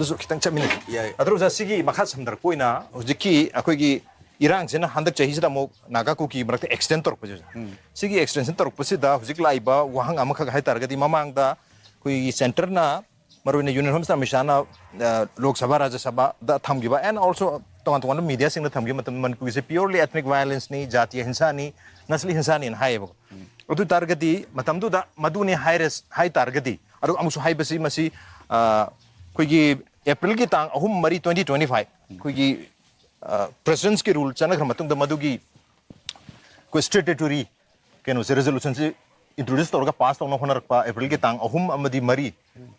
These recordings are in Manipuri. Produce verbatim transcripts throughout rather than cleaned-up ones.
ꯑꯗꯨꯁꯨ ꯈꯤꯇꯪ ꯆꯠꯃꯤꯟꯅꯁꯤ꯫ ꯌꯥꯏ꯫ ꯑꯗꯨ ꯑꯣꯖꯥ, ꯁꯤꯒꯤ ꯃꯈꯥ ꯁꯝꯊꯔꯛꯄ ꯑꯣꯏꯅ ꯍꯧꯖꯤꯛꯀꯤ ꯑꯩꯈꯣꯏꯒꯤ ꯏꯔꯥꯡꯁꯤꯅ ꯍꯟꯗꯛ ꯆꯍꯤꯁꯤꯗ ꯑꯃꯨꯛ ꯅꯥꯒꯥ ꯀꯨꯀꯤ ꯃꯔꯛꯇ ꯑꯦꯛꯁꯇꯦꯟ ꯇꯧꯔꯛꯄꯁꯦ ꯑꯣꯖꯥ, ꯁꯤꯒꯤ ꯑꯦꯛꯁꯇꯦꯟꯁꯟ ꯇꯧꯔꯛꯄꯁꯤꯗ ꯍꯧꯖꯤꯛ ꯂꯥꯛꯏꯕ ꯋꯥꯍꯪ ꯑꯃꯈꯛ ꯍꯥꯏꯇꯥꯔꯒꯗꯤ, ꯃꯃꯥꯡꯗ ꯑꯩꯈꯣꯏꯒꯤ ꯁꯦꯟꯇꯔꯅ, ꯃꯔꯨꯑꯣꯏꯅ ꯌꯨꯅꯤꯌꯟ ꯍꯣꯝ ꯃꯤꯅꯤꯁꯇꯔ ꯑꯃꯤꯠ ꯁꯥꯍꯅ, ꯑ, ꯂꯣꯛ ꯁꯚꯥ, ꯔꯥꯖ꯭ꯌ ꯁꯚꯥꯗ ꯊꯝꯈꯤꯕ, ꯑꯦꯟ ꯑꯣꯜꯁꯣ ꯇꯣꯉꯥꯟ ꯇꯣꯉꯥꯟꯕ ꯃꯤꯗꯤꯌꯥꯁꯤꯡꯗ ꯊꯝꯈꯤꯕ ꯃꯇꯝꯗ ꯃꯅꯤꯄꯨꯔꯒꯤꯁꯦ ꯄꯤꯌꯣꯔꯂꯤ ꯑꯦꯊꯅꯤꯛ ꯚꯥꯏꯑꯣꯂꯦꯟꯁꯅꯤ, ꯖꯥꯇꯤꯌ ꯍꯤꯡꯁꯥꯅꯤ, ꯅꯁꯂꯤ ꯍꯤꯡꯁꯥꯅꯤꯅ ꯍꯥꯏꯌꯦꯕꯀꯣ꯫ ꯑꯗꯨ ꯑꯣꯏ ꯇꯥꯔꯒꯗꯤ ꯃꯇꯝꯗꯨꯗ ꯃꯗꯨꯅꯤ ꯍꯥꯏꯔ ꯍꯥꯏ ꯇꯥꯔꯒꯗꯤ, ꯑꯗꯨ ꯑꯃꯨꯛꯁꯨ ꯍꯥꯏꯕꯁꯤ ꯃꯁꯤ, ꯑ, ꯑꯩꯈꯣꯏꯒꯤ ꯑꯦꯄ꯭ꯔꯤꯜꯒꯤ ꯇꯥꯡ ꯑꯍꯨꯝ, ꯃꯔꯤ, ꯇ꯭ꯋꯦꯟꯇꯤ ꯇ꯭ꯋꯦꯟꯇꯤ ꯐꯥꯏꯚ ꯑꯩꯈꯣꯏꯒꯤ, ꯑ, ꯄ꯭ꯔꯦꯁꯤꯗꯦꯟꯁꯀꯤ ꯔꯨꯜ ꯆꯠꯅꯈ꯭ꯔ ꯃꯇꯨꯡꯗ ꯃꯗꯨꯒꯤ ꯑꯩꯈꯣꯏ ꯁ꯭ꯇꯦꯇꯨꯇꯣꯔꯤ ꯀꯩꯅꯣꯁꯦ, ꯔꯤꯖꯣꯂꯨꯁꯟꯁꯤ ꯏꯟꯇ꯭ꯔꯣꯗ꯭ꯌꯨꯁ ꯇꯧꯔꯒ ꯄꯥꯁ ꯇꯧꯅꯕ ꯍꯣꯠꯅꯔꯛꯄ ꯑꯦꯄ꯭ꯔꯤꯜꯒꯤ ꯇꯥꯡ ꯑꯍꯨꯝ ꯑꯃꯗꯤ ꯃꯔꯤ,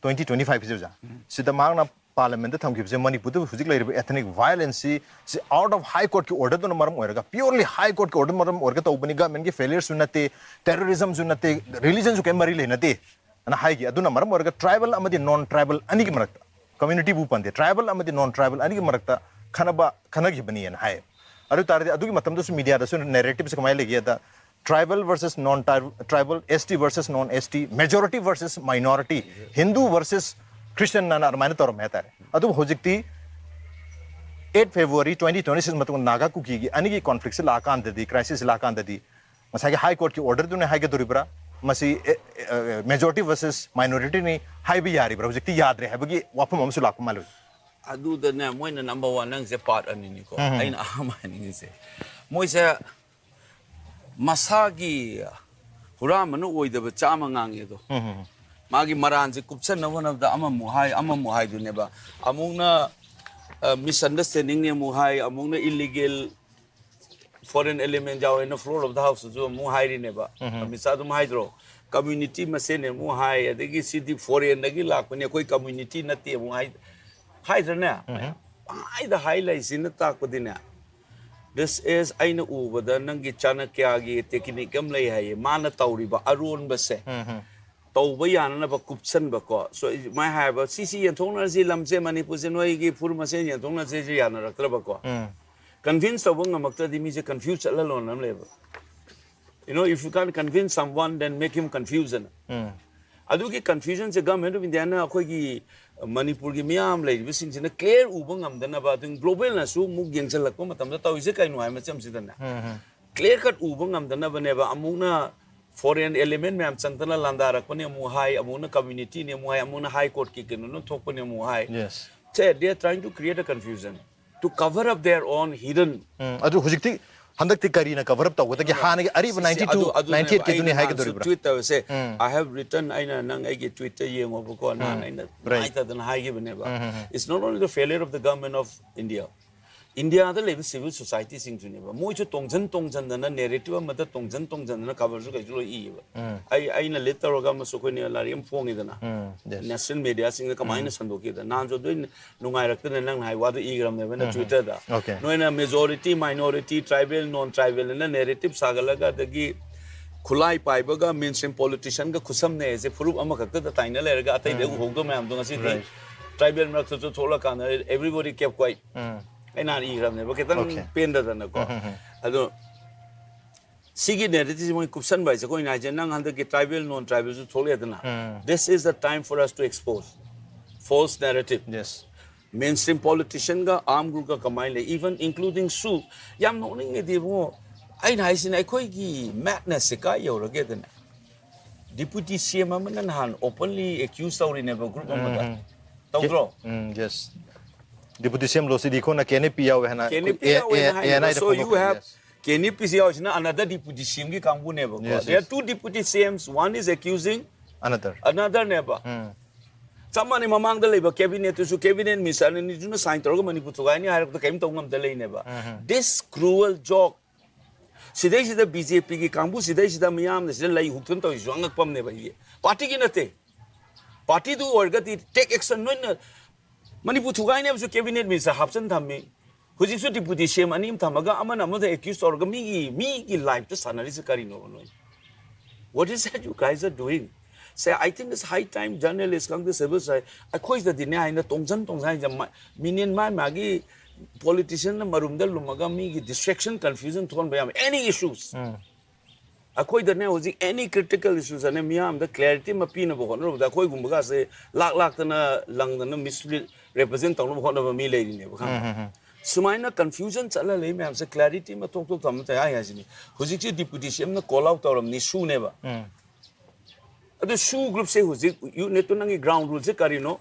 ꯇ꯭ꯋꯦꯟꯇꯤ ꯇ꯭ꯋꯦꯟꯇꯤ ꯐꯥꯏꯚꯁꯦ ꯑꯣꯖꯥ, ꯁꯤꯗ ꯃꯍꯥꯛꯅ ꯄꯥꯔꯂꯤꯌꯥꯃꯦꯟꯠꯇ ꯊꯝꯈꯤꯕꯁꯦ ꯃꯅꯤꯄꯨꯔꯗ ꯍꯧꯖꯤꯛ ꯂꯩꯔꯤꯕ ꯑꯦꯊꯅꯤꯛ ꯚꯥꯏꯑꯣꯂꯦꯟꯁꯁꯤ, ꯁꯤ ꯑꯥꯎꯠ ꯑꯣꯐ ꯍꯥꯏ ꯀꯣꯔꯠꯀꯤ ꯑꯣꯔꯗꯔꯗꯨꯅ ꯃꯔꯝ ꯑꯣꯏꯔꯒ, ꯄꯤꯌꯣꯔꯂꯤ ꯍꯥꯏ ꯀꯣꯔꯠꯀꯤ ꯑꯣꯔꯗꯔ ꯃꯔꯝ ꯑꯣꯏꯔꯒ ꯇꯧꯕꯅꯤ, ꯒꯃꯦꯟꯒꯤ ꯐꯦꯂꯤꯌꯔꯁꯨ ꯅꯠꯇꯦ, ꯇꯦꯔꯣꯔꯤꯖꯝꯁꯨ ꯅꯠꯇꯦ, ꯔꯤꯂꯤꯖꯟꯁꯨ ꯀꯔꯤꯝ ꯃꯔꯤ ꯂꯩꯅꯗꯦ ꯑꯅ ꯍꯥꯏꯈꯤ꯫ ꯑꯗꯨꯅ ꯃꯔꯝ ꯑꯣꯏꯔꯒ ꯇ꯭ꯔꯥꯏꯕꯦꯜ ꯑꯃꯗꯤ ꯅꯣꯟ ꯇ꯭ꯔꯥꯏꯕꯦꯜ ꯑꯅꯤꯒꯤ ꯃꯔꯛꯇ, ꯀꯝꯃ꯭ꯌꯨꯅꯤꯇꯤꯕꯨ ꯄꯟꯗꯦ, ꯇ꯭ꯔꯥꯏꯕꯦꯜ ꯑꯃꯗꯤ ꯅꯣꯟ ꯇ꯭ꯔꯥꯏꯕꯦꯜ ꯑꯅꯤꯒꯤ ꯃꯔꯛꯇ ꯈꯟꯅꯕ, ꯈꯟꯅꯈꯤꯕꯅꯤꯅ ꯍꯥꯏ꯫ ꯑꯗꯨ ꯇꯥꯔꯗꯤ ꯑꯗꯨꯒꯤ ꯃꯇꯝꯗꯁꯨ ꯃꯤꯗꯤꯌꯥꯗꯁꯨ ꯅꯦꯔꯦꯇꯤꯞꯁꯦ ꯀꯃꯥꯏꯅ ꯂꯩꯒꯦꯗ, tribal versus non tribal, S T versus non S T, majority versus minority, Hindu versus Christian ꯑꯅ ꯑꯗꯨꯃꯥꯏꯅ ꯇꯧꯔꯝꯃꯦ ꯍꯥꯏꯇꯥꯔꯦ꯫ ꯑꯗꯨꯕꯨ ꯍꯧꯖꯤꯛꯇꯤ eight February twenty twenty six ꯃꯇꯨꯡꯗ ꯅꯥꯒꯥ ꯀꯨꯀꯤꯒꯤ ꯑꯅꯤꯒꯤ ꯀꯣꯟꯐ꯭ꯂꯤꯛꯁꯦ ꯂꯥꯛꯑꯀꯥꯟꯗꯗꯤ, ꯀ꯭ꯔꯥꯏꯁꯤꯁꯁꯦ ꯂꯥꯛꯑꯀꯥꯟꯗꯗꯤ, ꯉꯁꯥꯏꯒꯤ ꯍꯥꯏ ꯀꯣꯔꯠꯀꯤ ꯑꯣꯔꯗꯔꯗꯨꯅ ꯍꯥꯏꯒꯗꯣꯔꯤꯕ꯭ꯔꯥ, ꯃꯁꯤ ꯃꯦꯖꯣꯔꯤꯇꯤ ꯚꯔꯁꯦꯁ ꯃꯥꯏꯅꯣꯔꯤꯇꯤꯅꯤ ꯍꯥꯏꯕ ꯌꯥꯔꯤꯕ꯭ꯔꯥ, ꯍꯧꯖꯤꯛꯇꯤ ꯌꯥꯗ꯭ꯔꯦ ꯍꯥꯏꯕꯒꯤ ꯋꯥꯐꯝ ꯑꯃꯁꯨ ꯂꯥꯛꯄ ꯃꯥꯜꯂꯦ꯫ ꯑꯗꯨꯗꯅꯦ, ꯃꯣꯏꯅ ꯅꯝꯕꯔ ꯋꯥꯟ, ꯅꯪꯁꯦ ꯄꯥꯔꯠ ꯑꯅꯤꯅꯤꯀꯣ꯫ ꯑꯩꯅ ꯑꯍꯥꯟꯕ ꯍꯥꯏꯅꯤꯡꯉꯤꯁꯦ, ꯃꯣꯏꯁꯦ ꯃꯁꯥꯒꯤ ꯍꯨꯔꯥꯟꯕꯅ ꯑꯣꯏꯗꯕ ꯆꯥꯝꯃ ꯉꯥꯡꯉꯦ ꯑꯗꯣ, ꯃꯥꯒꯤ ꯃꯔꯥꯟꯁꯦ ꯀꯨꯞꯁꯟꯅꯕ ꯍꯣꯠꯅꯕꯗ ꯑꯃꯃꯨꯛ ꯍꯥꯏ, ꯑꯃꯃꯨꯛ ꯍꯥꯏꯗꯨꯅꯦꯕ꯫ ꯑꯃꯨꯛꯅ ꯃꯤꯁꯑꯟꯗꯔꯁꯇꯦꯟꯗꯤꯡꯅꯦ ꯑꯃꯨꯛ ꯍꯥꯏ, ꯑꯃꯨꯛꯅ ꯏꯂꯤꯒꯦꯜ ꯐꯣꯔꯦꯟ ꯑꯦꯂꯤꯃꯦꯟ ꯌꯥꯎꯋꯦꯅ ꯐ꯭ꯂꯣꯔ ꯑꯣꯐ ꯗ ꯍꯥꯎꯁꯇꯁꯨ ꯑꯃꯨꯛ ꯍꯥꯏꯔꯤꯅꯦꯕ꯫ ꯑꯃꯤꯠ ꯁꯥꯍ ꯑꯗꯨꯝ ꯍꯥꯏꯗ꯭ꯔꯣ, ꯀꯝꯃ꯭ꯌꯨꯅꯤꯇꯤ ꯃꯁꯦꯟꯅꯦ ꯑꯃꯨꯛ ꯍꯥꯏ, ꯑꯗꯒꯤ ꯁꯤꯗꯤ ꯐꯣꯔꯦꯟꯗꯒꯤ ꯂꯥꯛꯄꯅꯤ, ꯑꯩꯈꯣꯏ ꯀꯝꯃ꯭ꯌꯨꯅꯤꯇꯤ ꯅꯠꯇꯦ ꯑꯃꯨꯛ ꯍꯥꯏ, ꯍꯥꯏꯗ꯭ꯔꯅꯦ? ꯄꯪꯍꯥꯏꯗ ꯍꯥꯏ ꯂꯩꯁꯤꯅ ꯇꯥꯛꯄꯗꯤꯅꯦ, ꯗꯤꯁ ꯏꯁ, ꯑꯩꯅ ꯎꯕꯗ ꯅꯪꯒꯤ ꯆꯥꯅꯀ꯭ꯌꯥꯒꯤ ꯇꯦꯛꯅꯤꯛ ꯑꯃ ꯂꯩ ꯍꯥꯏꯌꯦ, ꯃꯥꯅ ꯇꯧꯔꯤꯕ ꯑꯔꯣꯟꯕꯁꯦ ꯇꯧꯕ ꯌꯥꯅꯅꯕ ꯀꯨꯞꯁꯟꯕꯀꯣ꯫ ꯁꯣ ꯃꯥꯏ ꯍꯥꯏꯕ, ꯁꯤꯁꯤ ꯌꯦꯟꯊꯣꯛꯅꯔꯁꯤ, ꯂꯝꯁꯦ ꯃꯅꯤꯄꯨꯔꯁꯦ ꯅꯣꯏꯒꯤ ꯐꯨꯔ ꯃꯁꯦꯟ ꯌꯦꯟꯊꯣꯛꯅꯔꯁꯦꯁꯨ ꯌꯥꯅꯔꯛꯇ꯭ꯔꯕꯀꯣ꯫ ꯀꯟꯚꯤꯟꯁ ꯇꯧꯕ ꯉꯝꯃꯛꯇ꯭ꯔꯗꯤ ꯃꯤꯁꯦ ꯀꯟꯐ꯭ꯌꯨꯁ ꯆꯠꯍꯜꯂꯣꯅ ꯑꯃ ꯂꯩꯕ꯫ You know, if you can't convince someone, then make him confusion. ꯑꯗꯨꯒꯤ ꯀꯟꯐ꯭ꯌꯨꯖꯟꯁꯦ ꯒꯚꯔꯟꯃꯦꯟꯠ ꯑꯣꯐ ꯏꯟꯗꯤꯌꯥꯅ ꯑꯩꯈꯣꯏꯒꯤ ꯃꯅꯤꯄꯨꯔꯒꯤ ꯃꯤꯌꯥꯝ ꯂꯩꯔꯤꯕꯁꯤꯡꯁꯤꯅ clear ꯎꯕ ꯉꯝꯗꯅꯕ, ꯑꯗꯨ globalꯅꯁꯨ ꯑꯃꯨꯛ ꯌꯦꯡꯁꯤꯜꯂꯛꯄ ꯃꯇꯝꯗ ꯇꯧꯔꯤꯁꯦ ꯀꯩꯅꯣ ꯍꯥꯏ ꯃꯆꯝꯁꯤꯗꯅꯦ, clear cut ꯎꯕ ꯉꯝꯗꯅꯕꯅꯦꯕ꯫ ꯑꯃꯨꯛꯅ foreign element ꯃꯌꯥꯝ ꯆꯪꯗꯅ ꯂꯥꯟꯗꯥꯔꯛꯄꯅꯦ ꯑꯃꯨꯛ ꯍꯥꯏ, ꯑꯃꯨꯛꯅ communityꯅꯦ ꯑꯃꯨꯛ ꯍꯥꯏ, ꯑꯃꯨꯛꯅ High Courtꯀꯤ ꯀꯩꯅꯣꯅ ꯊꯣꯛꯄꯅꯦ ꯑꯃꯨꯛ ꯍꯥꯏ꯫ Yes. Say, they are trying to create a confusion to cover up their own hidden. ꯎꯝ, ꯑꯗꯨ ꯍꯧꯖꯤꯛꯇꯤ, ꯍꯟꯗꯛꯇꯤ ꯀꯔꯤꯅ cover up ꯇꯧꯒꯗꯒꯦ? ꯍꯥꯟꯅꯒꯤ ꯑꯔꯤꯕ ninety two, ninety eight ꯇꯨꯅꯤ ꯍꯥꯏꯒꯗꯧꯔꯤꯕ꯭ꯔꯥ? Tweet ꯇꯧꯔꯁꯦ, I have written, ꯑꯩꯅ ꯅꯪ ꯑꯩꯒꯤ tweetꯇ ꯌꯦꯡꯉꯣꯕꯀꯣ, ꯅꯍꯥꯟ ꯑꯩꯅ ꯅꯨꯡꯉꯥꯏꯇꯗꯅ ꯍꯥꯏꯈꯤꯕꯅꯦꯕ. It's not only the failure of the government of India, ꯏꯟꯗꯤꯌꯥꯗ ꯂꯩꯕ civil societyꯁꯤꯡꯁꯨꯅꯦꯕ, ꯃꯣꯏꯁꯨ ꯇꯣꯡꯖꯟ ꯇꯣꯡꯖꯟꯗꯅ, narrative ꯑꯃꯗ ꯇꯣꯡꯖꯟ ꯇꯣꯡꯖꯟꯗꯅ coverꯁꯨ ꯀꯩꯁꯨ ꯂꯣꯏ ꯏꯌꯦꯕ꯫ ꯑꯩ, ꯑꯩꯅ lead ꯇꯧꯔꯒ ꯑꯃꯁꯨ ꯑꯩꯈꯣꯏꯅ ꯂꯥꯏꯔꯤꯛ ꯑꯃ ꯐꯣꯡꯉꯤꯗꯅ, Yes. national mediaꯁꯤꯡꯗ ꯀꯃꯥꯏꯅ ꯁꯟꯗꯣꯛꯈꯤꯗꯅ, ꯅꯍꯥꯟꯁꯨ ꯑꯗꯨ ꯅꯨꯡꯉꯥꯏꯔꯛꯇꯅ ꯅꯪꯅ ꯍꯥꯏ ꯋꯥꯗꯣ ꯏꯈ꯭ꯔꯕꯅꯦꯕ ꯑꯩꯅ Twitterꯗ꯫ Okay. ꯅꯣꯏꯅ majority, minority, tribal, non tribal ꯑꯅ narrative ꯁꯥꯒꯠꯂꯒ, ꯑꯗꯒꯤ ꯈꯨꯠꯂꯥꯏ ꯄꯥꯏꯕꯒ mainstream politicianꯒ ꯈꯨꯠꯁꯝꯅꯩ ꯍꯥꯏꯁꯦ ꯐꯨꯔꯨꯞ ꯑꯃꯈꯛꯇꯗ ꯇꯥꯏꯅ ꯂꯩꯔꯒ ꯑꯇꯩꯗ ꯎꯍꯧꯗꯕ ꯃꯌꯥꯝꯗꯣ ꯉꯁꯤꯗꯤ Right. tribal ꯃꯔꯛꯇꯁꯨ ꯊꯣꯛꯂꯛꯀꯥꯟꯗ everybody kept quiet꯫ ꯎꯝ. ꯑꯩ ꯅꯍꯥꯟ ꯏꯈ꯭ꯔꯕꯅꯦꯕ, ꯈꯤꯇꯪ Okay. ꯄꯦꯟꯗꯗꯅꯀꯣ꯫ ꯑꯗꯣ ꯁꯤꯒꯤ narrativeꯁꯤ ꯃꯣꯏ ꯀꯨꯞꯁꯟꯕ ꯍꯥꯏꯁꯦ, ꯑꯩꯈꯣꯏꯅ ꯍꯥꯏꯁꯦ, ꯅꯪ ꯍꯟꯗꯛꯀꯤ tribal, non tribalꯁꯨ ꯊꯣꯛꯂꯛꯑꯦꯗꯅ, this is the time for us to expose false narrative꯫ Yes. Mainstream politicianꯒ armed groupꯀ ꯀꯃꯥꯏꯅ ꯂꯩ, even includingꯁꯨ꯫ ꯌꯥꯝ ꯅꯣꯛꯅꯤꯡꯉꯦꯗꯤ ꯏꯕꯨꯡꯉꯣ, ꯑꯩꯅ ꯍꯥꯏꯁꯤꯅ ꯑꯩꯈꯣꯏꯒꯤ madnessꯁꯦ ꯀꯥꯏ ꯌꯧꯔꯒꯦꯗꯅ, deputy CM ꯑꯃꯅ ꯅꯍꯥꯟ openly accuse ꯇꯧꯔꯤꯅꯦꯕ group ꯑꯃꯗ꯫ ꯇꯧꯗ꯭ꯔꯣ? ꯎꯝ, yes. Deputy CM ꯂꯣꯁꯤꯗꯤ ꯑꯩꯈꯣꯏꯅ KNP ꯌꯥꯎꯋꯦ ꯍꯥꯏꯅ, KNP A-, ꯌꯥꯎꯋꯦꯅ A-, ꯍꯥꯏꯅꯦꯕ꯫ ANIꯗ So you ꯐꯣꯡꯗꯣꯛꯄꯅꯤ, have yes. KNPꯁꯤ ꯌꯥꯎꯔꯤꯁꯤꯅ another deputy CMꯒꯤ ꯀꯥꯡꯕꯨꯅꯦꯕꯀꯣ꯫ Yes, There are yes. two deputy CMs, one is accusing Another. anotherꯅꯦꯕ꯫ ꯆꯞ ꯃꯥꯟꯅꯩ, ꯃꯃꯥꯡꯗ ꯂꯩꯕ cabinetꯇꯨꯁꯨ cabinet minister ꯑꯅꯤꯗꯨꯅ sign ꯇꯧꯔꯒ ꯃꯅꯤꯄꯨꯔ ꯊꯨꯒꯥꯏꯅꯤ ꯍꯥꯏꯔꯛꯄꯗ ꯀꯔꯤꯝ ꯇꯧ ꯉꯝꯗ ꯂꯩꯅꯦꯕ꯫ This cruel joke꯫ ꯁꯤꯗꯩꯁꯤꯗ BJPꯒꯤ ꯀꯥꯡꯕꯨ ꯁꯤꯗꯩꯁꯤꯗ ꯃꯤꯌꯥꯝꯅ ꯁꯤꯗ ꯂꯩ ꯍꯨꯛꯇꯅ ꯇꯧꯔꯤꯁꯤꯁꯨ ꯑꯉꯛꯄ ꯑꯃꯅꯦꯕ꯫ ꯑꯩꯒꯤ partyꯒꯤ ꯅꯠꯇꯦ꯫ Partyꯗꯨ ꯑꯣꯏꯔꯒꯗꯤ take action, ꯅꯣꯏꯅ ꯃꯅꯤꯄꯨꯔ ꯊꯨꯒꯥꯏꯅꯦꯕꯁꯨ cabinet minister ꯍꯥꯞꯆꯤꯟ ꯊꯝꯃꯤ꯫ ꯍꯧꯖꯤꯛꯁꯨ deputy CM ꯑꯅꯤ ꯑꯃ ꯊꯝꯃꯒ ꯑꯃꯅ ꯑꯃꯗ accuse ꯇꯧꯔꯒ ꯃꯤꯒꯤ, ꯃꯤꯒꯤ lifeꯇ ꯁꯥꯟꯅꯔꯤꯁꯦ ꯀꯔꯤꯅꯣꯕ ꯅꯣꯏ? What is that you guys are doing? Say, I think it's high time journalist ꯈꯪꯗꯦ, civil society, ꯑꯩꯈꯣꯏꯗꯗꯤꯅꯦ ꯍꯥꯏꯅ ꯇꯣꯡꯖꯟ ꯇꯣꯡꯖꯟ ꯍꯥꯏꯁꯦ ꯃ-, ꯃꯤꯅꯤꯠ ꯃꯥ ꯃꯥꯒꯤ politicianꯅ ꯃꯔꯨꯝꯗ ꯂꯨꯝꯃꯒ ꯃꯤꯒꯤ distraction, confusion ꯊꯣꯛꯍꯟꯕ ꯌꯥꯕ any issues꯫ ꯑꯩꯈꯣꯏꯗꯅꯦ ꯍꯧꯖꯤꯛ any critical issues ꯑꯅꯦ ꯃꯤꯌꯥꯝꯗ clarity ꯑꯃ ꯄꯤꯅꯕ ꯍꯣꯠꯅꯔꯨꯕꯗ ꯑꯩꯈꯣꯏꯒꯨꯝꯕꯒꯁꯦ ꯂꯥꯛ ꯂꯥꯛꯇꯅ ꯂꯪꯗꯅ misrepresent ꯇꯧꯅꯕ ꯍꯣꯠꯅꯕ ꯃꯤ ꯂꯩꯔꯤꯅꯦꯕ, ꯈꯪꯕ꯭ꯔꯥ? ꯁꯨꯃꯥꯏꯅ confusion ꯆꯠꯂ ꯂꯩ ꯃꯌꯥꯝꯁꯦ clarity ꯑꯃ ꯊꯣꯛ ꯊꯣꯛ ꯊꯝꯕ ꯇꯥꯏ ꯍꯥꯏꯁꯤꯅꯤ꯫ ꯍꯧꯖꯤꯛꯁꯤ deputy C M ꯅ call out ꯇꯧꯔꯝꯅꯤ, ꯁꯨꯅꯦꯕ꯫ ꯑꯗꯨ ꯁꯨ group ꯁꯦ ꯍꯧꯖꯤꯛ ꯌꯨꯠ ꯅꯦꯠꯇꯣ ꯅꯪꯒꯤ ground rule ꯁꯦ ꯀꯔꯤꯅꯣ?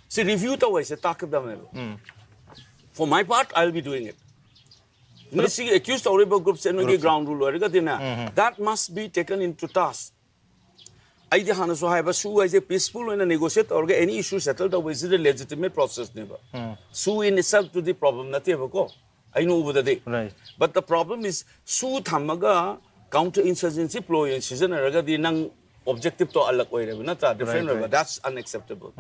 ꯁꯤ review ꯇꯧ ꯍꯥꯏꯁꯦ ꯇꯥꯛꯀꯗꯕꯅꯦꯕ꯫ For my part, I'll be doing it. ꯅꯣꯏ ꯁꯤꯒꯤ accuse ꯇꯧꯔꯤꯕ group ꯁꯦ ꯅꯣꯏꯒꯤ ground rule ꯑꯣꯏꯔꯒꯗꯤꯅꯦ, that must be taken into task. ꯑꯩꯗꯤ ꯍꯥꯟꯅꯁꯨ ꯍꯥꯏꯕ, ꯁꯨ ꯍꯥꯏꯁꯦ peaceful ꯑꯣꯏꯅ negotiate ꯇꯧꯔꯒ any issue settle ꯇꯧꯕ is a legitimate process ꯅꯦꯕ꯫ ꯁꯨ in itself ꯇꯨꯗꯤ problem ꯅꯠꯇꯦꯕꯀꯣ, ꯑꯩꯅ ꯎꯕꯗꯗꯤ꯫ Right. But the problem is, ꯁꯨ ꯊꯝꯃꯒ counter insurgency ploy ꯑꯣꯏꯅ ꯁꯤꯖꯤꯟꯅꯔꯒꯗꯤ ꯅꯪ objective ꯇꯣ ꯑꯂꯛ ꯑꯣꯏꯔꯦꯕ, ꯅꯠꯇ꯭ꯔꯥ? Different Right, ꯑꯣꯏꯕ꯫ right. That's unacceptable.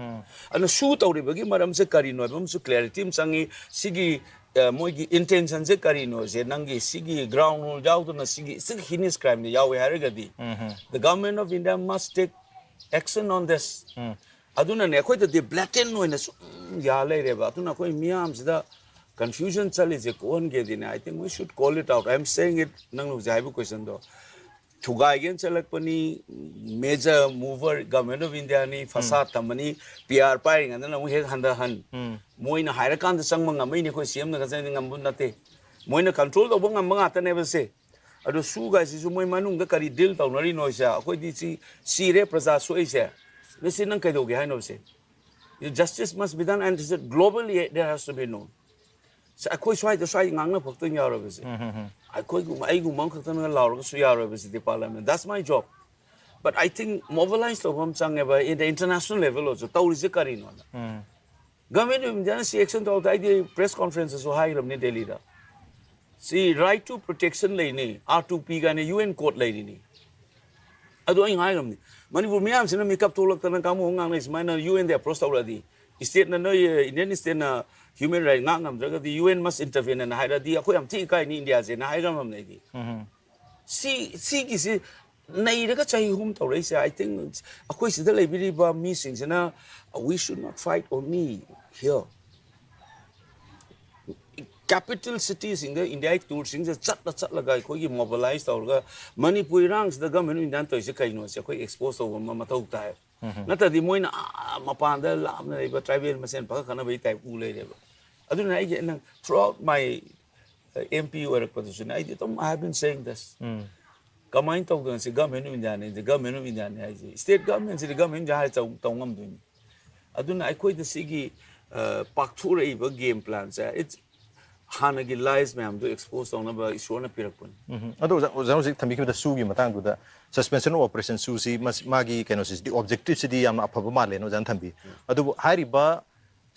ꯑꯗꯨꯅ ꯁꯨ ꯇꯧꯔꯤꯕꯒꯤ ꯃꯔꯝꯁꯦ ꯀꯔꯤꯅꯣ ꯍꯥꯏꯕ ꯑꯃꯁꯨ clarity ꯑꯃ ꯆꯪꯉꯤ꯫ ꯁꯤꯒꯤ ꯑ, ꯃꯣꯏꯒꯤ intention ꯁꯦ ꯀꯔꯤꯅꯣꯁꯦ, ꯅꯪꯒꯤ ꯁꯤꯒꯤ ground rule ꯌꯥꯎꯗꯅ ꯁꯤꯒꯤ, ꯁꯤꯒꯤ heinous crime ꯗ ꯌꯥꯎꯋꯦ ꯍꯥꯏꯔꯒꯗꯤ, the government of India must take action on this. ꯑꯗꯨꯅꯅꯦ ꯑꯩꯈꯣꯏꯗꯗꯤ blatant ꯑꯣꯏꯅ ꯁꯨꯝ ꯌꯥ ꯂꯩꯔꯦꯕ꯫ ꯑꯗꯨꯅ ꯑꯩꯈꯣꯏ ꯃꯤꯌꯥꯝꯁꯤꯗ confusion ꯆꯠꯂꯤꯁꯦ ꯀꯣꯛꯍꯟꯒꯦꯗꯤꯅꯦ, I think we should call it out. I am saying it, ꯅꯪꯅ ꯍꯧꯖꯤꯛ ꯍꯥꯏꯕ question ꯗꯣ꯫ ꯊꯨꯒꯥꯏꯒꯦꯅ ꯆꯠꯂꯛꯄꯅꯤ, major mover government of India ꯅꯤ, ꯐꯁꯥ ꯇꯝꯕꯅꯤ, P R ꯄꯥꯏꯔꯤꯉꯩꯗꯅ ꯑꯃꯨꯛ ꯍꯦꯛ ꯍꯟꯊꯍꯟ꯫ ꯃꯣꯏꯅ ꯍꯥꯏꯔꯀꯥꯟꯗ ꯆꯪꯕ ꯉꯝꯃꯛꯏꯅꯦ, ꯑꯩꯈꯣꯏ C M ꯅꯒ ꯆꯪꯗꯤ ꯉꯝꯕ ꯅꯠꯇꯦ꯫ ꯃꯣꯏꯅ control ꯇꯧꯕ ꯉꯝꯕ ꯉꯥꯛꯇꯅꯦꯕ ꯁꯦ꯫ ꯑꯗꯣ ꯁꯨ ꯒꯥꯏꯁꯤꯁꯨ ꯃꯣꯏ ꯃꯅꯨꯡꯗ ꯀꯔꯤ deal ꯇꯧꯅꯔꯤꯅꯣ ꯁꯦ, ꯑꯩꯈꯣꯏꯗꯤ ꯁꯤ ꯁꯤꯔꯦ, ꯄ꯭ꯔꯖꯥ ꯁꯣꯛꯏꯁꯦ꯫ ꯅ ꯁꯤ ꯅꯪ ꯀꯩꯗꯧꯒꯦ ꯍꯥꯏꯅꯣ ꯁꯦ? Justice must be done and globally there has to be known. ꯁ-, ꯑꯩꯈꯣꯏ ꯁ꯭ꯋꯥꯏꯗ ꯁ꯭ꯋꯥꯏ ꯉꯥꯡꯅ ꯈꯛꯇꯪ ꯌꯥꯎꯔꯕꯁꯦ꯫ ꯑꯩꯈꯣꯏꯒꯨꯝꯕ, ꯑꯩꯒꯨꯝꯕ ꯑꯃꯈꯛꯇꯪꯅ ꯂꯥꯎꯔꯒꯁꯨ ꯌꯥꯔꯣꯏꯕ ꯁꯤꯗꯤ parliament. That's my job. But I think mobilize ꯇꯧꯕ ꯑꯃ ꯆꯪꯉꯦꯕ in the international level also. ꯇꯧꯔꯤꯁꯦ ꯀꯔꯤꯅꯣꯅ? Government of India ꯅ ꯁꯤ action ꯇꯧꯔꯛꯇ ꯑꯩꯗꯤ press conference ꯁꯨ ꯍꯥꯏꯈ꯭ꯔꯕꯅꯤ ꯗꯦꯜꯂꯤꯗ꯫ ꯁꯤ right to protection ꯂꯩꯅꯤ, R two P ꯀꯥꯏꯅ U N code ꯂꯩꯔꯤꯅꯤ꯫ ꯑꯗꯨ ꯑꯩ ꯍꯥꯏꯈ꯭ꯔꯕꯅꯤ꯫ ꯃꯅꯤꯄꯨꯔ ꯃꯤꯌꯥꯝꯁꯤꯅ ꯃꯤꯀꯞ ꯊꯣꯛꯂꯛꯇꯅ ꯀꯥꯡꯕꯨ ꯉꯥꯡꯅꯩ ꯁꯨꯃꯥꯏꯅ U N ꯗ approach ꯇꯧꯔꯛꯑꯗꯤ, state ꯅ ꯅꯣꯏ, Indian state ꯅ human right ꯉꯥꯛ ꯉꯝꯗ꯭ꯔꯒꯗꯤ U N must intervene ꯑꯅ ꯍꯥꯏꯔꯗꯤ ꯑꯩꯈꯣꯏ ꯌꯥꯝ ꯊꯤ ꯏꯀꯥꯏꯅꯤ ꯏꯟꯗꯤꯌꯥꯁꯦꯅ ꯍꯥꯏꯈ꯭ꯔꯕꯅꯦ ꯑꯩꯗꯤ꯫ ꯁꯤ, ꯁꯤꯒꯤꯁꯤ ꯅꯩꯔꯒ ꯆꯍꯤ ꯑꯍꯨꯝ ꯇꯧꯔꯛꯏꯁꯦ, I think ꯑꯩꯈꯣꯏ ꯁꯤꯗ ꯂꯩꯕꯤꯔꯤꯕ ꯃꯤꯁꯤꯡꯁꯤꯅ, we should not fight only here. capital cityꯁꯤꯡꯗ ꯏꯟꯗꯤꯌꯥꯒꯤ ꯇꯨꯔꯁꯤꯡꯁꯦ ꯆꯠꯂ ꯆꯠꯂꯒ ꯑꯩꯈꯣꯏꯒꯤ mobilize ꯇꯧꯔꯒ ꯃꯅꯤꯄꯨꯔ ꯏꯔꯥꯡꯁꯤꯗ government of Indiaꯅ ꯇꯧꯔꯤꯁꯦ ꯀꯩꯅꯣꯁꯦ ꯑꯩꯈꯣꯏ expose ꯇꯧꯕ ꯑꯃ ꯃꯊꯧ ꯇꯥꯏ꯫ ꯅꯠꯇ꯭ꯔꯗꯤ ꯃꯣꯏꯅ ꯑꯥ ꯃꯄꯥꯟꯗ ꯂꯥꯞꯅ ꯂꯩꯕ tribal ꯃꯁꯦꯟ ꯄꯪꯈꯠ ꯈꯠꯅꯕꯒꯤ type ꯎ ꯂꯩꯔꯦꯕ꯫ ꯑꯗꯨꯅ ꯑꯩꯒꯤ ꯅꯪ throughout my MP ꯑꯣꯏꯔꯛꯄꯗꯁꯨꯅꯦ ꯑꯩꯗꯤ ꯑꯗꯨꯝ I have been saying this. ꯀꯃꯥꯏꯅ ꯇꯧꯗꯅ ꯁꯤ government of Indiaꯅꯤ, government of Indiaꯅꯤ ꯍꯥꯏꯁꯦ, state governmentꯁꯤꯗꯤ government of India ꯍꯥꯏꯔ ꯇꯧ ꯇꯧ ꯉꯝꯗꯣꯏꯅꯤ꯫ ꯑꯗꯨꯅ ꯑꯩꯈꯣꯏꯗ ꯁꯤꯒꯤ ꯑ, ꯄꯥꯛꯊꯣꯔꯛꯏꯕ game planꯁꯦ, it's ꯍꯥꯟꯅꯒꯤ lies ꯃꯌꯥꯝꯗꯣ expose ꯇꯧꯅꯕ ꯏꯁꯣꯔꯅ ꯄꯤꯔꯛꯄꯅꯤ꯫ ꯎꯝ꯫ ꯑꯗꯣ ꯑꯣꯖꯥ, ꯑꯣꯖꯥ ꯍꯧꯖꯤꯛ ꯊꯝꯕꯤꯈꯤꯕꯗ ꯁꯨꯒꯤ ꯃꯇꯥꯡꯗꯨꯗ suspension of operation ꯁꯨꯁꯤ ꯃꯁꯤ-, ꯃꯥꯒꯤ ꯀꯩꯅꯣꯁꯤꯗꯤ objectiveꯁꯤꯗꯤ ꯌꯥꯝꯅ ꯑꯐꯕ ꯃꯥꯜꯂꯦꯅ ꯑꯣꯖꯥꯅ ꯊꯝꯕꯤ꯫ ꯑꯗꯨꯕꯨ ꯍꯥꯏꯔꯤꯕ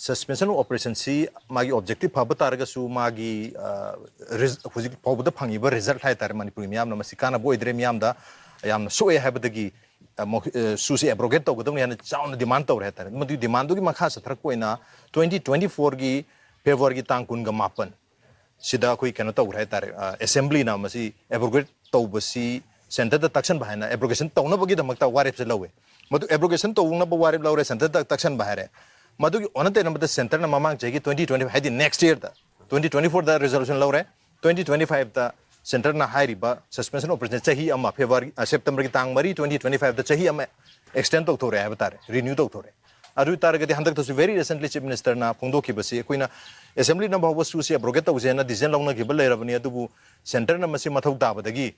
suspension of operationꯁꯤ ꯃꯥꯒꯤ objective ꯐꯕ ꯇꯥꯔꯒꯁꯨ ꯃꯥꯒꯤ, ꯑ, res-, ꯍꯧꯖꯤꯛ ꯐꯥꯎꯕꯗ ꯐꯪꯉꯤꯕ result ꯍꯥꯏꯇꯥꯔꯦ ꯃꯅꯤꯄꯨꯔꯒꯤ ꯃꯤꯌꯥꯝꯅ ꯃꯁꯤ ꯀꯥꯟꯅꯕ ꯑꯣꯏꯗ꯭ꯔꯦ, ꯃꯤꯌꯥꯝꯗ ꯌꯥꯝꯅ ꯁꯣꯛꯑꯦ ꯍꯥꯏꯕꯗꯒꯤ, ꯑ, ꯃꯣ-, ꯑ, ꯁꯨꯁꯤ abrogate ꯇꯧꯒꯗꯕꯅꯤ ꯍꯥꯏꯅ ꯆꯥꯎꯅ demand ꯇꯧꯔꯦ ꯍꯥꯏꯇꯥꯔꯦ꯫ ꯃꯗꯨꯒꯤ demandꯗꯨꯒꯤ ꯃꯈꯥ ꯆꯠꯊꯔꯛꯄ ꯑꯣꯏꯅ twenty twenty fourꯒꯤ Februaryꯒꯤ ꯇꯥꯡ ꯀꯨꯟꯒ ꯃꯥꯄꯟ ꯁꯤꯗ ꯑꯩꯈꯣꯏ ꯀꯩꯅꯣ ꯇꯧꯈ꯭ꯔꯦ ꯍꯥꯏꯇꯥꯔꯦ, ꯑ, assemblyꯅ ꯃꯁꯤ abrogate ꯇꯧꯕꯁꯤ centreꯗ ꯇꯛꯁꯟꯕ ꯍꯥꯏꯅ abrogation ꯇꯧꯅꯕꯒꯤꯗꯃꯛꯇ ꯋꯥꯔꯦꯞꯁꯦ ꯂꯧꯋꯦ꯫ ꯃꯗꯨ abrogation ꯇꯧꯅꯕ ꯋꯥꯔꯦꯞ ꯂꯧꯔꯦ, centreꯗ ꯇꯛꯁꯟꯕ ꯍꯥꯏꯔꯦ꯫ ꯃꯗꯨꯒꯤ ꯑꯣꯟꯅ ꯇꯩꯅꯕꯗ centreꯅ ꯃꯃꯥꯡ ꯆꯍꯤꯒꯤ twenty twenty ꯍꯥꯏꯗꯤ next yearꯗ twenty twenty fourꯗ resolution ꯂꯧꯔꯦ, twenty twenty fiveꯇ centreꯅ ꯍꯥꯏꯔꯤꯕ suspension operation ꯆꯍꯤ ꯑꯃ February, ꯑ, Septemberꯒꯤ ꯇꯥꯡ ꯃꯔꯤ twenty twenty fiveꯇ ꯆꯍꯤ ꯑꯃ extend ꯇꯧꯊꯣꯔꯦ ꯍꯥꯏꯕ ꯇꯥꯔꯦ, renew ꯇꯧꯊꯣꯔꯦ꯫ ꯑꯗꯨ ꯑꯣꯏ ꯇꯥꯔꯒꯗꯤ ꯍꯟꯗꯛꯇꯁꯨ very recently Chief Ministerꯅ ꯐꯣꯡꯗꯣꯛꯈꯤꯕꯁꯤ ꯑꯩꯈꯣꯏꯅ assemblyꯅ ꯐꯥꯎꯕ ꯁꯨꯁꯤ abrogate ꯇꯧꯁꯦꯅ decision ꯂꯧꯅꯈꯤꯕ ꯂꯩꯔꯕꯅꯤ, ꯑꯗꯨꯕꯨ centreꯅ ꯃꯁꯤ ꯃꯊꯧ ꯇꯥꯕꯗꯒꯤ,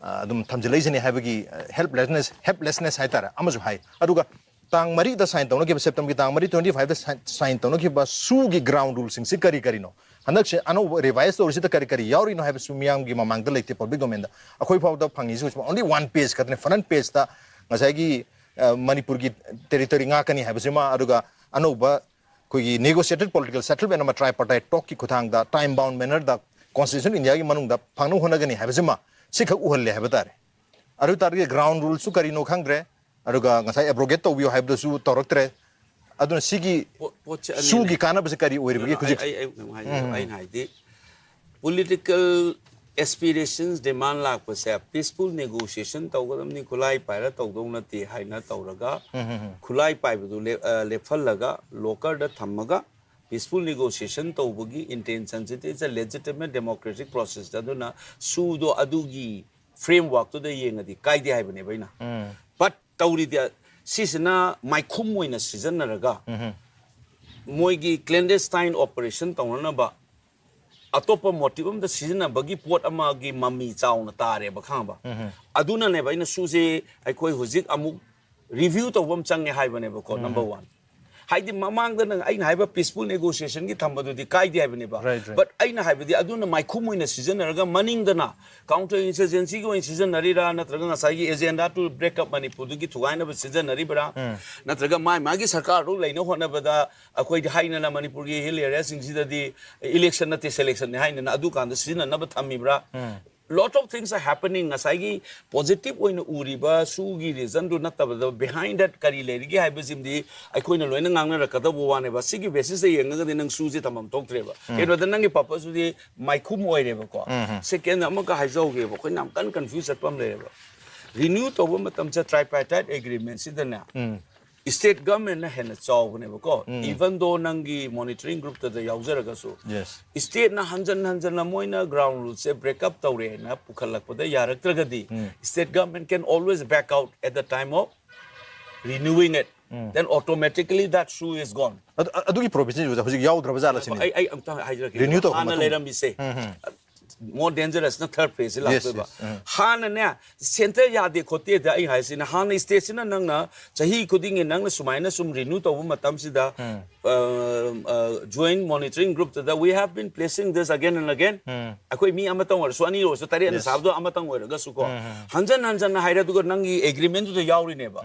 ꯑ, ꯑꯗꯨꯝ ꯊꯝꯖꯤꯜꯂꯛꯏꯁꯤꯅꯤ ꯍꯥꯏꯕꯒꯤ, ꯑ, helplessness, helplessness ꯍꯥꯏꯇꯥꯔꯦ ꯑꯃꯁꯨ ꯍꯥꯏ꯫ ꯑꯗꯨꯒ ꯇꯥꯡ ꯃꯔꯤꯗ sign ꯇꯧꯅꯈꯤꯕ, Septemberꯒꯤ ꯇꯥꯡ ꯃꯔꯤ twenty fiveꯇ sign, sign ꯇꯧꯅꯈꯤꯕ ꯁꯨꯒꯤ ground ruleꯁꯤꯡꯁꯤ ꯀꯔꯤ ꯀꯔꯤꯅꯣ? ꯍꯟꯗꯛꯁꯦ ꯑꯅꯧꯕ revise ꯇꯧꯔꯤꯁꯤꯗ ꯀꯔꯤ ꯀꯔꯤ ꯌꯥꯎꯔꯤꯅꯣ ꯍꯥꯏꯕꯁꯨ ꯃꯤꯌꯥꯝꯒꯤ ꯃꯃꯥꯡꯗ ꯂꯩꯇꯦ, public domainꯗ꯫ ꯑꯩꯈꯣꯏ ꯐꯥꯎꯗ ꯐꯪꯉꯤꯁꯤ ꯍꯧꯖꯤꯛ only one page ꯈꯛꯇꯅꯤ, front pageꯇ ꯉꯁꯥꯏꯒꯤ, ꯑ, ꯃꯅꯤꯄꯨꯔꯒꯤ territory ꯉꯥꯛꯀꯅꯤ ꯍꯥꯏꯕꯁꯤꯃ, ꯑꯗꯨꯒ ꯑꯅꯧꯕ ꯑꯩꯈꯣꯏꯒꯤ negotiated political settlement ꯑꯃ tripartite talkꯀꯤ ꯈꯨꯠꯊꯥꯡꯗ time bound mannerꯗ constitution Indiaꯒꯤ ꯃꯅꯨꯡꯗ ꯐꯪꯅꯕ ꯍꯣꯠꯅꯒꯅꯤ ꯍꯥꯏꯕꯁꯤꯃ ꯁꯤꯈꯛ ꯎꯍꯜꯂꯦ ꯍꯥꯏꯕ ꯇꯥꯔꯦ꯫ ꯑꯗꯨ ꯑꯣꯏ ꯇꯥꯔꯗꯤ ground ruleꯁꯨ ꯀꯔꯤꯅꯣ ꯈꯪꯗ꯭ꯔꯦ, ꯑꯗꯨꯒ ꯉꯁꯥꯏ abrogate ꯇꯧꯕꯤꯌꯨ ꯍꯥꯏꯕꯗꯨꯁꯨ ꯇꯧꯔꯛꯇ꯭ꯔꯦ꯫ ꯑꯗꯨꯅ ꯁꯤꯒꯤ ꯄꯣ-, ꯄꯣꯠꯁꯦ ꯑꯅꯤꯅꯤ꯫ ꯁꯨꯒꯤ ꯀꯥꯟꯅꯕꯁꯦ ꯀꯔꯤ ꯑꯣꯏꯔꯤꯕꯒꯦ ꯑꯩ, ꯍꯧꯖꯤꯛ? ꯑꯩ, ꯑꯩ ꯀꯩꯅꯣꯝ ꯍꯥꯏꯒꯦ꯫ ꯑꯩꯅ ꯍꯥꯏꯗꯤ political aspirations demand ꯂꯥꯛꯄꯁꯦ peaceful negotiation ꯇꯧꯒꯗꯕꯅꯤ, ꯈꯨꯠꯂꯥꯏ ꯄꯥꯏꯔ ꯇꯧꯗꯧ ꯅꯠꯇꯦ ꯍꯥꯏꯅ ꯇꯧꯔꯒ ꯈꯨꯠꯂꯥꯏ ꯄꯥꯏꯕꯗꯨ ꯂꯦꯞ-, ꯑ, ꯂꯦꯞꯍꯜꯂꯒ lockerꯗ ꯊꯝꯃꯒ Peaceful negotiation ꯇꯧꯕꯒꯤ intention CD it's a legitimate democratic process. ꯑꯗꯨꯅ ꯁꯨꯗꯣ ꯑꯗꯨꯒꯤ framework ꯇꯨꯗ ꯌꯦꯡꯉꯗꯤ ꯀꯥꯏꯗꯦ ꯍꯥꯏꯕꯅꯦꯕ ꯑꯩꯅ꯫ But ꯇꯧꯔꯤꯗꯤ ꯁꯤꯁꯤꯅ ꯃꯥꯏꯈꯨꯝ ꯑꯣꯏꯅ ꯁꯤꯖꯤꯟꯅꯔꯒ ꯃꯣꯏꯒꯤ clandestine operation ꯇꯧꯅꯅꯕ ꯑꯇꯣꯞꯄ motive ꯑꯝꯗ ꯁꯤꯖꯤꯟꯅꯕꯒꯤ ꯄꯣꯠ ꯑꯃꯒꯤ ꯃꯃꯤ ꯆꯥꯎꯅ ꯇꯥꯔꯦꯕ, ꯈꯪꯉꯕ? ꯑꯗꯨꯅꯅꯦꯕ ꯑꯩꯅ ꯁꯨꯁꯦ ꯑꯩꯈꯣꯏ ꯍꯧꯖꯤꯛ ꯑꯃꯨꯛ review ꯇꯧꯕ ꯑꯃ ꯆꯪꯉꯦ ꯍꯥꯏꯕꯅꯦꯕꯀꯣ, number one꯫ ꯍꯥꯏꯗꯤ ꯃꯃꯥꯡꯗ ꯅꯪ ꯑꯩꯅ ꯍꯥꯏꯕ peaceful negotiation ꯒꯤ ꯊꯝꯕꯗꯨꯗꯤ ꯀꯥꯏꯗꯦ ꯍꯥꯏꯕꯅꯦꯕ꯫ Right, right. But ꯑꯩꯅ ꯍꯥꯏꯕꯗꯤ ꯑꯗꯨꯅ ꯃꯥꯏꯈꯨꯝ ꯑꯣꯏꯅ ꯁꯤꯖꯤꯟꯅꯔꯒ ꯃꯅꯤꯡꯗꯅ counter insurgency ꯒꯤ ꯑꯣꯏꯅ ꯁꯤꯖꯤꯟꯅꯔꯤꯔꯥ, ꯅꯠꯇ꯭ꯔꯒ ꯉꯁꯥꯏꯒꯤ agenda to break up Manipur ꯗꯨꯒꯤ ꯊꯨꯒꯥꯏꯅꯕ ꯁꯤꯖꯤꯟꯅꯔꯤꯕ꯭ꯔꯥ, ꯅꯠꯇ꯭ꯔꯒ ꯃꯥꯏ ꯃꯥꯒꯤ ꯁꯔꯀꯥꯔꯗꯨ ꯂꯩꯅ ꯍꯣꯠꯅꯕꯗ ꯑꯩꯈꯣꯏꯗꯤ ꯍꯥꯏꯅꯅ ꯃꯅꯤꯄꯨꯔꯒꯤ hill area ꯁꯤꯡꯁꯤꯗꯗꯤ election ꯅꯠꯇꯦ, selection ꯅꯤ ꯍꯥꯏꯅꯅ ꯑꯗꯨꯀꯥꯟꯗ ꯁꯤꯖꯤꯟꯅꯅꯕ ꯊꯝꯃꯤꯕ꯭ꯔꯥ? Lot of things are happening. ꯉꯁꯥꯏꯒꯤ positive ꯑꯣꯏꯅ ꯎꯔꯤꯕ ꯁꯨꯒꯤ reason ꯗꯨ ꯅꯠꯇꯕꯗ behind that ꯀꯔꯤ ꯂꯩꯔꯤꯒꯦ ꯍꯥꯏꯕꯁꯤꯃꯗꯤ ꯑꯩꯈꯣꯏꯅ ꯂꯣꯏꯅ ꯉꯥꯡꯅꯔꯛꯀꯗꯧꯕ ꯋꯥꯅꯦꯕ꯫ ꯁꯤꯒꯤ basis ꯇ ꯌꯦꯡꯉꯒꯗꯤ ꯅꯪ ꯁꯨꯁꯦ ꯊꯝꯐꯝ ꯊꯣꯛꯇ꯭ꯔꯦꯕ꯫ ꯀꯩꯅꯣꯗ ꯅꯪꯒꯤ purpose ꯇꯨꯗꯤ ꯃꯥꯏꯈꯨꯝ ꯑꯣꯏꯔꯦꯕꯀꯣ꯫ Second ꯑꯃꯒ ꯍꯥꯏꯖꯍꯧꯒꯦꯕ, ꯑꯩꯈꯣꯏꯅ ꯌꯥꯝ ꯀꯟꯅ confuse ꯆꯠꯄ ꯑꯃ ꯂꯩꯔꯦꯕ꯫ Renew ꯇꯧꯕ ꯃꯇꯝꯁꯦ tripartite agreement ꯁꯤꯗꯅꯦ, state government ꯅ ꯍꯦꯟꯅ ꯆꯥꯎꯕꯅꯦꯕꯀꯣ꯫ Even though ꯅꯪꯒꯤ monitoring group ꯇꯨꯗ ꯌꯥꯎꯖꯔꯒꯁꯨ, Yes. state ꯅ ꯍꯟꯖꯟ ꯍꯟꯖꯟꯅ ꯃꯣꯏꯅ ground rules ꯁꯦ break up ꯇꯧꯔꯦꯅ ꯄꯨꯈꯠꯂꯛꯄꯗ ꯌꯥꯔꯛꯇ꯭ꯔꯒꯗꯤ, state government can always back out at the time of renewing it. Then automatically that shoe is gone. ꯑꯗꯨ- ꯑꯗꯨꯒꯤ provision ꯁꯦ ꯍꯧꯖꯤꯛ ꯌꯥꯎꯗ꯭ꯔꯕ ꯖꯥꯠꯂ ꯁꯤꯅꯤ? ꯑꯩ ꯑꯩ ꯑꯝꯇ ꯍꯥꯏꯖꯔꯛꯀꯦ꯫ Renew ꯇꯧꯔꯛꯄ ꯍꯥꯟꯅ ꯃꯇꯨꯡ- ꯂꯩꯔꯝꯃꯤꯁꯦ, more dangerous ꯅ third phase ꯁꯤ Yes, ꯂꯥꯛꯇꯣꯏꯕ꯫ yes. ꯎꯝ. ꯍꯥꯟꯅꯅꯦ, centre ꯌꯥꯗꯦ ꯈꯣꯠꯇꯦꯗ ꯑꯩ ꯍꯥꯏꯁꯤꯅ, ꯍꯥꯟꯅ state ꯁꯤꯅ ꯅꯪꯅ ꯆꯍꯤ ꯈꯨꯗꯤꯡꯒꯤ ꯅꯪꯅ ꯁꯨꯃꯥꯏꯅ ꯁꯨꯝ renew ꯇꯧꯕ ꯃꯇꯝꯁꯤꯗ, ꯑ, ꯑ, joint monitoring group ꯇꯨꯗ we have been placing this again and again. ꯑꯩꯈꯣꯏ ꯃꯤ ꯑꯃꯇꯪ ꯑꯣꯏꯔꯁꯨ, ꯑꯅꯤ ꯑꯣꯏꯔꯁꯨ, ꯇꯔꯦꯠꯅ Yes. ꯁꯥꯕꯗꯣ ꯑꯃꯇꯪ ꯑꯣꯏꯔꯒꯁꯨ ꯀꯣ, ꯍꯟꯖꯟ ꯍꯟꯖꯟꯅ ꯍꯥꯏꯔꯦ, ꯑꯗꯨꯒ ꯅꯪꯒꯤ agreement ꯗꯨꯗ ꯌꯥꯎꯔꯤꯅꯦꯕ꯫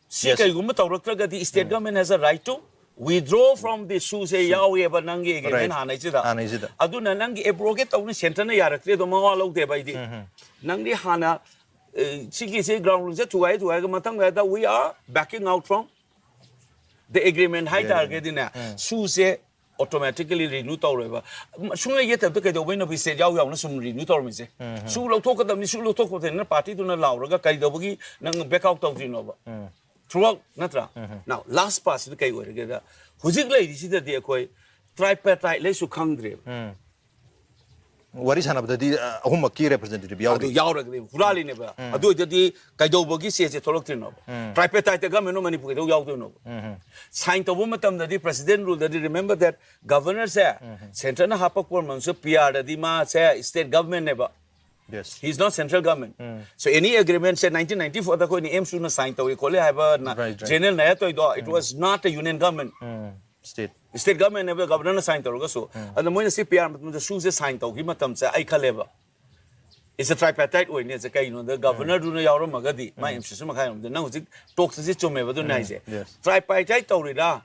ꯁꯤ Yes. ꯀꯩꯒꯨꯝꯕ ꯇꯧꯔꯛꯇ꯭ꯔꯒꯗꯤ state government has a right to withdraw from the ꯁꯨꯁꯦ ꯌꯥꯎꯋꯦꯕ ꯅꯪꯒꯤ agreement Right. ꯍꯥꯟꯅꯩꯁꯤꯗ꯫ ꯍꯥꯟꯅꯩꯁꯤꯗ꯫ ꯑꯗꯨꯅ ꯅꯪꯒꯤ abrogate ꯇꯧꯅꯤ, centre ꯅ ꯌꯥꯔꯛꯇ꯭ꯔꯦ, ꯑꯗꯣ ꯃꯋꯥ ꯂꯧꯗꯦꯕ ꯑꯩꯗꯤ꯫ ꯅꯪꯗꯤ ꯍꯥꯟꯅ, ꯑꯦ, ꯁꯤꯒꯤꯁꯦ ground rule ꯁꯦ ꯊꯨꯒꯥꯏ ꯊꯨꯒꯥꯏꯔꯒ ꯃꯊꯪꯗ we are backing out from the agreement high ꯇꯥꯔꯒꯗꯤꯅꯦ, ꯁꯨꯁꯦ automatically renew ꯇꯧꯔꯣꯏꯕ꯫ ꯁꯨꯡꯂꯩ ꯌꯦꯠꯇꯕꯗ ꯀꯩꯗꯧꯕꯩꯅꯣ state ꯌꯥꯎ ꯌꯥꯎꯅ ꯁꯨꯝ renew ꯇꯧꯔꯝꯃꯤꯁꯦ? ꯁꯨ ꯂꯧꯊꯣꯛꯀꯗꯕꯅꯤ, ꯁꯨ ꯂꯧꯊꯣꯛꯀꯗꯕꯅꯤꯅ party ꯗꯨꯅ ꯂꯥꯎꯔꯒ ꯀꯩꯗꯧꯕꯒꯤ ꯅꯪ back out ꯇꯧꯗ꯭ꯔꯤꯅꯣꯕ? Throughout, ꯅꯠꯇ꯭ꯔꯥ? Now, last part ꯁꯤꯗ ꯀꯩ ꯑꯣꯏꯔꯒꯦꯗ, ꯍꯧꯖꯤꯛ ꯂꯩꯔꯤꯁꯤꯗꯗꯤ ꯑꯩꯈꯣꯏ ꯇ꯭ꯔꯥꯏꯄꯦꯇꯥꯏꯠ ꯂꯩꯁꯨ ꯈꯪꯗ꯭ꯔꯦꯕ꯫ ꯋꯥꯔꯤ ꯁꯥꯟꯅꯕꯗꯗꯤ ꯑ, ꯑꯍꯨꯝꯃꯛꯀꯤ ꯔꯤꯄ꯭ꯔꯦꯖꯦꯟꯇꯦꯇꯤꯚ ꯑꯗꯨ ꯌꯥꯎꯔꯤ꯫ ꯌꯥꯎꯔꯒꯗꯤ ꯍꯨꯔꯥꯜꯂꯤꯅꯦꯕ꯫ ꯑꯗꯨ ꯑꯣꯏꯗꯗꯤ ꯀꯩꯗꯧꯕꯒꯤ ꯆꯦꯁꯦ ꯊꯣꯛꯂꯛꯇ꯭ꯔꯤꯅꯣꯕ? ꯇ꯭ꯔꯥꯏꯄꯦꯇꯥꯏꯠꯇ ꯒꯃꯦꯟ ꯑꯣꯐ ꯃꯅꯤꯄꯨꯔ ꯀꯩꯗꯧ ꯌꯥꯎꯗꯣꯏꯅꯣꯕ? ꯁꯥꯏꯟ ꯇꯧꯕ ꯃꯇꯝꯗꯗꯤ ꯄ꯭ꯔꯁꯤꯗꯦꯟ ꯔꯨꯜꯗꯗꯤ, ꯔꯤꯃꯦꯝꯕꯔ ꯗꯦꯠ, ꯒꯚꯔꯅꯔꯁꯦ ꯁꯦꯟꯇꯔꯅ ꯍꯥꯞꯄꯛꯄ ꯑꯣꯏꯔꯝꯁꯨ ꯄꯤ ꯑꯥꯔꯗꯗꯤ ꯃꯥꯁꯦ ꯁ꯭ꯇꯦꯠ ꯒꯚꯔꯟꯃꯦꯟꯅꯦꯕ꯫ Yes. He is not central government. So any agreement ꯁꯦ ꯅꯥꯏꯟꯇꯤꯟ ꯅꯥꯏꯟꯇꯤ ꯐꯣꯔꯗ ꯑꯩꯈꯣꯏꯅ ꯑꯦꯝꯁꯨꯅ ꯁꯥꯏꯟ ꯇꯧꯏ ꯈꯣꯠꯂꯤ ꯍꯥꯏꯕ Right, right. ꯖꯦꯅꯔꯦꯜ ꯅꯥꯌꯔ ꯇꯧꯔꯤꯗꯣ, it was not a union government. State. State ꯒꯚꯔꯟꯃꯦꯟꯅꯦꯕ ꯒꯚꯔꯅꯔꯅ ꯁꯥꯏꯟ ꯇꯧꯔꯒꯁꯨ꯫ ꯑꯗꯣ ꯃꯣꯏꯅ ꯁꯤ ꯄꯤ ꯑꯥꯔ ꯃꯇꯝꯗ ꯁꯨꯁꯦ ꯁꯥꯏꯟ ꯇꯧꯈꯤꯕ ꯃꯇꯝꯁꯦ ꯑꯩ ꯈꯜꯂꯦꯕ, it's a tripartite ꯑꯣꯏꯅꯤ꯫ ꯀꯩꯒꯤꯅꯣꯗ ꯒꯚꯔꯅꯔꯗꯨꯅ ꯌꯥꯎꯔꯝꯃꯒꯗꯤ ꯃꯥ ꯑꯦꯝ ꯁꯤ ꯁꯤ ꯃꯈꯥ ꯌꯧꯔꯝꯗ ꯅꯪ ꯍꯧꯖꯤꯛ ꯇꯣꯛꯇꯁꯤ ꯆꯨꯝꯃꯦꯕ ꯑꯗꯨꯅ ꯍꯥꯏꯁꯦ꯫ Yes. ꯇ꯭ꯔꯥꯏꯄꯥꯏꯇꯥꯏꯠ ꯇꯧꯔꯤꯔꯥ?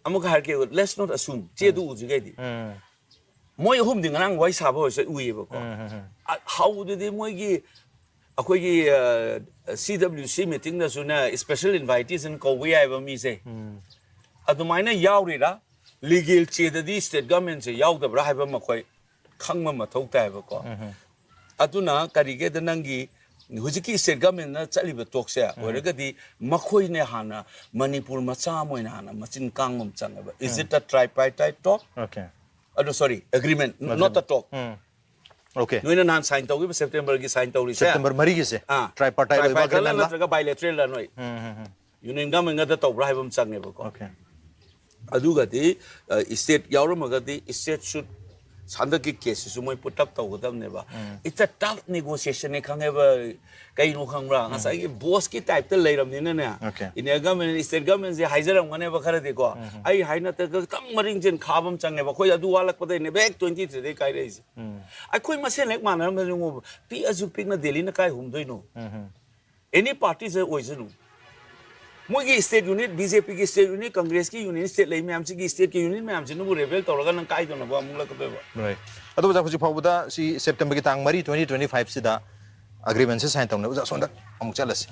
ꯑꯃꯨꯛꯀ ꯍꯥꯏꯔꯛꯀꯦ, let's not assume꯫ ꯆꯦꯗꯨ ꯎꯗ꯭ꯔꯤꯈꯩꯗꯤ ꯃꯣꯏ ꯑꯍꯨꯝꯗꯤ ꯉꯔꯥꯡ ꯋꯥꯔꯤ ꯁꯥꯕ ꯑꯣꯏꯔꯁꯨ ꯑꯩ ꯎꯏꯌꯦꯕꯀꯣ꯫ ꯑ, ꯍꯧꯕꯗꯗꯤ ꯃꯣꯏꯒꯤ ꯑꯩꯈꯣꯏꯒꯤ ꯁꯤ ꯗꯕ꯭ꯂꯤꯎ ꯁꯤ ꯃꯤꯇꯤꯡꯗꯁꯨꯅꯦ ꯁ꯭ꯄꯦꯁꯦꯜ ꯏꯟꯚꯥꯏꯇꯤꯁꯟ ꯀꯧꯕ ꯌꯥꯏꯕ ꯃꯤꯁꯦ꯫ ꯑꯗꯨꯃꯥꯏꯅ ꯌꯥꯎꯔꯤꯔꯥ? ꯂꯤꯒꯦꯜ ꯆꯦꯗꯗꯤ ꯁ꯭ꯇꯦꯠ ꯒꯚꯔꯟꯃꯦꯟꯁꯦ ꯌꯥꯎꯗꯕ꯭ꯔꯥ ꯍꯥꯏꯕ ꯑꯃ ꯑꯩꯈꯣꯏ ꯈꯪꯕ ꯃꯊꯧ ꯇꯥꯏꯕꯀꯣ꯫ ꯑꯗꯨꯅ ꯀꯔꯤꯒꯦꯗ ꯅꯪꯒꯤ ꯍꯧꯖꯤꯛꯀꯤ ꯁ꯭ꯇꯦꯠ ꯒꯚꯔꯟꯃꯦꯟꯅ ꯆꯠꯂꯤꯕ ꯇꯣꯛꯁꯦ ꯑꯣꯏꯔꯒꯗꯤ ꯃꯈꯣꯏꯅ ꯍꯥꯟꯅ ꯃꯅꯤꯄꯨꯔ ꯃꯆꯥ ꯑꯃ ꯑꯣꯏꯅ ꯍꯥꯟꯅ ꯃꯆꯤꯟ ꯀꯥꯡꯕ ꯑꯃ ꯆꯪꯉꯦꯕ꯫ Is it a tripartite talk? Okay. ꯑꯗꯣ sorry, agreement, not a talk꯫ Okay. ꯅꯣꯏꯅ ꯅꯍꯥꯟ ꯁꯥꯏꯟ ꯇꯧꯈꯤꯕ ꯁꯦꯞꯇꯦꯝꯕꯔꯒꯤ ꯁꯥꯏꯟ ꯇꯧꯔꯤꯁꯦ ꯁꯦꯞꯇꯦꯝꯕꯔ ꯃꯔꯤꯒꯤꯁꯦ ꯑꯥ, tripartite ꯑꯣꯏꯕ tripartite agreement ꯂ? ꯅꯠꯇ꯭ꯔꯒ ꯕꯥꯏꯂꯦꯇ꯭ꯔꯦꯜꯗ ꯅꯣꯏ ꯌꯨꯅꯤꯌꯟ ꯒꯚꯔꯟꯃꯦꯟꯒꯗ ꯇꯧꯕ꯭ꯔꯥ ꯍꯥꯏꯕ ꯑꯃ ꯆꯪꯉꯦꯕꯀꯣ꯫ Okay. ꯑꯗꯨꯒꯗꯤ ꯁ꯭ꯇꯦꯠ ꯌꯥꯎꯔꯝꯃꯒꯗꯤ ꯁ꯭ꯇꯦꯠ ꯁꯨꯠ ꯍꯟꯗꯛꯀꯤ ꯀꯦꯁꯁꯤꯁꯨ ꯃꯣꯏ ꯄꯨꯠ up ꯇꯧꯒꯗꯕꯅꯦꯕ꯫ It's a tough negotiation ꯅꯦ ꯈꯪꯉꯦꯕ꯫ ꯀꯩꯅꯣ ꯈꯪꯕ꯭ꯔꯥ? ꯉꯁꯥꯏꯒꯤ ꯕꯣꯁꯀꯤ ꯇꯥꯏꯞꯇ ꯂꯩꯔꯕꯅꯤꯅꯅꯦ꯫ Okay. ꯏꯟꯗꯤꯌꯥ ꯒꯚꯔꯟꯃꯦꯟ, ꯁ꯭ꯇꯦꯠ ꯒꯚꯔꯟꯃꯦꯟꯁꯦ ꯍꯥꯏꯖꯔꯝꯒꯅꯦꯕ ꯈꯔꯗꯤꯀꯣ꯫ ꯑꯩ ꯍꯥꯏꯅ ꯈꯤꯇꯪ ꯃꯔꯤꯡ ꯆꯦꯟ ꯈꯥꯕ ꯑꯃ ꯆꯪꯉꯦꯕ꯫ ꯑꯩꯈꯣꯏ ꯑꯗꯨ ꯋꯥꯠꯂꯛꯄꯗꯩꯅꯦꯕ ꯍꯦꯛ ꯇ꯭ꯋꯦꯟꯇꯤ ꯊ꯭ꯔꯤꯗꯩ ꯀꯥꯏꯔꯛꯏꯁꯦ꯫ ꯑꯩꯈꯣꯏ ꯃꯁꯦꯟ ꯍꯦꯛ ꯃꯥꯟꯅꯔꯝꯕꯁꯨ ꯄꯤꯛꯑꯁꯨ ꯄꯤꯛꯅ ꯗꯦꯜꯂꯤꯅ ꯀꯥꯏ ꯍꯨꯝꯗꯣꯏꯅꯣ? ꯑꯦꯅꯤ ꯄꯥꯔꯇꯤꯁꯦ ꯑꯣꯏꯁꯅꯨ꯫ ꯃꯣꯏꯒꯤ ꯁ꯭ꯇꯦꯠ ꯌꯨꯅꯤꯠ, ꯕꯤ ꯖꯦ ꯄꯤꯒꯤ ꯁ꯭ꯇꯦꯠ ꯌꯨꯅꯤꯠ, ꯀꯪꯒ꯭ꯔꯦꯁꯀꯤ ꯌꯨꯅꯤꯠ ꯁ꯭ꯇꯦꯠ ꯂꯩ ꯃꯌꯥꯝꯁꯤꯒꯤ ꯁ꯭ꯇꯦꯠꯀꯤ ꯌꯨꯅꯤꯠ ꯃꯌꯥꯝꯁꯤꯅꯕꯨ ꯔꯦꯕꯦꯜ ꯇꯧꯔꯒ ꯅꯪ ꯀꯥꯏꯗꯅꯕ ꯑꯃꯨꯛ ꯂꯛꯀꯗꯣꯏꯕ? Right. ꯑꯗꯣ ꯑꯣꯖꯥ, ꯍꯧꯖꯤꯛ ꯐꯥꯎꯕꯗ ꯁꯤ ꯁꯦꯞꯇꯦꯝꯕꯔꯒꯤ ꯇꯥꯡ ꯃꯔꯤ, twenty twenty five ꯁꯤꯗ ꯑꯦꯒ꯭ꯔꯤꯃꯦꯟꯁꯦ ꯁꯥꯏꯟ ꯇꯧꯅꯕ꯫ ꯑꯣꯖꯥ, ꯁꯣꯝꯗ ꯑꯃꯨꯛ ꯆꯠꯂꯁꯤ꯫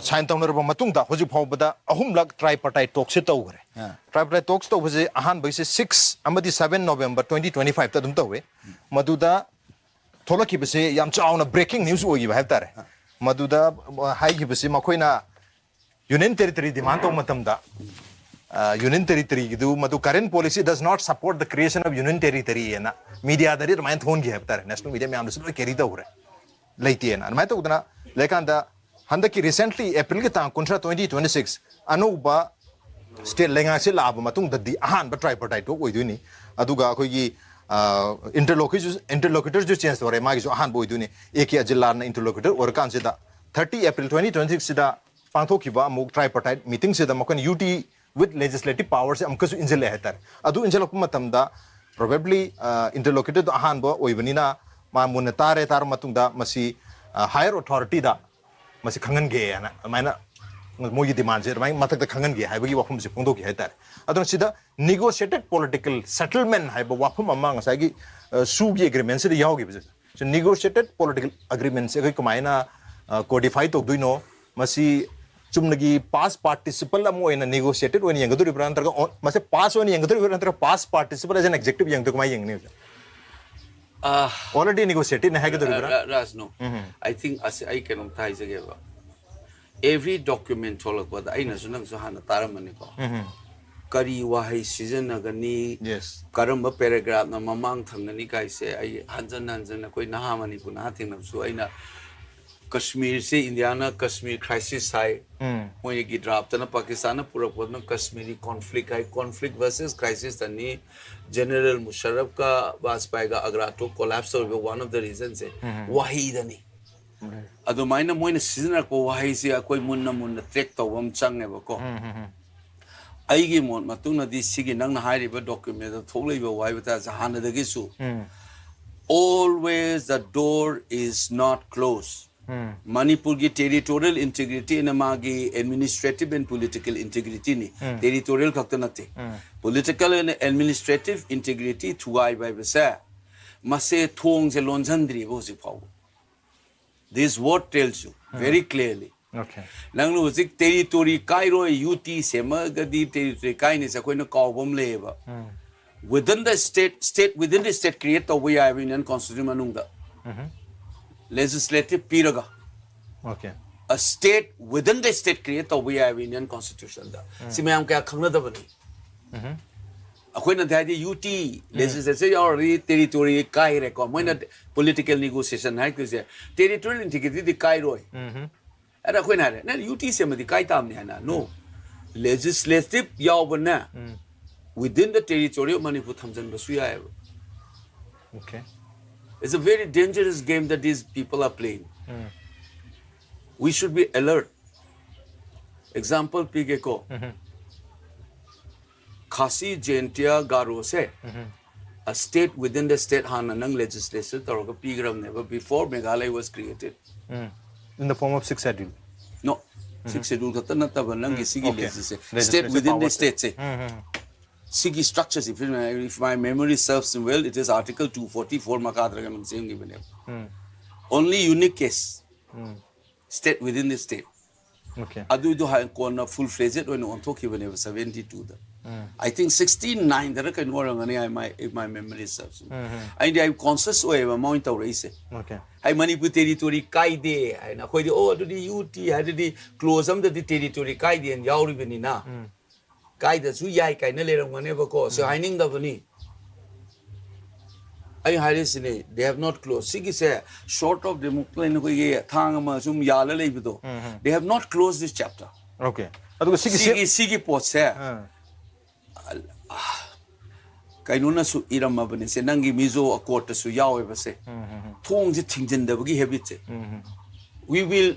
ꯁꯥꯏꯟ ꯇꯧꯅꯔꯕ ꯃꯇꯨꯡꯗ ꯍꯧꯖꯤꯛ ꯐꯥꯎꯕꯗ ꯑꯍꯨꯝꯂꯛ tripartite talkꯁꯦ ꯇꯧꯈ꯭ꯔꯦ꯫ ꯑꯥ. Tripartite talks ꯇꯧꯕꯁꯦ ꯑꯍꯥꯟꯕꯒꯤꯁꯦ six ꯑꯃꯗꯤ seven November twenty twenty five ꯇ ꯑꯗꯨꯝ ꯇꯧꯋꯦ꯫ ꯃꯗꯨꯗ ꯊꯣꯛꯂꯛꯈꯤꯕꯁꯦ ꯌꯥꯝ ꯆꯥꯎꯅ breaking news ꯑꯣꯏꯈꯤꯕ ꯍꯥꯏꯕ ꯇꯥꯔꯦ꯫ ꯃꯗꯨꯗ ꯍꯥꯏꯈꯤꯕꯁꯤ ꯃꯈꯣꯏꯅ ꯌꯨꯅꯤꯌꯟ ꯇꯦꯔꯤꯇꯣꯔꯤ ꯗꯤꯃꯥꯟ ꯇꯧꯕ ꯃꯇꯝꯗ ꯌꯨꯅꯤꯌꯟ ꯇꯦꯔꯤꯇꯔꯤꯒꯤꯗꯨ ꯃꯗꯨ current policy does not support the creation of union territory ꯍꯥꯏꯅ ꯃꯤꯗꯤꯌꯥꯗꯗꯤ ꯑꯗꯨꯃꯥꯏꯅ ꯊꯣꯟꯈꯤ ꯍꯥꯏꯕ ꯇꯥꯔꯦ, ꯅꯦꯁꯅꯦꯜ ꯃꯤꯗꯤꯌꯥ ꯃꯌꯥꯝꯗꯁꯨ ꯂꯣꯏ ꯀꯦꯔꯤ ꯇꯧꯈ꯭ꯔꯦ, ꯂꯩꯇꯦꯅ꯫ ꯑꯗꯨꯃꯥꯏꯅ ꯇꯧꯗꯅ ꯂꯩꯀꯥꯟꯗ ꯍꯟꯗꯛꯀꯤ recently ꯑꯦꯄ꯭ꯔꯤꯜꯒꯤ ꯇꯥꯡ ꯀꯨꯟꯊ꯭ꯔꯥ twenty twenty six ꯑꯅꯧꯕ ꯁ꯭ꯇꯦꯠ ꯂꯩꯉꯥꯛꯁꯦ ꯂꯥꯛꯑꯕ ꯃꯇꯨꯡꯗꯗꯤ ꯑꯍꯥꯟꯕ tripartite talk ꯑꯣꯏꯗꯣꯏꯅꯤ꯫ ꯑꯗꯨꯒ ꯑꯩꯈꯣꯏꯒꯤ ꯏꯟꯇꯔꯂꯣꯀ꯭ꯌꯨꯇꯔꯁꯨ ꯆꯦꯟꯖ ꯇꯧꯔꯦ, ꯃꯥꯒꯤꯁꯨ ꯑꯍꯥꯟꯕ ꯑꯣꯏꯗꯣꯏꯅꯤ꯫ ꯑꯦ ꯀꯦ ꯑꯖꯤꯂꯥꯜꯅ ꯏꯟꯇꯔꯂꯣꯀ꯭ꯌꯨꯇꯔ ꯑꯣꯏꯔꯀꯥꯟꯁꯤꯗ ꯊꯥꯔꯇꯤ ꯑꯦꯄ꯭ꯔꯤꯜ ꯇ꯭ꯋꯦꯟꯇꯤ ꯇ꯭ꯋꯦꯟꯇꯤ ꯁꯤꯛꯁꯁꯤꯗ ꯄꯥꯡꯊꯣꯛꯈꯤꯕ ꯑꯃꯨꯛ tripartite meetingꯁꯤꯗ ꯃꯈꯣꯏꯅ ꯌꯨ ꯇꯤ with legislative powerꯁꯦ ꯑꯃꯨꯛꯀꯁꯨ ꯏꯟꯁꯤꯜꯂꯛꯑꯦ ꯍꯥꯏꯇꯥꯔꯦ꯫ ꯑꯗꯨ ꯏꯟꯁꯤꯜꯂꯛꯄ ꯃꯇꯝꯗ probably ꯏꯟꯇꯔꯂꯣꯀ꯭ꯌꯨꯇꯔꯗꯣ ꯑꯍꯥꯟꯕ ꯑꯣꯏꯕꯅꯤꯅ ꯃꯥ ꯃꯨꯟꯅ ꯇꯥꯔꯦ, ꯇꯥꯔꯕ ꯃꯇꯨꯡꯗ ꯃꯁꯤ higher authorityꯗ ꯃꯁꯤ ꯈꯪꯍꯟꯒꯦ ꯍꯥꯏꯅ ꯑꯗꯨꯃꯥꯏꯅ ꯃꯣꯏꯒꯤ demandꯁꯦ ꯑꯗꯨꯃꯥꯏꯅ ꯃꯊꯛꯇ ꯈꯪꯍꯟꯒꯦ ꯍꯥꯏꯕꯒꯤ ꯋꯥꯐꯝꯁꯦ ꯐꯣꯡꯗꯣꯛꯈꯤ ꯍꯥꯏꯇꯥꯔꯦ꯫ ꯑꯗꯨꯅ ꯁꯤꯗ negotiated political settlement ꯍꯥꯏꯕ ꯋꯥꯐꯝ ꯑꯃ ꯉꯁꯥꯏꯒꯤ ꯁꯨꯒꯤ ꯑꯦꯒ꯭ꯔꯤꯃꯦꯟꯁꯤꯗ ꯌꯥꯎꯈꯤꯕꯁꯦ, negotiated political agreementꯁꯦ ꯑꯩꯈꯣꯏ ꯀꯃꯥꯏꯅ ꯀꯣꯗꯤꯐꯥꯏ ꯇꯧꯗꯣꯏꯅꯣ? ꯃꯁꯤ ꯆꯨꯝꯅꯒꯤ past participle ꯑꯃ ꯑꯣꯏꯅ negotiated ꯑꯣꯏꯅ ꯌꯦꯡꯒꯗꯧꯔꯤꯕ꯭ꯔꯥ, ꯅꯠꯇ꯭ꯔꯒ ꯃꯁꯤ past ꯑꯣꯏꯅ ꯌꯦꯡꯒꯗꯧꯔꯤꯕ꯭ꯔꯥ, ꯅꯠꯇ꯭ꯔꯒ past participle as an adjective ꯌꯦꯡꯗꯣꯏ, ꯀꯃꯥꯏꯅ ꯌꯦꯡꯒꯅꯤ ꯍꯧꯖꯤꯛ? ꯑꯥ, Already negotiatedꯅ ꯍꯥꯏꯒꯗꯧꯔꯤꯕ꯭ꯔꯥ? ꯔꯥ- ꯔꯥꯖꯅꯣ, ꯎꯝ꯫ I think ꯑꯁꯤ ꯑꯩ ꯀꯩꯅꯣꯝꯇ ꯍꯥꯏꯖꯒꯦꯕ꯫ Every document ꯊꯣꯛꯂꯛꯄꯗ ꯑꯩꯅꯁꯨ ꯅꯪꯁꯨ ꯍꯥꯟꯅ ꯇꯥꯔꯝꯃꯅꯤꯀꯣ, ꯎꯝ꯫ ꯀꯔꯤ ꯋꯥꯍꯩ ꯁꯤꯖꯤꯟꯅꯒꯅꯤ, Yes. ꯀꯔꯝꯕ paragraphꯅ ꯃꯃꯥꯡ ꯊꯪꯒꯅꯤ ꯀꯥꯏꯁꯦ ꯑꯩ ꯍꯟꯖꯟ ꯍꯟꯖꯟ ꯑꯩꯈꯣꯏ ꯅꯍꯥ ꯃꯅꯤꯄꯨꯔ ꯅꯍꯥ ꯊꯦꯡꯅꯕꯁꯨ ꯑꯩꯅ ꯀꯁꯃꯤꯔꯁꯦ ꯏꯟꯗꯤꯌꯥꯅ ꯀꯁꯃꯤꯔ crisis ꯍꯥꯏ, ꯎꯝ꯫ ꯃꯣꯏꯒꯤ draftꯇꯅ ꯄꯥꯀꯤꯁꯇꯥꯟꯅ ꯄꯨꯔꯛꯄꯗꯨꯅ ꯀꯁꯃꯤꯔꯤ conflict ꯍꯥꯏ, conflict versus crisisꯇꯅꯤ꯫ ꯖꯦꯅꯔꯦꯜ ꯃꯨꯁꯔꯐꯀ ꯕꯥꯖꯄꯥꯏꯒ ꯑꯒ꯭ꯔꯥ talk collapse ꯇꯧꯔꯤꯕ one of the reasonꯁꯦ ꯋꯥꯍꯩꯗꯅꯤ꯫ ꯑꯗꯨꯃꯥꯏꯅ ꯃꯣꯏꯅ ꯁꯤꯖꯤꯟꯅꯔꯛꯄ ꯋꯥꯍꯩꯁꯦ ꯑꯩꯈꯣꯏ ꯃꯨꯟꯅ ꯃꯨꯟꯅ track ꯇꯧꯕ ꯑꯃ ꯆꯪꯉꯦꯕꯀꯣ꯫ ꯑꯩꯒꯤ ꯃꯣꯠ ꯃꯇꯨꯡꯗꯗꯤ ꯁꯤꯒꯤ ꯅꯪꯅ ꯍꯥꯏꯔꯤꯕ documentꯇ ꯊꯣꯛꯂꯛꯏꯕ ꯋꯥꯍꯩ ꯋꯥꯇꯥꯁꯦ ꯍꯥꯟꯅꯗꯒꯤꯁꯨ always the door is not closed. ꯃꯅꯤꯄꯨꯔꯒꯤ territorial integrity ꯑꯅ ꯃꯥꯒꯤ administrative and political integrityꯅꯤ꯫ Territorial ꯈꯛꯇ ꯅꯠꯇꯦ꯫ Political and administrative integrity ꯊꯨꯒꯥꯏꯕ ꯍꯥꯏꯕꯁꯦ ꯃꯁꯦ ꯊꯣꯡꯁꯦ ꯂꯣꯟꯁꯤꯟꯗ꯭ꯔꯤꯕ ꯍꯧꯖꯤꯛ ꯐꯥꯎꯕ꯫ This word tells you very clearly. Okay. ꯅꯪꯅ ꯍꯧꯖꯤꯛ territory ꯀꯥꯏꯔꯣꯏ, ꯌꯨ ꯇꯤ ꯁꯦꯝꯃꯒꯗꯤ territory ꯀꯥꯏꯅꯤꯁꯦ ꯑꯩꯈꯣꯏꯅ ꯀꯥꯎꯕ ꯑꯃ ꯂꯩꯌꯦꯕ꯫ Within the state, state within the state create ꯇꯧꯕ ꯌꯥꯏꯕ Indian constitution ꯃꯅꯨꯡꯗ꯫ Legislative ꯄꯤꯔꯒ꯫ Okay. a state within the state create ꯇꯧꯕ ꯌꯥꯏꯕ Indian constitution ꯗ꯫ ꯁꯤ ꯃꯌꯥꯝ ꯀꯌꯥ ꯈꯪꯅꯗꯕꯅꯤ꯫ ꯑꯩꯈꯣꯏꯅ ꯍꯥꯏꯗꯤ UT legislature ꯌꯥꯎꯔꯗꯤ territory ꯀꯥꯏꯔꯦꯀꯣ꯫ ꯃꯣꯏꯅ political negotiation ꯍꯥꯏꯗꯣꯏꯁꯦ territorial integrity ꯗꯤ ꯀꯥꯏꯔꯣꯏ꯫ ꯑꯗ ꯑꯩꯈꯣꯏꯅ ꯍꯥꯏꯔꯦ, "ꯅꯪ UT ꯁꯦꯝꯃꯗꯤ ꯀꯥꯏ ꯇꯥꯕꯅꯤ" ꯍꯥꯏꯅ꯫ No. Legislative ꯌꯥꯎꯕꯅ within the territory of Manipur ꯊꯝꯖꯤꯟꯕꯁꯨ ꯌꯥꯏꯑꯕ꯫ Okay. It's a very dangerous game that these people are playing. We should be alert. Example ꯄꯤꯒꯦꯀꯣ꯫ ꯈꯥꯁꯤ, Jaintia, ꯒꯥꯔꯣꯁꯦ a state within the state ꯍꯥꯟꯅ ꯅꯪ legislation ꯇꯧꯔꯒ ꯄꯤꯈ꯭ꯔꯕꯅꯦꯕ, before Meghalaya was created. In the form of sixth schedule. No. Sixth schedule ꯈꯛꯇ ꯅꯠꯇꯕ ꯅꯪꯒꯤ ꯁꯤꯒꯤ Okay. legislation, state Legislation within the power. state ꯁꯦ꯫ ꯁꯤꯒꯤ structure ꯁꯤ, if my memory serves me well, it is article two forty-four ꯃꯈꯥꯗ ꯀꯩꯅꯣꯝ ꯁꯦꯝꯈꯤꯕꯅꯦꯕ꯫ Only unique case, state within the state. Okay. ꯑꯗꯨꯏꯗꯣ ꯍꯥꯏ ꯀꯣꯟꯅ full fledged ꯑꯣꯏꯅ ꯑꯣꯟꯊꯣꯛꯈꯤꯕꯅꯦꯕ seventy two the. I think sixty nine ꯗꯔ ꯀꯩꯅꯣ ꯑꯣꯏꯔꯝꯒꯅꯤ, I my, if my memory serves me. ꯑꯩꯗꯤ ꯑꯩ conscious ꯑꯣꯏꯌꯦꯕ ꯃꯣꯏꯅ ꯇꯧꯔꯛꯏꯁꯦ꯫ Okay. ꯍꯥꯏ ꯃꯅꯤꯄꯨꯔ territory ꯀꯥꯏꯗꯦ ꯍꯥꯏꯅ ꯑꯩꯈꯣꯏꯗꯤ, "ꯑꯣ, ꯑꯗꯨꯗꯤ UT ꯍꯥꯏꯗꯨꯗꯤ clause ꯑꯃꯗꯗꯤ territory ꯀꯥꯏꯗꯦꯅ ꯌꯥꯎꯔꯤꯕꯅꯤꯅ ꯀꯥꯏꯗꯁꯨ ꯌꯥꯏ" ꯀꯥꯏꯅ ꯂꯩꯔꯝꯒꯅꯦꯕꯀꯣ꯫ ꯁꯤ ꯍꯥꯏꯅꯤꯡꯗꯕꯅꯤ꯫ ꯑꯩ ꯍꯥꯏꯔꯤꯁꯤꯅꯤ, they have not closed. ꯁꯤꯒꯤꯁꯦ short of democracy ꯑꯩꯈꯣꯏꯒꯤ ꯊꯥꯡ ꯑꯃ ꯁꯨꯝ ꯌꯥꯜꯂ ꯂꯩꯕꯗꯣ, they have not closed this chapter. Okay. ꯑꯗꯨꯒ ꯁꯤꯒꯤ ꯁꯤꯒꯤ ꯁꯤꯒꯤ ꯄꯣꯠꯁꯦ ꯑꯥ. ꯀꯩꯅꯣꯅꯁꯨ ꯏꯔꯝꯃꯕꯅꯤ, ꯁꯦ ꯅꯪꯒꯤ ꯃꯤꯖꯣ accord ꯇꯁꯨ ꯌꯥꯎꯋꯦꯕ ꯁꯦ꯫ ꯊꯣꯡꯁꯦ ꯊꯤꯡꯖꯤꯟꯗꯕꯒꯤ habit say. We will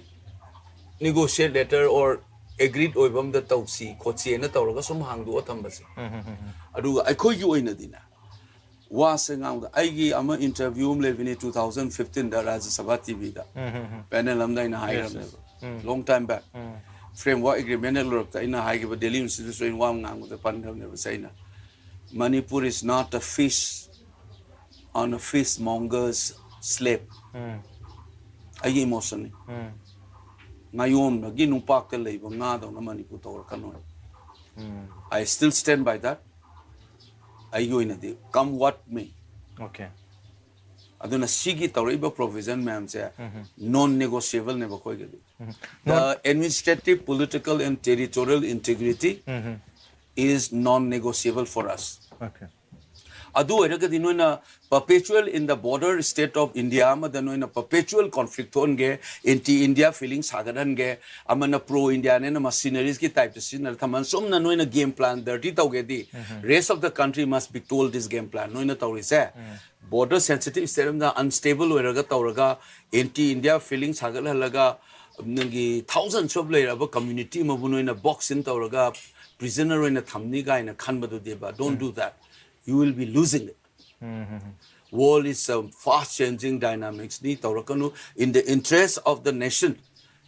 negotiate later or agreed ꯑꯣꯏꯕ ꯑꯝꯗ ꯇꯧꯁꯤ ꯈꯣꯠꯁꯤꯅ ꯇꯧꯔꯒ ꯁꯨꯝ ꯍꯥꯡꯗꯣꯛꯑ ꯊꯝꯕꯁꯦ꯫ ꯑꯗꯨꯒ ꯑꯩꯈꯣꯏꯒꯤ ꯑꯣꯏꯅꯗꯤꯅꯦ, ꯋꯥꯁꯦ ꯉꯥꯡꯕꯗ, ꯑꯩꯒꯤ ꯑꯃ interview ꯑꯃ ꯂꯩꯕꯅꯤ two thousand fifteen ꯗ ꯔꯥꯖ꯭ꯌ ꯁꯚꯥ ꯇꯤꯚꯤꯗ꯫ Panel ꯑꯃꯗ ꯑꯩꯅ ꯍꯥꯏꯈ꯭ꯔꯕꯅꯦꯕ, long time back, framework agreement ꯍꯦꯛ ꯂꯣꯏꯔꯛꯇ ꯑꯩꯅ ꯍꯥꯏꯈꯤꯕ, Delhi Institute ꯋꯥ ꯑꯃ ꯉꯥꯡꯕꯗ ꯄꯟꯈ꯭ꯔꯕꯅꯦꯕ ꯁꯦ ꯑꯩꯅ, "Manipur is not a fish on a fishmonger's slab." ꯑꯩꯒꯤ emotion ꯅꯤ꯫ ꯉꯥꯌꯣꯟꯕꯒꯤ ꯅꯨꯡꯄꯥꯛꯇ ꯂꯩꯕ ꯉꯥꯗꯧꯅ ꯃꯅꯤꯄꯨꯔ ꯇꯧꯔꯛꯀꯅꯣ ꯍꯥꯏꯕ꯫ I still stand by that. ꯑꯩꯒꯤ ꯑꯣꯏꯅꯗꯤ, come what may, Okay. ꯑꯗꯨꯅ ꯁꯤꯒꯤ ꯇꯧꯔꯛꯏꯕ provision ꯃꯌꯥꯝꯁꯦ non negotiable ꯅꯦꯕ ꯑꯩꯈꯣꯏꯒꯤꯗꯤ. The administrative, political and territorial integrity is non negotiable for us. Okay. ꯑꯗꯨ ꯑꯣꯏꯔꯒꯗꯤ ꯅꯣꯏꯅ perpetual in the border state of India ꯑꯃꯗ ꯅꯣꯏꯅ perpetual conflict ꯊꯣꯛꯍꯟꯒꯦ, anti India feeling ꯁꯥꯒꯠꯍꯟꯒꯦ, ꯑꯃꯅ pro India ꯅꯦꯅ mercenaries ꯀꯤ type ꯇ ꯁꯤꯖꯤꯟꯅꯔ ꯊꯝꯍꯟ, ꯁꯨꯝꯅ ꯅꯣꯏꯅ game plan dirty ꯇꯧꯒꯦꯗꯤ, rest of the country must be told this game plan. ꯅꯣꯏꯅ ꯇꯧꯔꯤꯁꯦ border sensitive state ꯑꯃꯗ unstable ꯑꯣꯏꯔꯒ ꯇꯧꯔꯒ, anti India feeling ꯁꯥꯒꯠꯍꯜꯂꯒ, ꯅꯪꯒꯤ thousands of ꯂꯩꯔꯕ community ꯑꯃꯕꯨ ꯅꯣꯏꯅ box in ꯇꯧꯔꯒ prisoner ꯑꯣꯏꯅ ꯊꯝꯅꯤ ꯀꯥꯏꯅ ꯈꯟꯕꯗꯨꯗꯤꯕ, don't do that. You will be losing it. World is a fast changing dynamics ꯅꯤ, ꯇꯧꯔꯛꯀꯅꯨ. In the interest of the nation,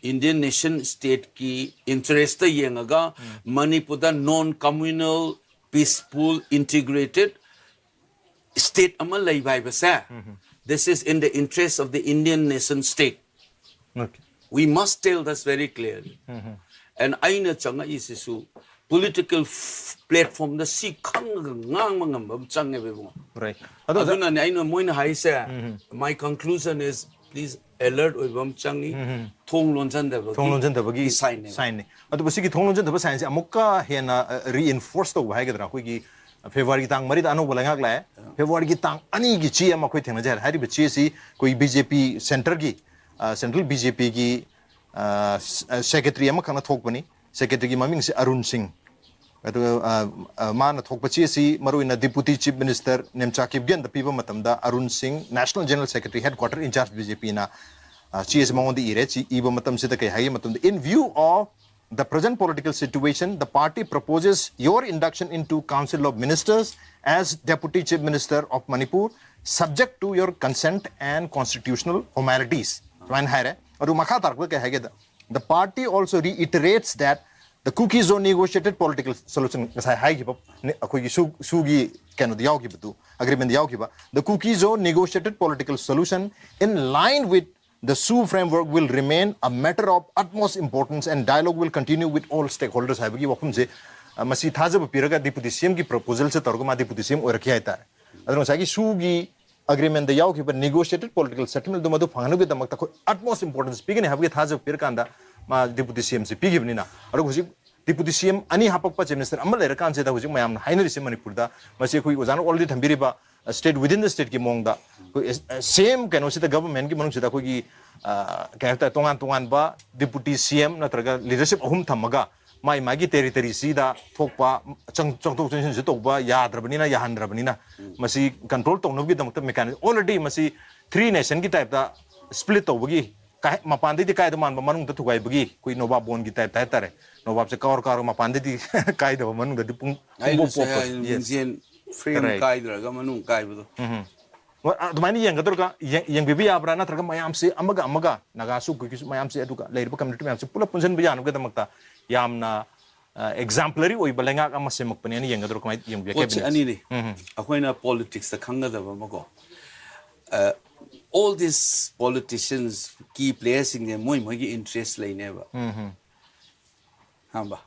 Indian nation state ꯀꯤ interest ꯇ ꯌꯦꯡꯉꯒ ꯃꯅꯤꯄꯨꯔꯗ non communal, peaceful, integrated state ꯑꯃ ꯂꯩꯕ ꯍꯥꯏꯕꯁꯦ, this is in the interest of the Indian nation state. Okay. We must tell this very clearly. And ꯑꯩꯅ ꯆꯪꯉꯛꯏꯁꯤꯁꯨ political platform ꯗ ꯁꯤ ꯈꯪꯉꯒ ꯉꯥꯡꯕ ꯉꯝꯕ ꯑꯃ ꯆꯪꯉꯦꯕ, ꯏꯕꯨꯡꯉꯣ. Right. ꯑꯗꯣ ꯑꯣꯖꯥ, ꯑꯗꯨꯅꯅꯦ ꯑꯩꯅ ꯃꯣꯏꯅ ꯍꯥꯏꯁꯦ, my conclusion is, please alert ꯑꯣꯏꯕ ꯑꯃ ꯆꯪꯉꯤ. ꯊꯣꯡ ꯂꯣꯟꯁꯤꯟꯗꯕꯒꯤ ꯊꯣꯡ ꯂꯣꯟꯁꯤꯟꯗꯕꯒꯤ sign ꯅꯦꯕ. Sign ꯅꯤ꯫ ꯑꯗꯨꯕꯨ ꯁꯤꯒꯤ ꯊꯣꯡ ꯂꯣꯟꯁꯤꯟꯗꯕ sign ꯁꯦ ꯑꯃꯨꯛꯀ ꯍꯦꯟꯅ reinforce ꯇꯧꯕ ꯍꯥꯏꯒꯗ꯭ꯔꯥ, ꯑꯩꯈꯣꯏꯒꯤ February ꯒꯤ ꯇꯥꯡ ꯃꯔꯤꯗ ꯑꯅꯧꯕ ꯂꯩꯉꯥꯛ ꯂꯥꯛꯑꯦ, February ꯒꯤ ꯇꯥꯡ ꯑꯅꯤꯒꯤ ꯆꯦ ꯑꯃ ꯑꯩꯈꯣꯏ ꯊꯦꯡꯅꯖꯩ꯫ ꯍꯥꯏꯔꯤꯕ ꯆꯦ ꯑꯁꯤ ꯑꯩꯈꯣꯏ BJP centre ꯒꯤ, ꯑ, central BJP ꯒꯤ, ꯑ, ꯁ-, ꯑ, secretary ꯑꯃꯈꯛꯅ ꯊꯣꯛꯄꯅꯤ꯫ Secretary ꯒꯤ ꯃꯃꯤꯡꯁꯤ ꯑꯔꯨꯟ ꯁꯤꯡ꯫ ꯑꯗꯨꯒ, ꯑ, ꯑ, ꯃꯥꯅ ꯊꯣꯛꯄ ꯆꯦ ꯑꯁꯤ ꯃꯔꯨꯑꯣꯏꯅ Deputy Chief Minister ꯅꯦꯝꯆꯥ ꯀꯤꯞꯒꯦꯟꯗ ꯄꯤꯕ ꯃꯇꯝꯗ ꯑꯔꯨꯟ ꯁꯤꯡ, National General Secretary, Headquarter in charge BJP ꯅ, ꯑ, ꯆꯦ ꯑꯁꯤ ꯃꯉꯣꯟꯗ ꯏꯔꯦ꯫ ꯆꯦ ꯏꯕ ꯃꯇꯝꯁꯤꯗ ꯀꯩ ꯍꯥꯏꯒꯦ ꯃꯇꯝꯗ, "In view of the present political situation, the party proposes your induction into Council of Ministers as Deputy Chief Minister of Manipur, subject to your consent and constitutional formalities." ꯁꯨꯃꯥꯏꯅ ꯍꯥꯏꯔꯦ꯫ ꯑꯗꯨ ꯃꯈꯥ ꯇꯥꯔꯛꯄꯗ ꯀꯩ ꯍꯥꯏꯒꯦꯗ, "The party also reiterates that the Kuki Zo negotiated political solution," ꯉꯁꯥꯏ ꯍꯥꯏꯈꯤꯕ, ꯅꯦ-, ꯑꯩꯈꯣꯏꯒꯤ ꯁꯨ-, ꯁꯨꯒꯤ ꯀꯩꯅꯣꯗ ꯌꯥꯎꯈꯤꯕꯗꯨ, agreement the ꯌꯥꯎꯈꯤꯕ, "The Kuki Zo negotiated political solution in line with the SoO framework will remain a matter of utmost importance and dialogue will continue with all stakeholders" ꯍꯥꯏꯕꯒꯤ ꯋꯥꯐꯝꯁꯦ, ꯑ, ꯃꯁꯤ ꯊꯥꯖꯕ ꯄꯤꯔꯒ Deputy CM ꯒꯤ proposal ꯁꯦ ꯇꯧꯔꯒ ꯃꯥ Deputy CM ꯑꯣꯏꯔꯛꯈꯤ ꯍꯥꯏꯇꯥꯔꯦ꯫ ꯑꯗꯨꯅ ꯉꯁꯥꯏꯒꯤ ꯁꯨꯒꯤ ꯑꯦꯒ꯭ꯔꯤꯃꯦꯟꯗ ꯌꯥꯎꯈꯤꯕ negotiated political settlementꯗꯨ ꯃꯗꯨ ꯐꯪꯍꯟꯅꯕꯒꯤꯗꯃꯛꯇ ꯑꯩꯈꯣꯏ utmost importance ꯄꯤꯒꯅꯤ ꯍꯥꯏꯕꯒꯤ ꯊꯥꯖꯕ ꯄꯤꯔꯀꯥꯟꯗ ꯃꯥ deputy CMꯁꯤ ꯄꯤꯈꯤꯕꯅꯤꯅ, ꯑꯗꯨꯒ ꯍꯧꯖꯤꯛ deputy CM ꯑꯅꯤ ꯍꯥꯄꯛꯄ, chief minister ꯑꯃ ꯂꯩꯔꯀꯥꯟꯁꯤꯗ ꯍꯧꯖꯤꯛ ꯃꯌꯥꯝꯅ ꯍꯥꯏꯅꯔꯤꯁꯤ ꯃꯅꯤꯄꯨꯔꯗ, ꯃꯁꯤ ꯑꯩꯈꯣꯏ ꯑꯣꯖꯥꯅ already ꯊꯝꯕꯤꯔꯤꯕ state within the stateꯀꯤ ꯃꯑꯣꯡꯗ ꯑꯩꯈꯣꯏ same ꯀꯩꯅꯣꯁꯤꯗ governmentꯀꯤ ꯃꯅꯨꯡꯁꯤꯗ ꯑꯩꯈꯣꯏꯒꯤ ꯑ, ꯀꯩ ꯍꯥꯏꯇꯥꯔꯦ, ꯇꯣꯉꯥꯟ ꯇꯣꯉꯥꯟꯕ deputy CM ꯅꯠꯇ꯭ꯔꯒ leadership ꯑꯍꯨꯝ ꯊꯝꯃꯒ ꯃꯥꯏ ꯃꯥꯒꯤ territoryꯁꯤꯗ ꯊꯣꯛꯄ ꯆꯪ-, ꯆꯪꯊꯣꯛ ꯆꯪꯁꯤꯟꯁꯨ ꯇꯧꯕ ꯌꯥꯗ꯭ꯔꯕꯅꯤꯅ, ꯌꯥꯍꯟꯗ꯭ꯔꯕꯅꯤꯅ ꯃꯁꯤ control ꯇꯧꯅꯕꯒꯤꯗꯃꯛꯇ mechanism already ꯃꯁꯤ three nationꯒꯤ typeꯇ split ꯇꯧꯕꯒꯤ ꯀꯥꯏ-, ꯃꯄꯥꯟꯗꯩꯗꯤ ꯀꯥꯏꯗ ꯃꯥꯟꯕ ꯃꯅꯨꯡꯗ ꯊꯨꯒꯥꯏꯕꯒꯤ ꯑꯩꯈꯣꯏ ꯅꯣꯕꯥꯞ ꯕꯣꯟꯒꯤ typeꯇ ꯍꯥꯏꯇꯥꯔꯦ꯫ ꯅꯣꯕꯥꯞꯁꯦ ꯀꯥꯎꯔ ꯀꯥꯎꯔ ꯃꯄꯥꯟꯗꯩꯗꯤ ꯀꯥꯏꯗꯕ ꯃꯅꯨꯡꯗꯗꯤ ꯄꯨꯡ, ꯑꯩꯅ ꯄꯨꯡꯄꯣꯞ ꯄꯣꯞꯄ꯫ ꯁꯦ-, Yes꯫ ꯃꯤꯡꯁꯦꯟ frame Correct꯫ ꯀꯥꯏꯗ꯭ꯔꯒ ꯃꯅꯨꯡ ꯀꯥꯏꯕꯗꯣ꯫ ꯎꯝ꯫ ꯍꯣꯏ, ꯑꯗꯨꯃꯥꯏꯅ ꯌꯦꯡꯒꯗꯧꯔꯒ ꯌꯦꯡ-, ꯌꯦꯡꯕꯤꯕ ꯌꯥꯕ꯭ꯔꯥ? ꯅꯠꯇ꯭ꯔꯒ ꯃꯌꯥꯝꯁꯦ ꯑꯃꯒ ꯑꯃꯒ, ꯅꯥꯒꯥꯁꯨ ꯀꯨꯀꯤꯁꯨ ꯃꯌꯥꯝꯁꯦ, ꯑꯗꯨꯒ ꯂꯩꯔꯤꯕ community ꯃꯌꯥꯝꯁꯦ ꯄꯨꯂꯞ ꯄꯨꯟꯁꯤꯟꯕ ꯌꯥꯅꯕꯒꯤꯗꯃꯛꯇ ꯌꯥꯝꯅ, ꯑ, exemplary ꯑꯣꯏꯕ ꯂꯩꯉꯥꯛ ꯑꯃ ꯁꯦꯝꯃꯛꯄꯅꯦꯅ ꯌꯦꯡꯒꯗꯧꯔꯥ? ꯀꯃꯥꯏꯅ ꯌꯦꯡꯕꯤꯒꯦ? ꯄꯣꯠꯁꯦ cabinet ꯑꯅꯤꯅꯤ꯫ ꯎꯝ꯫ ꯑꯩꯈꯣꯏꯅ politicsꯇ ꯈꯪꯒꯗꯕ ꯑꯃꯀꯣ, ꯑ, all these politicians, key playerꯁꯤꯡꯁꯦ ꯃꯣꯏ ꯃꯣꯏꯒꯤ interest ꯂꯩꯅꯦꯕ꯫ ꯎꯝ꯫ ꯈꯪꯕ?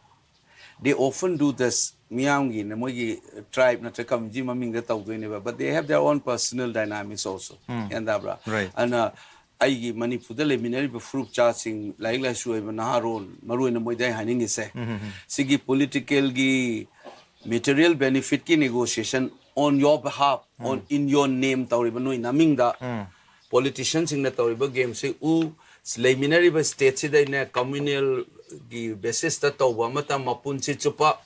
They often do this, ꯃꯤꯌꯥꯝꯒꯤꯅ ꯃꯣꯏꯒꯤ tribe ꯅꯠꯇ꯭ꯔꯒ community ꯃꯃꯤꯡꯗ ꯇꯧꯗꯣꯏꯅꯦꯕ, but they have their own personal dynamics also꯫ ꯎꯝ꯫ ꯒ꯭ꯌꯥꯟ ꯇꯥꯕ꯭ꯔꯥ? Right꯫ ꯑꯗꯨꯅ ꯑꯩꯒꯤ ꯃꯅꯤꯄꯨꯔꯗ ꯂꯩꯃꯤꯟꯅꯔꯤꯕ ꯐꯨꯔꯨꯞꯆꯥꯁꯤꯡ, ꯂꯥꯏꯔꯤꯛ ꯂꯥꯏꯁꯨ ꯑꯣꯏꯕ ꯅꯍꯥꯔꯣꯜ, ꯃꯔꯨ ꯑꯣꯏꯅ ꯃꯣꯏꯗ ꯑꯩ ꯍꯥꯏꯅꯤꯡꯉꯤꯁꯦ, ꯎꯝ, ꯎꯝ, ꯎꯝ꯫ ꯁꯤꯒꯤ politicalꯒꯤ material benefitꯀꯤ negotiation on your behalf, on, um, in your name ꯇꯧꯔꯤꯕ ꯅꯣꯏ ꯅꯃꯤꯡꯗ ꯎꯝ꯫ Politicianꯁꯤꯡꯅ ꯇꯧꯔꯤꯕ gameꯁꯤ ꯎ, ꯂꯩꯃꯤꯟꯅꯔꯤꯕ stateꯁꯤꯗꯩꯅ communalꯒꯤ basisꯇ ꯇꯧꯕ ꯑꯃꯇ ꯃꯄꯨꯟꯁꯤ ꯆꯨꯞꯄ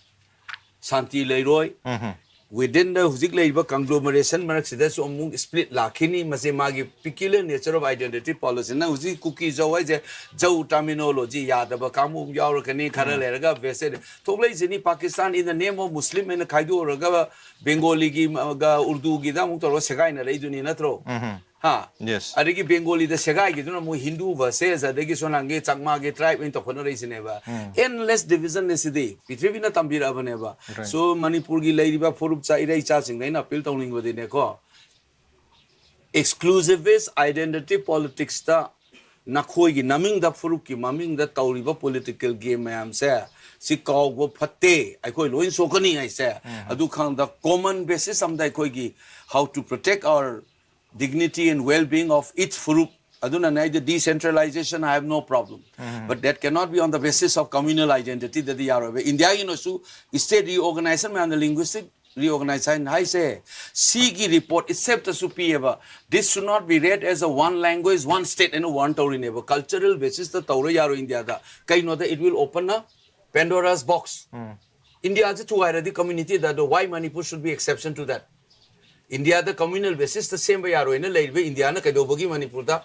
ꯁꯥꯟꯇꯤ ꯂꯩꯔꯣꯏ꯫ ꯎꯝ꯫ Within the ꯍꯧꯖꯤꯛ ꯂꯩꯔꯤꯕ conglomeration ꯃꯔꯛꯁꯤꯗꯁꯨ ꯑꯃꯨꯛ split ꯂꯥꯛꯈꯤꯅꯤ꯫ ꯃꯁꯤ ꯃꯥꯒꯤ peculiar nature of identity policy꯫ ꯅꯪ ꯍꯧꯖꯤꯛ ꯀꯨꯀꯤ ꯖꯧ ꯍꯥꯏꯁꯦ ꯖꯧ terminology ꯌꯥꯗꯕ ꯀꯥꯡꯕꯨ ꯑꯃ ꯌꯥꯎꯔꯛꯀꯅꯤ꯫ ꯈꯔ ꯎꯝ꯫ ꯂꯩꯔꯒ vested ꯊꯣꯛꯂꯛꯏꯁꯤꯅꯤ꯫ Pakistan in the name of Muslim ꯍꯥꯏꯅ ꯈꯥꯏꯗꯣꯛꯎꯔꯒ Bengaliꯒꯤ, ꯒ Urduꯒꯤꯗ ꯑꯃꯨꯛ ꯇꯧꯔꯒ ꯁꯦꯒꯥꯏꯅꯔꯛꯏꯗꯨꯅꯤ ꯅꯠꯇ꯭ꯔꯣ? ꯎꯝ꯫ ꯍꯥ? Yes꯫ ꯑꯗꯒꯤ Bengaliꯗ ꯁꯦꯒꯥꯏꯒꯤꯗꯨꯅ ꯑꯃꯨꯛ Hindu versus ꯑꯗꯒꯤ ꯁꯣꯝ ꯅꯥꯀꯟꯒꯤ ꯆꯥꯛꯃꯥꯒꯤ tribe ꯑꯣꯏꯅ ꯇꯧꯈꯠꯅꯔꯛꯏꯁꯤꯅꯦꯕ꯫ ꯎꯝ꯫ Endless division ꯁꯤꯗꯤ ꯄ꯭ꯔꯤꯊꯤꯕꯤꯅ ꯇꯝꯕꯤꯔꯛꯑꯕꯅꯦꯕ꯫ Right꯫ So ꯃꯅꯤꯄꯨꯔꯒꯤ ꯂꯩꯔꯤꯕ ꯐꯨꯔꯨꯞ ꯆꯥ-, ꯏꯔꯩ ꯏꯆꯥꯁꯤꯡꯗ ꯑꯩꯅ appeal ꯇꯧꯅꯤꯡꯕꯗꯤꯅꯦꯀꯣ, exclusivist identity politicsꯇ ꯅꯈꯣꯏꯒꯤ ꯅꯃꯤꯡꯗ, ꯐꯨꯔꯨꯞꯀꯤ ꯃꯃꯤꯡꯗ ꯇꯧꯔꯤꯕ political game ꯃꯌꯥꯝꯁꯦ, ꯁꯤ ꯀꯥꯎꯕ ꯐꯠꯇꯦ꯫ ꯑꯩꯈꯣꯏ ꯂꯣꯏ ꯁꯣꯛꯀꯅꯤ ꯍꯥꯏꯁꯦ꯫ ꯎꯝ꯫ ꯑꯗꯨ ꯈꯪꯗ common basis ꯑꯃꯗ ꯑꯩꯈꯣꯏꯒꯤ how to protect our dignity and well-being of each ꯐꯨꯔꯨꯞ꯫ ꯑꯗꯨꯅꯅꯦ ꯑꯩꯗꯤ decentralization, I have no problem, but that cannot be on the basis of communal identity ꯗꯗꯤ ꯌꯥꯔꯣꯏꯕ꯫ ꯏꯟꯗꯤꯌꯥꯒꯤꯅꯁꯨ state reorganization ꯃꯌꯥꯝꯅ linguistic reorganization ꯍꯥꯏꯁꯦ, ꯁꯤꯒꯤ report itself ꯇꯁꯨ ꯄꯤꯌꯦꯕ, this should not be read as a one language one state ꯍꯥꯏꯅ warn ꯇꯧꯔꯤꯅꯦꯕ꯫ Cultural basis ꯇ ꯇꯧꯔ ꯌꯥꯔꯣꯏ ꯏꯟꯗꯤꯌꯥꯗ꯫ ꯀꯩꯅꯣꯗ, it will open a Pandora's box꯫ ꯏꯟꯗꯤꯌꯥꯁꯦ ꯊꯨꯒꯥꯏꯔꯗꯤ community ꯗ, ꯑꯗꯣ why Manipur should be exception to that? ꯏꯟꯗꯤꯌꯥꯗ communal basis ꯇ ꯁꯦꯝꯕ ꯌꯥꯔꯣꯏꯅ ꯂꯩꯔꯤꯕ ꯏꯟꯗꯤꯌꯥꯅ ꯀꯩꯗꯧꯕꯒꯤ ꯃꯅꯤꯄꯨꯔꯗ?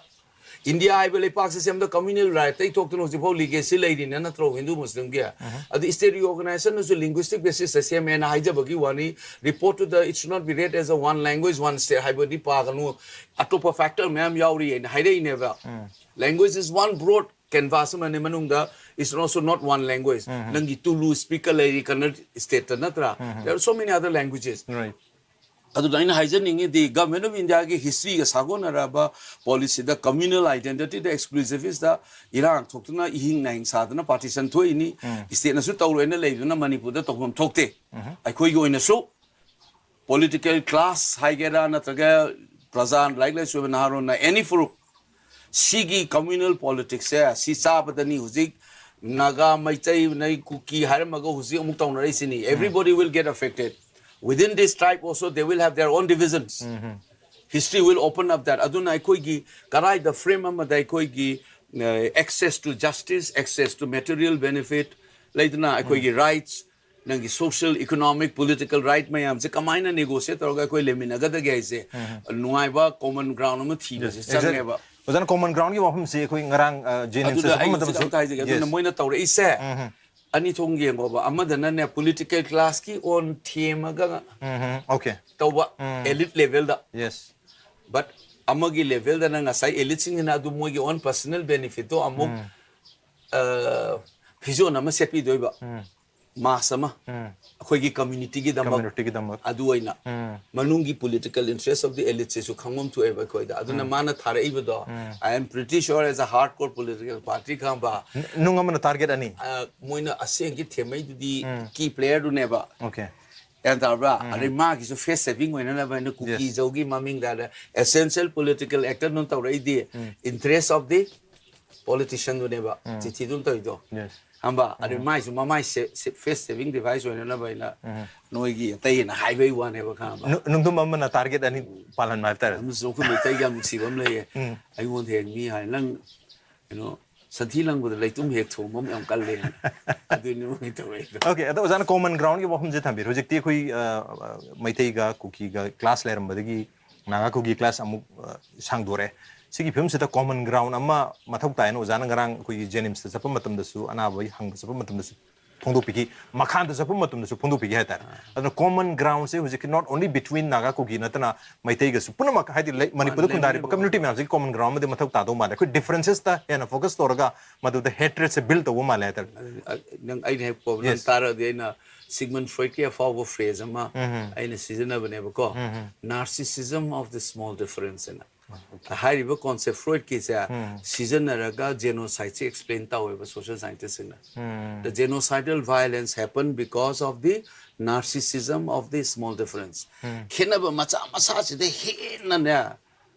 ꯏꯟꯗꯤꯌꯥ ꯍꯥꯏꯕ ꯂꯩꯄꯥꯛꯁꯦ ꯁꯦꯝꯕꯗ communal right ꯇꯩ ꯊꯣꯛꯇꯅ ꯍꯧꯖꯤꯛꯐꯥꯎ legacy ꯂꯩꯔꯤꯅꯦ, ꯅꯠꯇ꯭ꯔꯣ, ꯍꯤꯟꯗꯨ ꯃꯨꯁꯂꯤꯝꯒꯤ? ꯑꯗꯨ state reorganization ꯅꯁꯨ linguistic basis ꯇ ꯁꯦꯝꯃꯦꯅ ꯍꯥꯏꯖꯕꯒꯤ ꯋꯥꯅꯤ꯫ Report ꯇꯨꯗ it should not be read as a one language one state ꯍꯥꯏꯕꯗꯤ ꯄꯥꯒꯅꯨ, ꯑꯇꯣꯞꯄ factor ꯃꯌꯥꯝ ꯌꯥꯎꯔꯤ ꯍꯥꯏꯅ ꯍꯥꯏꯔꯛꯏꯅꯦꯕ꯫ Language is one broad canvas ꯑꯃꯅꯤ, ꯃꯅꯨꯡꯗ it's also not one language꯫ ꯅꯪꯒꯤ ꯇꯨꯂꯨ speaker ꯂꯩꯔꯤ ꯀꯟꯅꯔ state ꯇ, ꯅꯠꯇ꯭ꯔꯥ? There are so many other languages꯫ Right. ꯑꯗꯨꯗ ꯑꯩꯅ ꯍꯥꯏꯖꯅꯤꯡꯉꯤꯗꯤ, Government of India ꯒꯤ history ꯒ ꯁꯥꯒꯣꯟꯅꯔꯕ policy ꯗ communal identity ꯗ exclusivist ꯇ ꯏꯔꯥꯡ ꯊꯣꯛꯇꯨꯅ ꯏꯍꯤꯡ ꯅꯥꯍꯤꯡ ꯁꯥꯗꯅ partition ꯊꯣꯛꯏꯅꯤ꯫ State ꯅꯁꯨ ꯇꯧꯔꯣꯏꯅ ꯂꯩꯗꯨꯅ ꯃꯅꯤꯄꯨꯔꯗ ꯇꯧꯐꯝ ꯊꯣꯛꯇꯦ꯫ ꯑꯩꯈꯣꯏꯒꯤ ꯑꯣꯏꯅꯁꯨ political class ꯍꯥꯏꯒꯦꯔꯥ, ꯅꯠꯇ꯭ꯔꯒ ꯄ꯭ꯔꯖꯥ, ꯂꯥꯏꯔꯤꯛ ꯂꯥꯏꯁꯨ ꯑꯣꯏꯕ ꯅꯍꯥꯔꯣꯜꯅ, any ꯐꯨꯔꯨꯞ, ꯁꯤꯒꯤ communal politics ꯁꯦ, ꯁꯤ ꯆꯥꯕꯗꯅꯤ ꯍꯧꯖꯤꯛ ꯅꯥꯒꯥ, ꯃꯩꯇꯩ, ꯅꯩ ꯀꯨꯀꯤ ꯍꯥꯏꯔꯝꯃꯒ ꯍꯧꯖꯤꯛ ꯑꯃꯨꯛ ꯇꯧꯅꯔꯛꯏꯁꯤꯅꯤ꯫ Everybody will get affected. Within this tribe also they will have their own divisions. History will open up that. ꯑꯗꯨꯅ ꯑꯩꯈꯣꯏꯒꯤ ꯀꯔꯥꯏꯗ frame ꯑꯃꯗ ꯑꯩꯈꯣꯏꯒꯤ, uh, access to justice, access to material benefit, ꯂꯩꯗꯅ, ꯑꯩꯈꯣꯏꯒꯤ rights, ꯅꯪꯒꯤ social, economic, political right ꯃꯌꯥꯝꯁꯦ ꯀꯃꯥꯏꯅ negotiate ꯇꯧꯔꯒ ꯑꯩꯈꯣꯏ ꯂꯩꯃꯤꯟꯅꯒꯗꯒꯦ ꯍꯥꯏꯁꯦ ꯅꯨꯡꯉꯥꯏꯕ common ground ꯑꯃ ꯊꯤꯕꯁꯦ ꯆꯪꯉꯦꯕ꯫ ꯑꯣꯖꯥꯅ common ground ꯒꯤ ꯋꯥꯐꯝꯁꯦ ꯑꯩꯈꯣꯏ ꯉꯔꯥꯡ, ꯑ, J N M ꯑꯗꯨꯗ session ꯑꯩ ꯃꯇꯝꯗꯁꯨ ꯍꯧꯖꯤꯛ ꯑꯝꯇ ꯍꯥꯏꯖꯒꯦ꯫ ꯑꯗꯨꯅ Yes. ꯃꯣꯏꯅ ꯇꯧꯔꯛꯏꯁꯦ ꯑꯅꯤ ꯊꯣꯛꯅ ꯌꯦꯡꯉꯣꯕ꯫ ꯑꯃꯗꯅꯅꯦ political class ꯀꯤ ꯑꯣꯟ ꯊꯦꯝꯃꯒ ꯎꯝ, okay. ꯇꯧꯕ, elite level the. Yes. But ꯑꯃꯒꯤ level ꯗꯅ ꯉꯁꯥꯏ elite ꯁꯤꯡꯁꯤꯅ ꯑꯗꯨ ꯃꯣꯏꯒꯤ own personal benefit ꯇꯣ ꯑꯃꯨꯛ, ꯑ, ꯐꯤꯖꯣꯜ ꯑꯃ ꯁꯦꯠꯄꯤꯗꯣꯏꯕ, mask ꯑꯃ, ꯑꯩꯈꯣꯏꯒꯤ community ꯒꯤꯗꯃꯛ꯫ Community ꯒꯤꯗꯃꯛ꯫ ꯑꯗꯨ ꯑꯣꯏꯅ ꯃꯅꯨꯡꯒꯤ political interest of the elite ꯁꯤꯁꯨ ꯈꯪꯐꯝ ꯊꯣꯛꯑꯦꯕ ꯑꯩꯈꯣꯏꯗ꯫ ꯑꯗꯨꯅ ꯃꯥꯅ ꯊꯥꯔꯛꯏꯕꯗꯣ, I am pretty sure as a hardcore political party, ꯈꯪꯕ, ꯅꯨꯡ ꯑꯃꯅ target ꯑꯅꯤ꯫ ꯑ, ꯃꯣꯏꯅ ꯑꯁꯦꯡꯒꯤ ꯊꯦꯝꯃꯩꯗꯨꯗꯤ key player ꯗꯨꯅꯦꯕ꯫ Okay. ꯒ꯭ꯌꯥꯟ ꯇꯥꯔꯕ꯭ꯔꯥ? ꯑꯗꯩ ꯃꯥꯒꯤꯁꯨ ꯐꯦꯁ ꯁꯦꯚꯤꯡ ꯑꯣꯏꯅꯅꯕ ꯍꯥꯏꯅ ꯀꯨꯀꯤ ꯖꯧꯒꯤ ꯃꯃꯤꯡꯗ essential political actor ꯅ ꯇꯧꯔꯛꯏꯗꯤ interest of the politician ꯗꯨꯅꯦꯕ ꯆꯤꯊꯤꯗꯨꯅ ꯇꯧꯔꯤꯗꯣ꯫ Yes. ꯈꯪꯕ? ꯑꯗꯩ ꯃꯥꯏꯁꯨ ꯃꯃꯥꯏ ꯐꯦꯁ ꯁꯦꯚꯤꯡ ꯗꯤꯚꯥꯏꯁ ꯑꯣꯏꯅꯅꯕ ꯍꯥꯏꯅ ꯅꯣꯏꯒꯤ ꯑꯇꯩꯅ ꯍꯥꯏꯕꯩ ꯋꯥꯅꯦꯕ, ꯈꯪꯕ? ꯅꯨꯡꯗꯨꯝ ꯑꯃꯅ ꯇꯥꯔꯒꯦꯠ ꯑꯅꯤ ꯄꯥꯜꯍꯟꯕ ꯍꯥꯏꯕ ꯇꯥꯔꯦ꯫ ꯑꯃꯁꯨ ꯑꯩꯈꯣꯏ ꯃꯩꯇꯩꯒꯤ ꯌꯥꯝ ꯅꯨꯡꯁꯤꯕ ꯑꯃ ꯂꯩꯌꯦ꯫ ꯑꯩꯉꯣꯟꯗ ꯍꯦꯛ ꯃꯤ ꯍꯥꯏ, "ꯅꯪ ꯀꯩꯅꯣ ꯁꯟꯊꯤ ꯂꯪꯕꯗ ꯂꯩꯇꯨꯝ ꯍꯦꯛ ꯊꯣꯝꯕ ꯑꯃ ꯌꯥꯝ ꯀꯜꯂꯦ"꯫ ꯑꯗꯨꯅꯤ ꯃꯣꯏ ꯇꯧꯔꯛꯏꯗꯣ꯫ Okay, ꯑꯗꯣ ꯑꯣꯖꯥꯅ ꯀꯣꯃꯟ ꯒ꯭ꯔꯥꯎꯟꯒꯤ ꯋꯥꯐꯝꯁꯦ ꯊꯝꯕꯤꯔꯣ꯫ ꯍꯧꯖꯤꯛꯇꯤ ꯑꯩꯈꯣꯏ ꯃꯩꯇꯩꯒ ꯀꯨꯀꯤꯒ ꯀ꯭ꯂꯥꯁ ꯂꯩꯔꯝꯕꯗꯒꯤ ꯅꯥꯒꯥ ꯀꯨꯀꯤ ꯀ꯭ꯂꯥꯁ ꯑꯃꯨꯛ ꯁꯥꯡꯗꯣꯔꯛꯑꯦ꯫ ꯁꯤꯒꯤ ꯐꯤꯕꯝꯁꯤꯗ ꯀꯣꯃꯟ ꯒ꯭ꯔꯥꯎꯟ ꯑꯃ ꯃꯊꯧ ꯇꯥꯏꯅ ꯑꯣꯖꯥꯅ ꯉꯔꯥꯡ ꯑꯩꯈꯣꯏꯒꯤ ꯖꯦꯅꯤꯝꯁꯇ ꯆꯠꯄ ꯃꯇꯝꯗꯁꯨ, ꯑꯅꯥꯕꯒꯤ ꯍꯪꯕ ꯆꯠꯄ ꯃꯇꯝꯗꯁꯨ ꯐꯣꯡꯗꯣꯛꯄꯤꯈꯤ, ꯃꯈꯥꯗ ꯆꯠꯄ ꯃꯇꯝꯗꯁꯨ ꯐꯣꯡꯗꯣꯛꯄꯤꯈꯤ ꯍꯥꯏꯇꯥꯔꯦ꯫ ꯑꯗꯨꯅ ꯀꯣꯃꯟ ꯒ꯭ꯔꯥꯎꯟꯁꯦ ꯍꯧꯖꯤꯛꯀꯤ not only between ꯅꯥꯒꯥ ꯀꯨꯀꯤ ꯅꯠꯇꯅ ꯃꯩꯇꯩꯒꯁꯨ ꯄꯨꯝꯅꯃꯛ, ꯍꯥꯏꯗꯤ ꯃꯅꯤꯄꯨꯔꯗ ꯈꯨꯟꯗꯥꯔꯤꯕ ꯀꯝꯃ꯭ꯌꯨꯅꯤꯇꯤ ꯃꯌꯥꯝꯁꯤꯒꯤ ꯀꯣꯃꯟ ꯒ꯭ꯔꯥꯎꯟ ꯑꯃꯗꯤ ꯃꯊꯧ ꯇꯥꯗꯧ ꯃꯥꯜꯂꯦ꯫ ꯑꯩꯈꯣꯏ ꯗꯤꯐ꯭ꯔꯦꯟꯁꯦꯁꯇ ꯍꯦꯟꯅ ꯐꯣꯀꯁ ꯇꯧꯔꯒ ꯃꯗꯨꯗ ꯍꯦꯇ꯭ꯔꯦꯠꯁꯦ ꯕꯤꯜ ꯇꯧꯕ ꯃꯥꯜꯂꯦ ꯍꯥꯏꯇꯥꯔꯦ꯫ ꯅꯪ ꯑꯩꯅ ꯍꯦꯛ ꯄ꯭ꯔꯣꯕ꯭ꯂꯦꯝ ꯇꯥꯔꯗꯤ ꯑꯩꯅ ꯁꯤꯒꯃꯟ ꯐ꯭ꯔꯣꯏꯗꯀꯤ ꯑꯐꯥꯎꯕ ꯐ꯭ꯔꯦꯖ ꯑꯃ ꯑꯩꯅ ꯁꯤꯖꯤꯟꯅꯕꯅꯦꯕꯀꯣ, "Narcissism of the small difference" ꯍꯥꯏꯅ꯫ ꯍꯥꯏꯔꯤꯕ ꯀꯣꯟꯁꯦꯞ ꯐ꯭ꯔꯣꯏꯗꯀꯤꯁꯦ ꯁꯤꯖꯤꯟꯅꯔꯒ ꯖꯦꯅꯣꯁꯥꯏꯗꯁꯦ ꯑꯦꯛꯁꯄ꯭ꯂꯦꯟ ꯇꯧꯋꯦꯕ social ꯁꯥꯏꯟꯇꯤꯁꯁꯤꯡꯅ꯫ "The genocidal violence happen because of the narcissism of the small difference." ꯈꯦꯠꯅꯕ ꯃꯆꯥ ꯃꯆꯥꯁꯤꯗ ꯍꯦꯟꯅꯅꯦ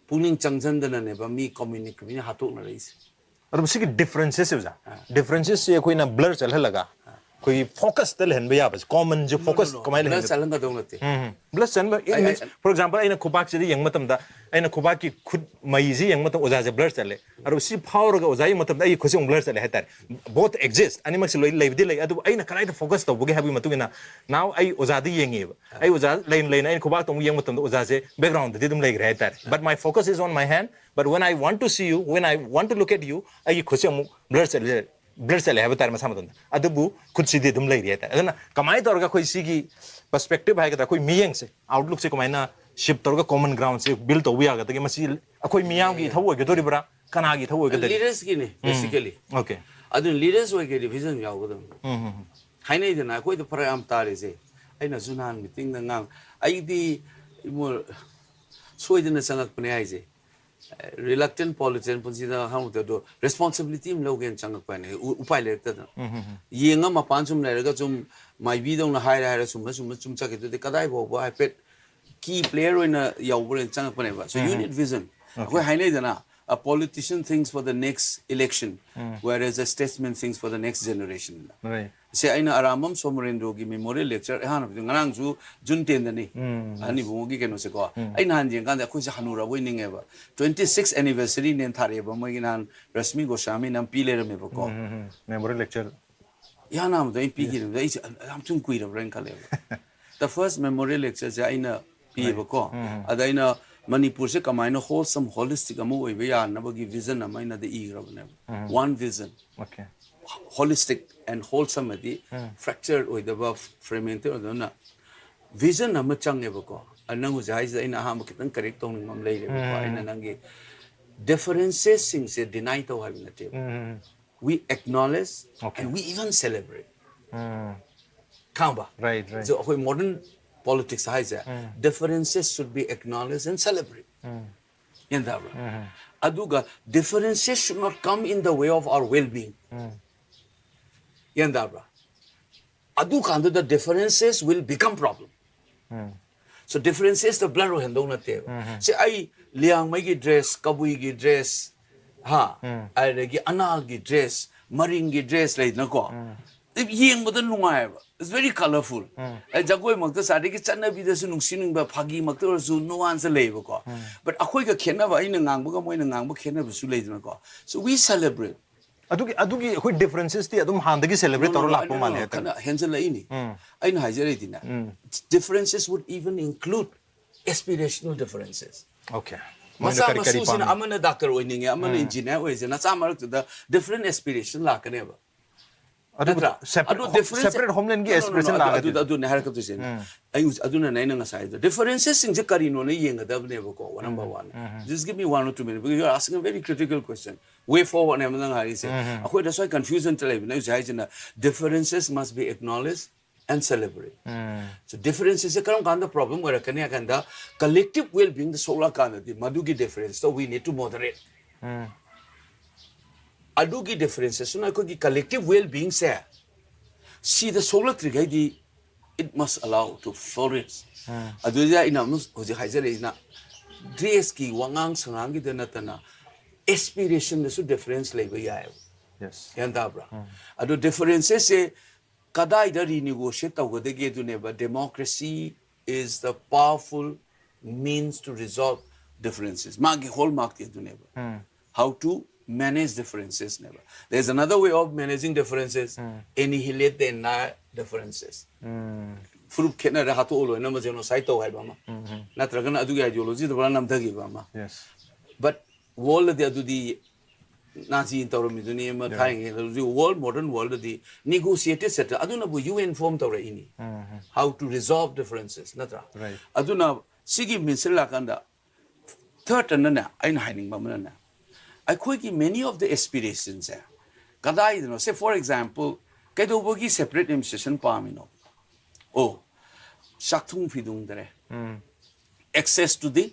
ꯄꯨꯛꯅꯤꯡ ꯆꯪꯁꯤꯟꯗꯅꯅꯦꯕ ꯃꯤ ꯀꯝꯃ꯭ꯌꯨꯅꯤꯇꯤ ꯃꯤꯅ ꯍꯥꯠꯇꯣꯛꯅꯔꯛꯏꯁꯦ꯫ ꯑꯗꯨꯕꯨ ꯁꯤꯒꯤ ꯗꯤꯐ꯭ꯔꯦꯟꯁꯦꯁꯁꯦ ꯑꯣꯖꯥ, ꯗꯤꯐ꯭ꯔꯦꯟꯁꯦꯁꯁꯦ ꯑꯩꯈꯣꯏꯅ ꯕ꯭ꯂꯔ ꯆꯠꯍꯜꯂꯒ ꯑꯩꯈꯣꯏꯒꯤ ꯐꯣꯀꯁꯇ ꯂꯩꯍꯟꯕ ꯌꯥꯕꯁꯦ, ꯀꯣꯃꯟꯁꯦ ꯐꯣꯀꯁ ꯀꯃꯥꯏꯅ ꯕ꯭ꯂꯔ ꯂꯩꯍꯟꯒꯗꯒꯦ? ꯆꯠꯍꯟꯒꯗꯧ ꯅꯠꯇꯦ꯫ ꯎꯝ, ꯕ꯭ꯂꯔ ꯆꯟꯕ, it means, for example, ꯑꯩꯅ ꯈꯨꯕꯥꯛꯁꯤꯗ ꯌꯦꯡꯕ ꯃꯇꯝꯗ, ꯑꯩꯅ ꯈꯨꯕꯥꯛꯀꯤ ꯈꯨꯠ ꯃꯩꯁꯤ ꯌꯦꯡꯕ ꯃꯇꯝꯗ ꯑꯣꯖꯥꯁꯦ ꯕ꯭ꯂꯔ ꯆꯠꯂꯦ꯫ ꯑꯗꯣ ꯁꯤ ꯐꯥꯎꯔꯒ ꯑꯣꯖꯥ ꯌꯦꯡꯕ ꯃꯇꯝꯗ ꯑꯩꯒꯤ ꯈꯨꯠꯁꯦ ꯑꯃꯨꯛ ꯕ꯭ꯂꯔ ꯆꯠꯂꯦ ꯍꯥꯏꯇꯥꯔꯦ꯫ Both exist, ꯑꯅꯤꯃꯛꯁꯦ ꯂꯣꯏ ꯂꯩꯕꯗꯤ ꯂꯩ, ꯑꯗꯨꯕꯨ ꯑꯩꯅ ꯀꯗꯥꯏꯗ ꯐꯣꯀꯁ ꯇꯧꯕꯒꯦ ꯍꯥꯏꯕꯒꯤ ꯃꯇꯨꯡ ꯏꯟꯅ now ꯑꯩ ꯑꯣꯖꯥꯗ ꯌꯦꯡꯉꯦꯕ꯫ ꯑꯩ ꯑꯣꯖꯥ ꯂꯩꯅ ꯂꯩꯅ ꯑꯩꯅ ꯈꯨꯕꯥꯛꯇ ꯑꯃꯨꯛ ꯌꯦꯡꯕ ꯃꯇꯝꯗ ꯑꯣꯖꯥꯁꯦ ꯕꯦꯛꯒ꯭ꯔꯥꯎꯟꯗꯗꯤ ꯑꯗꯨꯝ ꯂꯩꯈ꯭ꯔꯦ ꯍꯥꯏꯇꯥꯔꯦ꯫ But my focus is on my hand, but when I want to see you, when I want to look at you, ꯑꯩꯒꯤ ꯈꯨꯠꯁꯦ ꯑꯃꯨꯛ ꯕ꯭ꯂꯔ ꯆꯠꯂꯦ, ꯕ꯭ꯂꯔ ꯆꯠꯂꯦ ꯍꯥꯏꯕ ꯇꯥꯔꯦ ꯃꯁꯥ ꯃꯇꯣꯝꯗ꯫ ꯑꯗꯨꯕꯨ ꯈꯨꯠꯁꯤꯗꯤ ꯑꯗꯨꯝ ꯂꯩꯔꯤ ꯍꯥꯏꯇꯥꯔꯦ꯫ ꯑꯗꯨꯅ ꯀꯃꯥꯏꯅ ꯇꯧꯔꯒ ꯑꯩꯈꯣꯏ ꯁꯤꯒꯤ ꯄꯔꯁꯄꯦꯛꯇꯤꯚ ꯍꯥꯏꯒꯗ꯭ꯔꯥ, ꯑꯩꯈꯣꯏ ꯃꯤꯠꯌꯦꯡꯁꯦ, ꯑꯥꯎꯠꯂꯨꯛꯁꯦ ꯀꯃꯥꯏꯅ ꯁꯤꯞ ꯇꯧꯔꯒ ꯀꯣꯃꯟ ꯒ꯭ꯔꯥꯎꯟꯁꯦ ꯕꯤꯜ ꯇꯧꯕ ꯌꯥꯒꯗꯒꯦ? ꯃꯁꯤ ꯑꯩꯈꯣꯏ ꯃꯤꯌꯥꯝꯒꯤ ꯏꯊꯧ ꯑꯣꯏꯒꯗꯣꯔꯤꯕ꯭ꯔꯥ, ꯀꯅꯥꯒꯤ ꯏꯊꯧ ꯑꯣꯏꯒꯗꯒꯦ? ꯂꯤꯗꯔꯁꯀꯤꯅꯦ ꯕꯦꯁꯤꯀꯦꯂꯤ꯫ Okay. ꯑꯗꯨꯅ ꯂꯤꯗꯔꯁ ꯑꯣꯏꯒꯦꯗꯤ ꯚꯤꯖꯟ ꯌꯥꯎꯒꯗꯕꯅꯤ꯫ ꯍꯥꯏꯅꯩꯗꯅ, ꯑꯩꯈꯣꯏꯗ ꯐꯔꯛ ꯌꯥꯝ ꯇꯥꯔꯤꯁꯦ꯫ ꯑꯩꯅꯁꯨ ꯅꯍꯥꯟ ꯃꯤꯇꯤꯡꯗ ꯉꯥꯡ ꯑꯩꯗꯤ ꯏꯃꯣ ꯁꯣꯏꯗꯅ ꯆꯪꯉꯛꯄꯅꯦ ꯍꯥꯏꯁꯦ꯫ Reluctant politician ꯄꯨꯟꯁꯤꯗ ꯍꯪꯉꯛꯇꯦ ꯑꯗꯣ, responsibility ꯑꯃ ꯂꯧꯒꯦꯅ ꯆꯪꯉꯛꯄ ꯍꯥꯏꯅ ꯎ- ꯎꯄꯥꯏ ꯂꯩꯔꯛꯇꯗꯅ꯫ ꯌꯦꯡꯉ ꯃꯄꯥꯟ ꯁꯨꯝ ꯂꯩꯔꯒ ꯁꯨꯝ ꯃꯥꯏꯕꯤꯗꯧꯅ ꯍꯥꯏꯔ ꯍꯥꯏꯔ ꯁꯨꯝꯕ ꯁꯨꯝꯕ ꯁꯨꯝ ꯆꯠꯈꯤꯗꯨꯗꯤ ꯀꯗꯥꯏ ꯐꯥꯎꯕ ꯍꯥꯏꯐꯦꯠ key player ꯑꯣꯏꯅ ꯌꯥꯎꯕ꯭ꯔꯅ ꯆꯪꯉꯛꯄꯅꯦꯕ꯫ So you need vision. ꯑꯩꯈꯣꯏ ꯍꯥꯏꯅꯩꯗꯅ, a politician thinks for the next election, whereas a statesman thinks for the next generation. Right. ꯁꯦ ꯑꯩꯅ ꯑꯔꯥꯝꯕꯝ ꯁꯣꯃꯣꯔꯦꯟꯗ꯭ꯔꯣꯒꯤ memorial lecture ꯑꯍꯥꯟꯕꯗꯤ ꯉꯔꯥꯡꯁꯨ ꯖꯨꯟ ꯇꯦꯟꯗꯅꯤ, ꯑꯅꯤ ꯏꯕꯨꯡꯉꯣꯒꯤ ꯀꯩꯅꯣꯁꯦꯀꯣ꯫ ꯑꯩ ꯅꯍꯥꯟ ꯌꯦꯡꯀꯥꯟꯗ ꯑꯩꯈꯣꯏꯁꯦ ꯍꯅꯨꯔꯕꯣꯏ ꯅꯤꯡꯉꯦꯕ꯫ Twenty six anniversary ꯅꯦꯅ ꯊꯥꯔꯛꯑꯦꯕ ꯃꯣꯏꯒꯤ, ꯅꯍꯥꯟ ꯔꯁꯃꯤ ꯒꯣꯁ꯭ꯋꯥꯃꯤꯅ ꯑꯃ ꯄꯤ ꯂꯩꯔꯝꯃꯦꯕꯀꯣ꯫ Memorial lecture. ꯏꯍꯥꯟ ꯍꯥꯟꯕꯗ ꯑꯩ ꯄꯤꯈꯤꯕꯗ ꯑꯩꯁꯦ ꯌꯥꯝ ꯊꯨꯅ ꯀꯨꯏꯔꯕ꯭ꯔꯥ ꯍꯥꯏꯅ ꯈꯜꯂꯦꯕ꯫ The first memorial lecture ꯁꯦ ꯑꯩꯅ ꯄꯤꯌꯦꯕꯀꯣ꯫ ꯑꯗ ꯑꯩꯅ ꯃꯅꯤꯄꯨꯔꯁꯦ ꯀꯃꯥꯏꯅ wholesome, holistic ꯑꯃ ꯑꯣꯏꯕ ꯌꯥꯅꯕꯒꯤ vision ꯑꯃ ꯑꯩꯅꯗ ꯏꯈ꯭ꯔꯕꯅꯦꯕ꯫ One vision. Okay. Holistic and wholesome ꯍꯥꯏꯗꯤ fractured ꯑꯣꯏꯗꯕ, fragmented ꯑꯣꯏꯗꯕꯅ vision ꯑꯃ ꯆꯪꯉꯦꯕꯀꯣ꯫ ꯑ, ꯅꯪ ꯍꯧꯖꯤꯛ ꯍꯥꯏꯁꯤꯗ ꯑꯩꯅ ꯑꯍꯥꯟꯕ ꯈꯤꯇꯪ correct ꯇꯧꯅꯤꯡꯕ ꯑꯃ ꯂꯩꯔꯦꯕꯀꯣ꯫ ꯑꯩꯅ ꯅꯪꯒꯤ differences ꯁꯤꯡꯁꯦ deny ꯇꯧ ꯍꯥꯏꯕ ꯅꯠꯇꯦꯕ꯫ We acknowledge Okay. and we even celebrate. ꯎꯝ. ꯈꯪꯕ? Right, right. So ꯑꯩꯈꯣꯏ modern politics ꯍꯥꯏꯁꯦ, differences should be acknowledged and celebrate. ꯒ꯭ꯌꯥꯟ ꯇꯥꯕ꯭ꯔꯥ? ꯑꯗꯨꯒ differences should not come in the way of our well-being. ꯒ꯭ꯌꯥꯟ ꯇꯥꯕ꯭ꯔꯥ? ꯑꯗꯨ ꯀꯥꯟꯗꯨꯗ differences will become problem. So differences ꯇ blur ꯑꯣꯏꯍꯟꯗꯧ ꯅꯠꯇꯦꯕ꯫ ꯁꯤ ꯑꯩ ꯂꯤꯌꯥꯡꯃꯩꯒꯤ dress, ꯀꯕꯨꯏꯒꯤ dress, ꯍꯥ, ꯑꯗꯒꯤ ꯑꯅꯥꯜꯒꯤ dress, ꯃꯔꯤꯡꯒꯤ dress ꯂꯩꯗꯅꯀꯣ꯫ ꯌꯦꯡꯕꯗ ꯅꯨꯡꯉꯥꯏꯕ, it's very colourful. ꯑꯩ ꯖꯒꯣꯏꯃꯛꯇ ꯆꯥꯗꯒꯤ ꯆꯠꯅꯕꯤꯗꯁꯨ ꯅꯨꯡꯁꯤꯅꯤꯡꯕ, ꯐꯥꯒꯤꯃꯛꯇ ꯑꯣꯏꯔꯁꯨ nuance ꯂꯩꯌꯦꯕꯀꯣ꯫ But ꯑꯩꯈꯣꯏꯒ ꯈꯦꯠꯅꯕ, ꯑꯩꯅ ꯉꯥꯡꯕꯒ ꯃꯣꯏꯅ ꯉꯥꯡꯕ ꯈꯦꯠꯅꯕꯁꯨ ꯂꯩꯗꯅꯀꯣ꯫ So we celebrate. ꯑꯗꯨꯒꯤ ꯑꯗꯨꯒꯤ ꯑꯩꯈꯣꯏ differences ꯇꯤ ꯑꯗꯨꯝ ꯍꯥꯟꯅꯗꯒꯤ celebrate ꯇꯧꯔ ꯂꯥꯛꯄ ꯃꯥꯜꯂꯦ ꯍꯥꯏꯇꯥꯔꯦ꯫ ꯈꯅ ꯍꯦꯟꯖꯜꯂꯛꯏꯅꯤ꯫ ꯑꯩꯅ ꯍꯥꯏꯖꯔꯤꯗꯤꯅꯦ, differences would even include aspirational differences. Okay. ꯃꯣꯏꯅ ꯃꯆꯥ ꯀꯔꯤ ꯀꯔꯤ ꯃꯁꯨꯁꯤꯅ ꯄꯥꯝꯃꯤ? ꯑꯃꯅ doctor ꯑꯣꯏꯅꯤꯡꯉꯦ, ꯑꯃꯅ engineer ꯑꯣꯏꯁꯦ, ꯅꯆꯥ ꯃꯔꯛꯇꯨꯗ different aspiration ꯂꯥꯛꯀꯅꯦꯕ꯫ ꯑꯗꯨꯕꯨ ꯅꯠꯇ꯭ꯔꯥ? separate ꯑꯗꯨ ho- difference, separate homeland ꯒꯤ no, no, no, aspiration no, ꯂꯥꯛꯑꯒꯗꯤ? ꯑꯗꯨ- ꯑꯗꯨꯅꯦ ꯍꯥꯏꯔꯛꯀꯗꯣꯏꯁꯦ꯫ ꯑꯩ ꯍꯧꯖꯤꯛ- ꯑꯗꯨꯅꯅꯦ ꯑꯩꯅ ꯉꯁꯥꯏꯗꯣ differences ꯁꯤꯡꯁꯦ ꯀꯔꯤꯅꯣꯅ ꯌꯦꯡꯒꯗꯕꯅꯦꯕꯀꯣ, one number one. Just give me one or two minutes because you are asking a very critical question. Way forward ꯅꯦꯕ ꯅꯪ ꯍꯥꯏꯔꯤꯁꯦ꯫ ꯑꯩꯈꯣꯏꯗ ꯁ꯭ꯋꯥꯏ confusion ꯇ ꯂꯩꯕꯅꯦ꯫ ꯑꯩ ꯍꯧꯖꯤꯛ ꯍꯥꯏꯁꯤꯅ differences must be acknowledged and celebrate. So differences ꯁꯦ ꯀꯔꯝ ꯀꯥꯟꯗ problem ꯑꯣꯏꯔꯛꯀꯅꯤ ꯍꯥꯏ ꯀꯥꯟꯗ, collective well being ꯗ ꯁꯣꯛꯂꯛꯑꯀꯥꯟꯗꯗꯤ ꯃꯗꯨꯒꯤ difference to we need to moderate. ꯑꯗꯨꯒꯤ differences ꯇꯨꯅ ꯑꯩꯈꯣꯏꯒꯤ collective well being ꯁꯦ ꯁꯤꯗ ꯁꯣꯛꯂꯛꯇ꯭ꯔꯤꯉꯩꯗꯤ it must allow to flourish. ꯑꯗꯨꯗ ꯑꯩꯅ ꯑꯃꯨꯛ ꯍꯧꯖꯤꯛ ꯍꯥꯏꯖꯔꯛꯏꯁꯤꯅ dress ꯀꯤ ꯋꯥꯉꯥꯡ ꯁꯉꯥꯡꯒꯤꯗ ꯅꯠꯇꯅ aspiration ꯗꯁꯨ difference ꯂꯩꯕ ꯌꯥꯏꯑꯕ꯫ Yes. ꯒ꯭ꯌꯥꯟ ꯇꯥꯕ꯭ꯔꯥ? ꯑꯗꯣ differences ꯁꯦ ꯀꯗꯥꯏꯗ renegotiate ꯇꯧꯒꯗꯒꯦ ꯑꯗꯨꯅꯦꯕ, democracy is the powerful means to resolve differences. ꯃꯥꯒꯤ hallmark ꯇꯤ ꯑꯗꯨꯅꯦꯕ, how to manage differences ꯅꯦꯕ. There is another way of managing differences. Annihilate the entire differences. ꯐꯨꯔꯨꯞ ꯈꯦꯠꯅꯔꯦ, ꯍꯥꯠꯇꯣꯛꯑ ꯂꯣꯏꯅꯃꯛ genocide ꯇꯧ ꯍꯥꯏꯕ ꯑꯃ, ꯅꯠꯇ꯭ꯔꯒꯅ ꯑꯗꯨꯒꯤ ideology ꯗ ꯄꯨꯔꯥ ꯅꯝꯊꯈꯤꯕ ꯑꯃ. Yes. But world ꯗꯗꯤ ꯑꯗꯨꯗꯤ Nazi ꯅ ꯇꯧꯔꯝꯃꯤꯗꯨꯅꯤ ꯑꯃ, ꯊꯥꯏꯅꯉꯩꯗ꯫ ꯍꯧꯖꯤꯛ world modern world ꯗꯗꯤ negotiated set ꯑꯗꯨꯅꯕꯨ U N form ꯇꯧꯔꯛꯏꯅꯤ, how to resolve differences, ꯅꯠꯇ꯭ꯔꯥ? Right. ꯑꯗꯨꯅ ꯁꯤꯒꯤ ꯃꯤꯟꯁꯤꯜꯂꯛꯑꯀꯥꯟꯗ, third ꯑꯅꯅꯦ, ꯑꯩꯅ ꯍꯥꯏꯅꯤꯡꯕ ꯑꯃꯅꯅꯦ, ꯑꯩꯈꯣꯏꯒꯤ many of the aspirations ꯁꯦ ꯀꯗꯥꯏꯗꯅꯣ? Say for example, ꯀꯩꯗꯧꯕꯒꯤ separate administration ꯄꯥꯝꯃꯤꯅꯣ? ꯑꯣ, ꯆꯥꯛꯊꯨꯡ ꯐꯤꯗꯨꯡꯗꯔꯦ, access to the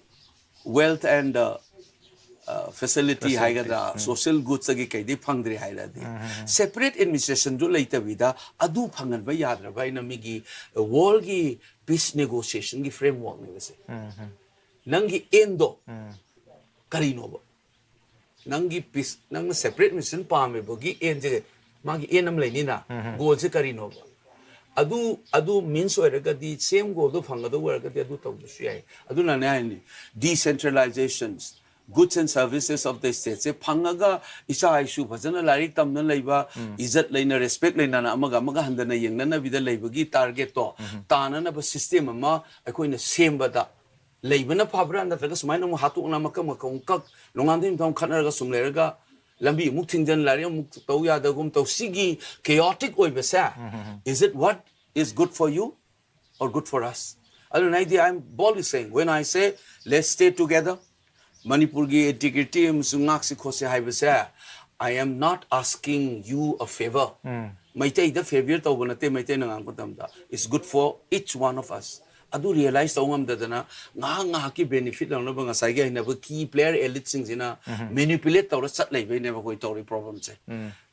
wealth and uh, uh, facility Facilities. ꯍꯥꯏꯒꯗ꯭ꯔꯥ, social goods ꯇꯒꯤ ꯀꯩꯗꯤ ꯐꯪꯗ꯭ꯔꯤ ꯍꯥꯏꯔꯗꯤ, separate administration ꯗꯨ ꯂꯩꯇꯕꯤꯗ ꯑꯗꯨ ꯐꯪꯍꯟꯕ ꯌꯥꯗ꯭ꯔꯕ ꯍꯥꯏꯅ ꯃꯤꯒꯤ world ꯒꯤ peace negotiation ꯒꯤ framework ꯅꯦꯕ ꯁꯦ. ꯅꯪꯒꯤ aim ꯗꯣ ꯀꯔꯤꯅꯣꯕ? ꯅꯪꯒꯤ peace, ꯅꯪꯅ separate administration ꯄꯥꯝꯃꯤꯕꯒꯤ aim ꯁꯦ, ꯃꯥꯒꯤ aim ꯑꯃ ꯂꯩꯅꯤꯅ, goal ꯁꯦ ꯀꯔꯤꯅꯣꯕ? ꯑꯗꯨ, ꯑꯗꯨ means ꯑꯣꯏꯔꯒꯗꯤ, same goal ꯗꯣ ꯐꯪꯒꯗꯧꯕ ꯑꯣꯏꯔꯒꯗꯤ ꯑꯗꯨ ꯇꯧꯕꯁꯨ ꯌꯥꯏ꯫ ꯑꯗꯨꯅꯅꯦ ꯍꯥꯏꯅꯤ, decentralization, goods and services of the state ꯁꯦ ꯐꯪꯉꯒ ꯏꯆꯥ ꯏꯁꯨ ꯐꯖꯅ ꯂꯥꯏꯔꯤꯛ ꯇꯝꯅ ꯂꯩꯕ, ꯏꯖꯠ ꯂꯩꯅ, respect ꯂꯩꯅꯅ ꯑꯃꯒ ꯑꯃꯒ ꯍꯟꯊꯅ ꯌꯦꯡꯅꯅꯕꯤꯗ ꯂꯩꯕꯒꯤ target ꯇꯣ ꯇꯥꯅꯅꯕ system ꯑꯃ ꯑꯩꯈꯣꯏꯅ ꯁꯦꯝꯕꯗ ꯂꯩꯕꯅ ꯐꯕ꯭ꯔꯥ, ꯅꯠꯇ꯭ꯔꯒ ꯁꯨꯃꯥꯏꯅ ꯑꯃꯨꯛ ꯍꯥꯠꯇꯣꯛꯅ ꯃꯀꯛ ꯃꯀꯛ ꯑꯃꯨꯛ ꯀꯛ, ꯅꯣꯡꯉꯥꯟꯗꯩ ꯅꯨꯃꯤꯠ ꯇꯥꯕ ꯈꯠꯅꯔꯒ ꯁꯨꯝ ꯂꯩꯔꯒ, ꯂꯝꯕꯤ ꯑꯃꯨꯛ ꯊꯤꯡꯖꯤꯟ, ꯂꯥꯏꯔꯤꯛ ꯑꯃꯨꯛ ꯇꯧ ꯌꯥꯗꯒꯨꯝ ꯇꯧ, ꯁꯤꯒꯤ chaotic ꯑꯣꯏꯕꯁꯦ, is it what is good for you or good for us? ꯑꯗꯨꯅ ꯑꯩꯗꯤ, I am boldly saying, when I say let's stay together, ꯃꯅꯤꯄꯨꯔꯒꯤ integrity ꯑꯃꯁꯨꯡ ꯉꯥꯛꯁꯤ ꯈꯣꯠꯁꯤ ꯍꯥꯏꯕꯁꯦ, I am not asking you a favor. ꯃꯩꯇꯩꯗ ꯐꯦꯚꯔ ꯇꯧꯕ ꯅꯠꯇꯦ꯫ ꯃꯩꯇꯩꯅ ꯉꯥꯡꯕ ꯃꯇꯝꯗ it's good for each one of us꯫ ꯑꯗꯨ ꯔꯤꯌꯦꯂꯥꯏꯁ ꯇꯧꯕ ꯉꯝꯗꯗꯅ ꯉꯥꯏꯍꯥꯛ ꯉꯥꯏꯍꯥꯛꯀꯤ ꯕꯦꯅꯤꯐꯤꯠ ꯂꯧꯅꯕ ꯉꯁꯥꯏꯒꯤ ꯍꯥꯏꯅꯕ ꯀꯤ ꯄ꯭ꯂꯦꯌꯔ ꯑꯦꯂꯤꯠꯁꯤꯡꯁꯤꯅ ꯃꯦꯅꯤꯄꯨꯂꯦꯠ ꯇꯧꯔ ꯆꯠ ꯂꯩꯕꯩꯅꯦꯕ ꯑꯩꯈꯣꯏ ꯇꯧꯔꯤ ꯄ꯭ꯔꯣꯕ꯭ꯂꯦꯝꯁꯦ꯫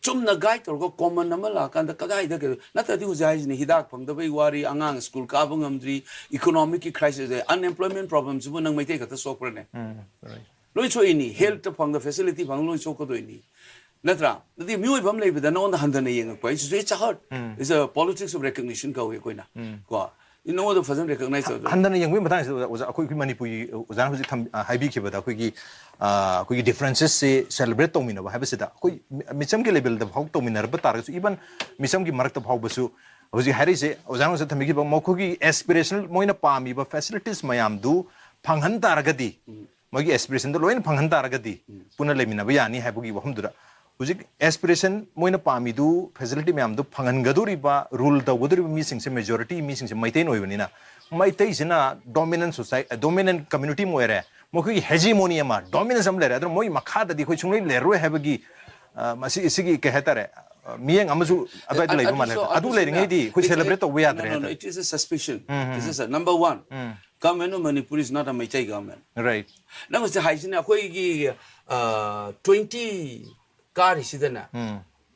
ꯆꯨꯝꯅ ꯒꯥꯏꯗ ꯇꯧꯔꯒ ꯀꯣꯃꯟ ꯑꯃ ꯂꯥꯛꯑꯀꯥꯟꯗ ꯀꯗꯥꯏꯗ ꯀꯩꯅꯣ ꯅꯠꯇ꯭ꯔꯗꯤ ꯍꯧꯖꯤꯛ ꯍꯥꯏꯁꯤꯅꯤ, ꯍꯤꯗꯥꯛ ꯐꯪꯗꯕꯩ ꯋꯥꯔꯤ, ꯑꯉꯥꯡ ꯁ꯭ꯀꯨꯜ ꯀꯥꯕ ꯉꯝꯗ꯭ꯔꯤ, ꯏꯀꯣꯅꯣꯃꯤꯛꯀꯤ ꯀ꯭ꯔꯥꯏꯁꯤꯁ, ꯑꯟꯑꯦꯝꯄ꯭ꯂꯣꯏꯃꯦꯟ ꯄ꯭ꯔꯣꯕ꯭ꯂꯦꯝꯁꯤꯕꯨ ꯅꯪ ꯃꯩꯇꯩ ꯈꯛꯇ ꯁꯣꯛꯄ꯭ꯔꯅꯦ? ꯂꯣꯏ ꯁꯣꯛꯏꯅꯤ꯫ ꯍꯦꯜꯠꯇ ꯐꯪꯗ ꯐꯦꯁꯤꯂꯤꯇꯤ ꯐꯪ ꯂꯣꯏ ꯁꯣꯛꯀꯗꯣꯏꯅꯤ, ꯅꯠꯇ꯭ꯔꯥ? ꯑꯗꯨꯗꯤ ꯃꯤꯑꯣꯏꯕ ꯑꯃ ꯂꯩꯕꯗ ꯅꯉꯣꯟꯗ ꯍꯟꯊꯅ ꯌꯦꯡꯉꯛꯄ ꯍꯥꯏꯁꯤꯁꯨ it's a hurt, it's a politics of recognition ꯀꯧꯏ ꯑꯩꯈꯣꯏꯅ꯫ ꯀꯣ, ꯅꯉꯣꯟꯗ ꯐꯖꯅ ꯔꯦꯀꯛꯅꯥꯏꯁ ꯇꯧꯗꯣꯏ꯫ ꯍꯟꯊꯅ ꯌꯦꯡꯕꯒꯤ ꯃꯇꯥꯡꯁꯤꯗ ꯑꯣꯖꯥ, ꯑꯩꯈꯣꯏ, ꯑꯩꯈꯣꯏ ꯃꯅꯤꯄꯨꯔꯒꯤ ꯑꯣꯖꯥꯅ ꯍꯧꯖꯤꯛ ꯊꯝ-, ꯑ, ꯍꯥꯏꯕꯤꯈꯤꯕꯗ ꯑꯩꯈꯣꯏꯒꯤ, ꯑ, ꯑꯩꯈꯣꯏꯒꯤ ꯗꯤꯐ꯭ꯔꯦꯟꯁꯦꯁꯁꯦ ꯁꯦꯂꯦꯕ꯭ꯔꯦꯠ ꯇꯧꯃꯤꯟꯅꯕ ꯍꯥꯏꯕꯁꯤꯗ ꯑꯩꯈꯣꯏ ꯃꯤ-, ꯃꯤꯆꯝꯒꯤ ꯂꯦꯕꯦꯜꯗ ꯐꯥꯎ ꯇꯧꯃꯤꯟꯅꯔꯕ ꯇꯥꯔꯒꯁꯨ, ꯏꯚꯟ ꯃꯤꯆꯝꯒꯤ ꯃꯔꯛꯇ ꯐꯥꯎꯕꯁꯨ ꯍꯧꯖꯤꯛ ꯍꯥꯏꯔꯛꯏꯁꯦ ꯑꯣꯖꯥꯅ ꯍꯧꯖꯤꯛ ꯊꯝꯕꯤꯈꯤꯕ ꯃꯈꯣꯏꯒꯤ ꯑꯦꯁꯄꯤꯔꯦꯁꯅꯦꯜ, ꯃꯣꯏꯅ ꯄꯥꯝꯃꯤꯕ ꯐꯦꯁꯤꯂꯤꯇꯤꯁ ꯃꯌꯥꯝꯗꯨ ꯐꯪꯍꯟ ꯇꯥꯔꯒꯗꯤ, ꯃꯣꯏꯒꯤ ꯑꯦꯁꯄꯤꯔꯦꯁꯟꯗꯣ ꯂꯣꯏꯅ ꯐꯪꯍꯟ ꯇꯥꯔꯒꯗꯤ ꯄꯨꯟꯅ ꯂꯩꯃꯤꯟꯅꯕ ꯌꯥꯅꯤ ꯍꯥꯏꯕꯒꯤ ꯋꯥꯐꯝꯗꯨꯗ ꯍꯧꯖꯤꯛ ꯑꯦꯁꯄꯤꯔꯦꯁꯟ ꯃꯣꯏꯅ ꯄꯥꯝꯃꯤꯗꯨ, ꯐꯦꯁꯤꯂꯤꯇꯤ ꯃꯌꯥꯝꯗꯨ ꯐꯪꯍꯟꯒꯗꯧꯔꯤꯕ, ꯔꯨꯜ ꯇꯧꯒꯗꯧꯔꯤꯕ ꯃꯤꯁꯤꯡꯁꯦ, ꯃꯦꯖꯣꯔꯤꯇꯤ ꯃꯤꯁꯤꯡꯁꯦ ꯃꯩꯇꯩꯅ ꯑꯣꯏꯕꯅꯤꯅ, ꯃꯩꯇꯩꯁꯤꯅ ꯗꯣꯃꯤꯅꯦꯟ ꯁꯣꯁꯥꯏ-, ꯗꯣꯃꯤꯅꯦꯟ ꯀꯝꯃ꯭ꯌꯨꯅꯤꯇꯤ ꯑꯃ ꯑꯣꯏꯔꯦ, ꯃꯈꯣꯏꯒꯤ ꯍꯦꯖꯤꯃꯣꯅꯤ ꯑꯃ, ꯗꯣꯃꯤꯅꯦꯟꯁ ꯑꯃ ꯂꯩꯔꯦ꯫ ꯑꯗꯨꯅ ꯃꯣꯏ ꯃꯈꯥꯗꯗꯤ ꯑꯩꯈꯣꯏ ꯁꯨꯡꯂꯩ ꯂꯩꯔꯔꯣꯏ ꯍꯥꯏꯕꯒꯤ, ꯑ, ꯃꯁꯤ, ꯁꯤꯒꯤ ꯀꯩ ꯍꯥꯏꯇꯥꯔꯦ, ꯑ, ꯃꯤꯠꯌꯦꯡ ꯑꯃꯁꯨ ꯑꯗꯨꯋꯥꯏꯗ ꯂꯩꯕ ꯃꯥꯜꯂꯦ꯫ ꯑꯗꯨ ꯂꯩꯔꯤꯉꯩꯗꯤ ꯑꯩꯈꯣꯏ ꯁꯦꯂꯦꯕ꯭ꯔꯦꯠ ꯇꯧꯕ ꯌꯥꯗ꯭ꯔꯦ ꯍꯥꯏꯇꯥꯔꯦ꯫ It is a suspicion. This is a number one. Government of Manipur is not a Meitei government. Right. ꯅꯪ ꯍꯧꯖꯤꯛ ꯍꯥꯏꯁꯤꯅ ꯑꯩꯈꯣꯏꯒꯤ, ꯑ, ꯇ꯭ꯋꯦꯟꯇꯤ ꯀꯥꯔꯤꯁꯤꯗꯅ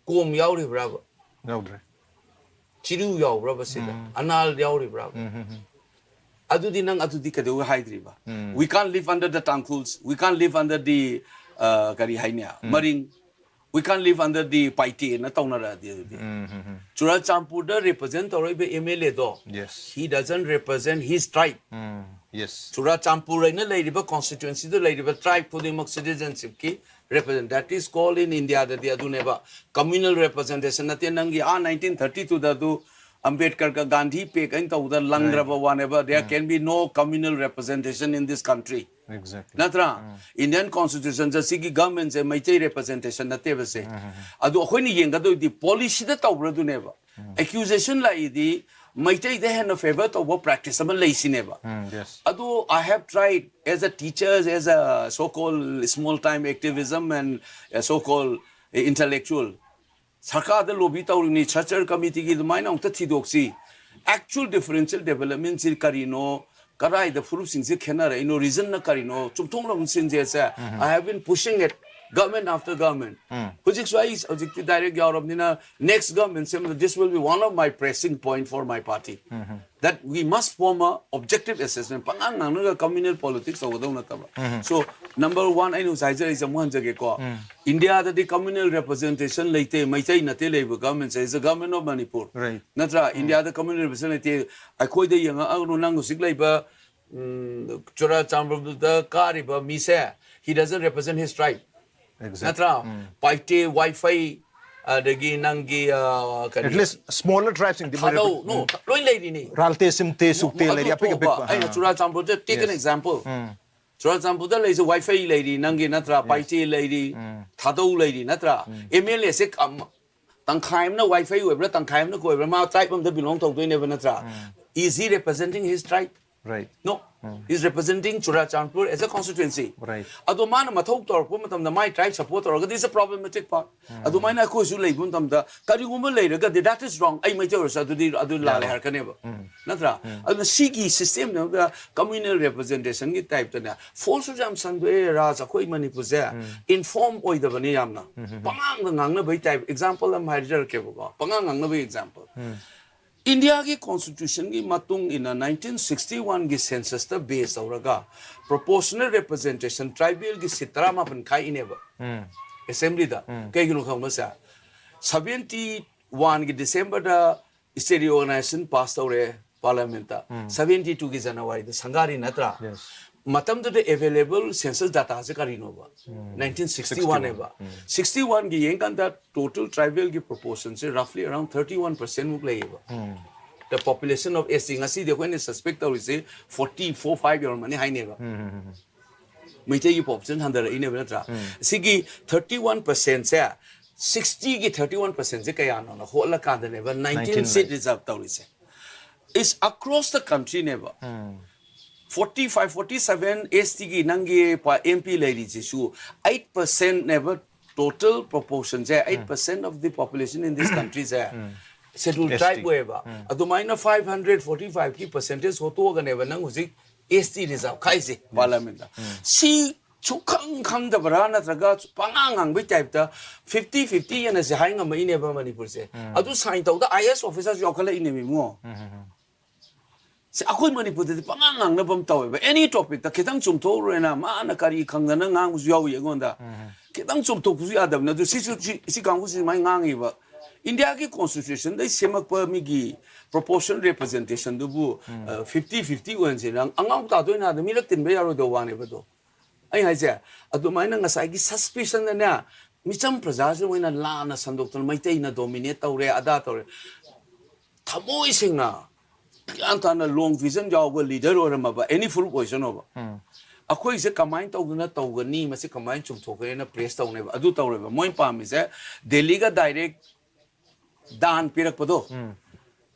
ꯀꯣꯝ ꯌꯥꯎꯔꯤꯕ꯭ꯔꯥꯕ? ꯌꯥꯎꯗ꯭ꯔꯦ꯫ ꯆꯤꯔꯨ ꯌꯥꯎꯕ꯭ꯔꯥꯕ ꯁꯤꯗ? ꯑꯅꯥꯜ ꯌꯥꯎꯔꯤꯕ꯭ꯔꯥꯕ? ꯑꯗꯨꯗꯤ ꯅꯪ ꯑꯗꯨꯗꯤ ꯀꯩꯗꯧꯕꯩ ꯍꯥꯏꯗ꯭ꯔꯤꯕ? We can't live under the Tangkhuls, we can't live under the, ꯑ, ꯀꯔꯤ ꯍꯥꯏꯅꯤ, ꯃꯔꯤꯡ, we can't live under the Paite ꯅ ꯇꯧꯅꯔꯛꯑꯗꯤ ꯑꯗꯨꯗꯤ꯫ ꯆꯨꯔꯥꯆꯥꯟꯄꯨꯔꯗ ꯔꯤꯄ꯭ꯔꯖꯦꯟ ꯇꯧꯔꯛꯏꯕ ꯑꯦꯝ ꯑꯦꯜ ꯑꯦꯗꯣ, Yes. he doesn't represent his tribe. Yes. Churachandpur ꯍꯥꯏꯅ ꯂꯩꯔꯤꯕ ꯀꯣꯟꯁꯇꯤꯇ꯭ꯋꯦꯟꯁꯤꯗ ꯂꯩꯔꯤꯕ ꯇ꯭ꯔꯥꯏꯕ ꯈꯨꯗꯤꯡꯃꯛ ꯁꯤꯇꯤꯖꯟꯁꯤꯞꯀꯤ ꯔꯤꯄ꯭ꯔꯖꯦꯟ, that is called in ꯏꯟꯗꯤꯌꯥꯗꯗꯤ ꯑꯗꯨꯅꯦꯕ, ꯀꯝꯃ꯭ꯌꯨꯅꯦꯜ ꯔꯤꯄ꯭ꯔꯖꯦꯟꯇꯦꯁꯟ ꯅꯠꯇꯦ꯫ ꯅꯪꯒꯤ ꯑꯥ ꯅꯥꯏꯟꯇꯤꯟ ꯊꯥꯔꯇꯤ ꯇꯨꯗ ꯑꯗꯨ ꯑꯝꯕꯦꯗꯀꯔꯒ ꯒꯥꯟꯙꯤ ꯄꯦꯛ ꯑꯩꯅ ꯇꯧꯕꯗ ꯂꯪꯈ꯭ꯔꯕ ꯋꯥꯅꯦꯕ꯫ There can be no communal representation in this country. Exactly. ꯅꯠꯇ꯭ꯔꯥ? ꯏꯟꯗꯤꯌꯟ ꯀꯣꯟꯁꯇꯤꯇ꯭ꯌꯨꯁꯟꯁꯦ ꯁꯤꯒꯤ ꯒꯚꯔꯟꯃꯦꯟꯁꯦ ꯃꯩꯇꯩ ꯔꯤꯄ꯭ꯔꯖꯦꯟꯇꯦꯁꯟ ꯅꯠꯇꯦꯕ ꯁꯦ꯫ ꯑꯗꯨ ꯑꯩꯈꯣꯏꯅ ꯌꯦꯡꯒꯗꯣꯏꯗꯤ ꯄꯣꯂꯤꯁꯤꯗ ꯇꯧꯕ꯭ꯔꯥ ꯑꯗꯨꯅꯦꯕ꯫ ꯑꯦꯀ꯭ꯌꯨꯖꯦꯁꯟ ꯂꯥꯛꯏꯗꯤ ꯃꯩꯇꯩꯗ ꯍꯦꯟꯅ ꯐꯦꯚꯔ ꯇꯧꯕ ꯄ꯭ꯔꯦꯛꯇꯤꯁ ꯑꯃ ꯂꯩꯁꯤꯅꯦꯕ꯫ ꯎꯝ, ꯌꯦꯁ꯫ ꯑꯗꯨ I have tried as a teacher, as a so-called small time activism and a so-called intellectual. ꯁꯔꯀꯥꯔꯗ lobby ꯇꯧꯔꯤꯅꯤ, ꯁꯔꯆꯔ ꯀꯃꯤꯇꯤꯒꯤ ꯑꯗꯨꯃꯥꯏꯅ ꯑꯃꯨꯛꯇ ꯊꯤꯗꯣꯛꯁꯤ꯫ ꯑꯦꯛꯆꯨꯋꯦꯜ ꯗꯤꯐꯔꯦꯟꯁꯤꯌꯦꯜ ꯗꯦꯕꯂꯞꯃꯦꯟꯁꯤ ꯀꯔꯤꯅꯣ, ꯀꯗꯥꯏꯗ ꯐꯨꯔꯨꯞꯁꯤꯡꯁꯦ ꯈꯦꯠꯅꯔꯛꯏꯅꯣ, ꯔꯤꯖꯟꯅ ꯀꯔꯤꯅꯣ, ꯆꯨꯝꯊꯣꯛꯅꯕ ꯁꯤꯟꯁꯦꯁꯦ꯫ I have been pushing it, government after government. ꯍꯧꯖꯤꯛꯁꯨ ꯑꯩ ꯍꯧꯖꯤꯛꯇꯤ ꯗꯥꯏꯔꯦꯛ ꯌꯥꯎꯔꯕꯅꯤꯅ, next government ꯁꯦꯝꯕꯗ this will be one of my pressing point for my party, that we must form a objective assessment. ꯄꯉꯥꯡ ꯉꯥꯡꯅꯒ communal politics ꯇꯧꯒꯗꯧ ꯅꯠꯇꯕ꯫ So number one, ꯑꯩꯅ ꯍꯧꯖꯤꯛ ꯍꯥꯏꯖꯔꯛꯏꯁꯦ ꯑꯃꯨꯛ ꯍꯟꯖꯒꯦꯀꯣ꯫ ꯏꯟꯗꯤꯌꯥꯗꯗꯤ communal representation ꯂꯩꯇꯦ, ꯃꯩꯇꯩ ꯅꯠꯇꯦ ꯂꯩꯕ government say, is the government of Manipur. Right. ꯅꯠꯇ꯭ꯔꯥ? ꯏꯟꯗꯤꯌꯥꯗ communal representation ꯂꯩꯇꯦ꯫ ꯑꯩꯈꯣꯏꯗ ꯌꯦꯡꯉꯛꯑꯒꯅꯨ, ꯅꯪ ꯍꯧꯖꯤꯛ ꯂꯩꯕ, ꯎꯝ, ꯆꯨꯔꯥꯆꯥꯟꯄꯨꯔꯗ ꯀꯥꯔꯤꯕ ꯃꯤꯁꯦ, he doesn't represent his tribe. Exactly. ꯅꯠꯇ꯭ꯔꯥ? ꯄꯥꯏꯇꯦ, ꯋꯥꯏꯐꯩ, ꯑꯗꯒꯤ ꯅꯪꯒꯤ, ꯑ, ꯀꯔꯤ? At least smaller tribe ꯁꯤꯡꯗꯤ ꯃꯣꯏ ꯊꯥꯗꯧ, no, ꯂꯣꯏ ꯂꯩꯔꯤꯅꯤ꯫ ꯔꯥꯜꯇꯦ, ꯁꯤꯝꯇꯦ, ꯁꯨꯛꯇꯦ ꯑꯗꯨ ꯂꯩꯔꯤ, ꯑꯄꯤꯛ ꯇꯣꯛꯑꯣꯕ, ꯑꯄꯤꯛꯄ꯫ ꯑꯩꯅ ꯆꯨꯔꯥꯆꯥꯟꯄꯨꯔꯗ take an Yes. example. ꯆꯨꯔꯥꯆꯥꯟꯄꯨꯔꯗ ꯂꯩꯔꯤꯁꯦ ꯋꯥꯏꯐꯩ ꯂꯩꯔꯤ, ꯅꯪꯒꯤ ꯅꯠꯇ꯭ꯔꯥ? ꯄꯥꯏꯇꯦ ꯂꯩꯔꯤ, ꯊꯥꯗꯧ ꯂꯩꯔꯤ ꯅꯠꯇ꯭ꯔꯥ? ꯑꯦꯝ ꯑꯦꯜ ꯑꯦꯁꯦ ꯇꯪꯈꯥꯏ ꯑꯃꯅ ꯋꯥꯏꯐꯩ ꯑꯣꯏꯕ꯭ꯔꯥ, ꯇꯪꯈꯥꯏ ꯑꯃꯅ ꯀꯣꯏꯕ꯭ꯔꯥ, ꯃꯥ tribe ꯑꯃꯗ belong ꯇꯧꯗꯣꯏꯅꯦꯕ ꯅꯠꯇ꯭ꯔꯥ? Is he representing his tribe? Right. No. He's representing Churachandpur as a constituency. Right. ꯑꯗꯣ ꯃꯥꯅ ꯃꯊꯧ ꯇꯧꯔꯛꯄ ꯃꯇꯝꯗ my tribe support ꯇꯧꯔꯒꯗꯤ it's a problematic part. ꯑꯗꯨꯃꯥꯏꯅ ꯑꯩꯈꯣꯏꯁꯨ ꯂꯩꯕ ꯃꯇꯝꯗꯗ ꯀꯔꯤꯒꯨꯝꯕ ꯂꯩꯔꯒꯗꯤ that is wrong, ꯑꯩ ꯃꯩꯇꯩ ꯑꯣꯏꯔꯁꯨ ꯑꯗꯨꯗꯤ ꯑꯗꯨ ꯂꯥꯜꯂꯦ ꯌꯥꯔꯣꯏ꯫ ꯍꯥꯏꯔꯛꯀꯅꯦꯕ꯫ ꯅꯠꯇ꯭ꯔꯥ? ꯑꯗꯨꯅ ꯁꯤꯒꯤ system ꯗ communal representation ꯒꯤ type ꯇꯅꯦ, force ꯁꯨ ꯌꯥꯝ ꯁꯟꯗꯣꯛꯑꯦ ꯔꯥꯖ, ꯑꯩꯈꯣꯏ ꯃꯅꯤꯄꯨꯔꯁꯦ inform ꯑꯣꯏꯗꯕꯅꯤ ꯌꯥꯝꯅ꯫ ꯄꯉꯥꯡꯗ ꯉꯥꯡꯅꯕꯒꯤ type, example ꯑꯃ ꯍꯥꯏꯖꯔꯛꯀꯦꯕꯀꯣ, ꯄꯉꯥꯡ ꯉꯥꯡꯅꯕꯒꯤ example꯫ ꯏꯟꯗꯤꯌꯥꯒꯤ constitution ꯒꯤ ꯃꯇꯨꯡ ꯏꯟꯅ nineteen sixty one ꯒꯤ census ꯇ base ꯇꯧꯔꯒ proportional representation tribal ꯒꯤ seat ꯇꯔꯥꯃꯥꯄꯟ ꯈꯥꯛꯏꯅꯦꯕ assembly ꯗ꯫ ꯀꯩꯒꯤꯅꯣ ꯈꯪꯕ꯭ꯔꯥ ꯁꯦ? Seventy one ꯒꯤ December ꯗ state reorganization pass ꯇꯧꯔꯦ parliament ꯇ꯫ Seventy two ꯒꯤ January ꯗ ꯁꯪꯒꯥꯔꯤ ꯅꯠꯇ꯭ꯔꯥ? Yes. ꯃꯇꯝꯗꯨꯗ available census data ꯁꯦ ꯀꯔꯤꯅꯣꯕ? Nineteen sixty one ꯅꯦꯕ꯫ Sixty one ꯒꯤ ꯌꯦꯡꯀꯥꯟꯗ total tribal ꯒꯤ proportion ꯁꯦ roughly around thirty one percent ꯃꯨꯛ ꯂꯩꯌꯦꯕ꯫ The population of S T, ꯉꯁꯤꯗꯤ ꯑꯩꯈꯣꯏꯅ suspect ꯇꯧꯔꯤꯁꯦ forty four five ꯌꯧꯔꯝꯃꯅꯤ ꯍꯥꯏꯅꯦꯕ꯫ ꯃꯩꯇꯩꯒꯤ population ꯍꯟꯊꯔꯛꯏꯅꯦꯕ ꯅꯠꯇ꯭ꯔꯥ? ꯁꯤꯒꯤ thirty one percent ꯁꯦ, sixty ꯒꯤ thirty one percent ꯁꯦ ꯀꯌꯥꯅꯣꯅ ꯍꯣꯠꯂꯀꯥꯟꯗꯅꯦꯕ nineteen Nineteen seat reserve ꯇꯧꯔꯤꯁꯦ꯫ It's across the country ꯅꯦꯕ꯫ Forty five, forty seven S T ꯒꯤ ꯅꯪꯒꯤ ꯄ-, M P ꯂꯩꯔꯤꯁꯤꯁꯨ eight percent ꯅꯦꯕ total proportion say, eight percent of the population in this country say scheduled tribe ꯑꯣꯏꯌꯦꯕ꯫ ꯑꯗꯨꯃꯥꯏꯅ five hundred forty five ꯀꯤ percentage ꯍꯣꯠꯇꯣꯛꯑꯒꯅꯦꯕ ꯅꯪ ꯍꯧꯖꯤꯛ S T reserve ꯈꯥꯏꯁꯦ parliament ꯇ꯫ ꯁꯤ ꯁꯨꯈꯪ ꯈꯪꯗꯕ꯭ꯔꯥ, ꯅꯠꯇ꯭ꯔꯒ ꯄꯉꯥꯡ ꯉꯥꯡꯕꯩ type ꯇ fifty fifty ꯍꯥꯏꯅ ꯁꯤ ꯍꯥꯏ ꯉꯝꯃꯛꯏꯅꯦꯕ ꯃꯅꯤꯄꯨꯔꯁꯦ꯫ ꯑꯗꯨ sign ꯇꯧꯗ I A S officer ꯁꯨ ꯌꯥꯎꯈꯠꯂꯛꯏꯅꯦꯕ, ꯏꯕꯨꯡꯉꯣ꯫ ꯁꯤ ꯑꯩꯈꯣꯏ ꯃꯅꯤꯄꯨꯔꯗꯗꯤ ꯄꯉꯥꯡ ꯉꯥꯡꯅꯕ ꯑꯃ ꯇꯧꯋꯦꯕ꯫ Any topic ꯇ ꯈꯤꯇꯪ ꯆꯨꯝꯊꯣꯛꯎꯔꯦꯅ ꯃꯥꯅ ꯀꯔꯤ ꯈꯪꯗꯅ ꯉꯥꯡꯕꯁꯨ ꯌꯥꯎꯏ ꯑꯩꯉꯣꯟꯗ꯫ ꯈꯤꯇꯪ ꯆꯨꯝꯊꯣꯛꯄꯁꯨ ꯌꯥꯗꯕꯅꯤ꯫ ꯑꯗꯨ ꯁꯤꯁꯨ ꯁꯤ, ꯁꯤ ꯀꯥꯡꯕꯨꯁꯤ ꯁꯨꯃꯥꯏꯅ ꯉꯥꯡꯉꯤꯕ꯫ India ꯒꯤ constitution ꯗꯩ ꯁꯦꯝꯃꯛꯄ ꯃꯤꯒꯤ proportion representation ꯗꯨꯕꯨ, ꯑ, fifty fifty ꯑꯣꯏꯍꯟꯁꯦꯅ ꯑꯉꯥꯎ ꯇꯥꯗꯣꯏꯅ ꯑꯗ ꯃꯤꯔꯛ ꯇꯤꯟꯕ ꯌꯥꯔꯣꯏꯗꯧꯕ ꯋꯥꯅꯦꯕ ꯑꯗꯣ꯫ ꯑꯩ ꯍꯥꯏꯁꯦ, ꯑꯗꯨꯃꯥꯏꯅ ꯉꯁꯥꯏꯒꯤ suspicion ꯗꯅꯦ ꯃꯤꯆꯝ ꯄ꯭ꯔꯖꯥꯁꯤ ꯃꯣꯏꯅ ꯂꯥꯟꯅ ꯁꯟꯗꯣꯛꯇꯅ ꯃꯩꯇꯩꯅ dominate ꯇꯧꯔꯦ, ꯑꯗꯥ ꯇꯧꯔꯦ꯫ ꯊꯃꯣꯏ ꯁꯦꯡꯅ, ꯒ꯭ꯌꯥꯟ ꯇꯥꯅ long vision ꯌꯥꯎꯕ leader ꯑꯣꯏꯔꯝꯃꯕ any full position ꯑꯣꯏꯕ꯫ ꯑꯩꯈꯣꯏꯁꯦ ꯀꯃꯥꯏꯅ ꯇꯧꯗꯅ ꯇꯧꯒꯅꯤ, ꯃꯁꯤ ꯀꯃꯥꯏꯅ ꯆꯨꯝꯊꯣꯛꯀꯅꯤꯅ press ꯇꯧꯅꯦꯕ꯫ ꯑꯗꯨ ꯇꯧꯔꯦꯕ꯫ ꯃꯣꯏꯅ ꯄꯥꯝꯃꯤꯁꯦ ꯗꯦꯜꯂꯤꯒ direct ꯗꯥꯟ ꯄꯤꯔꯛꯄꯗꯣ꯫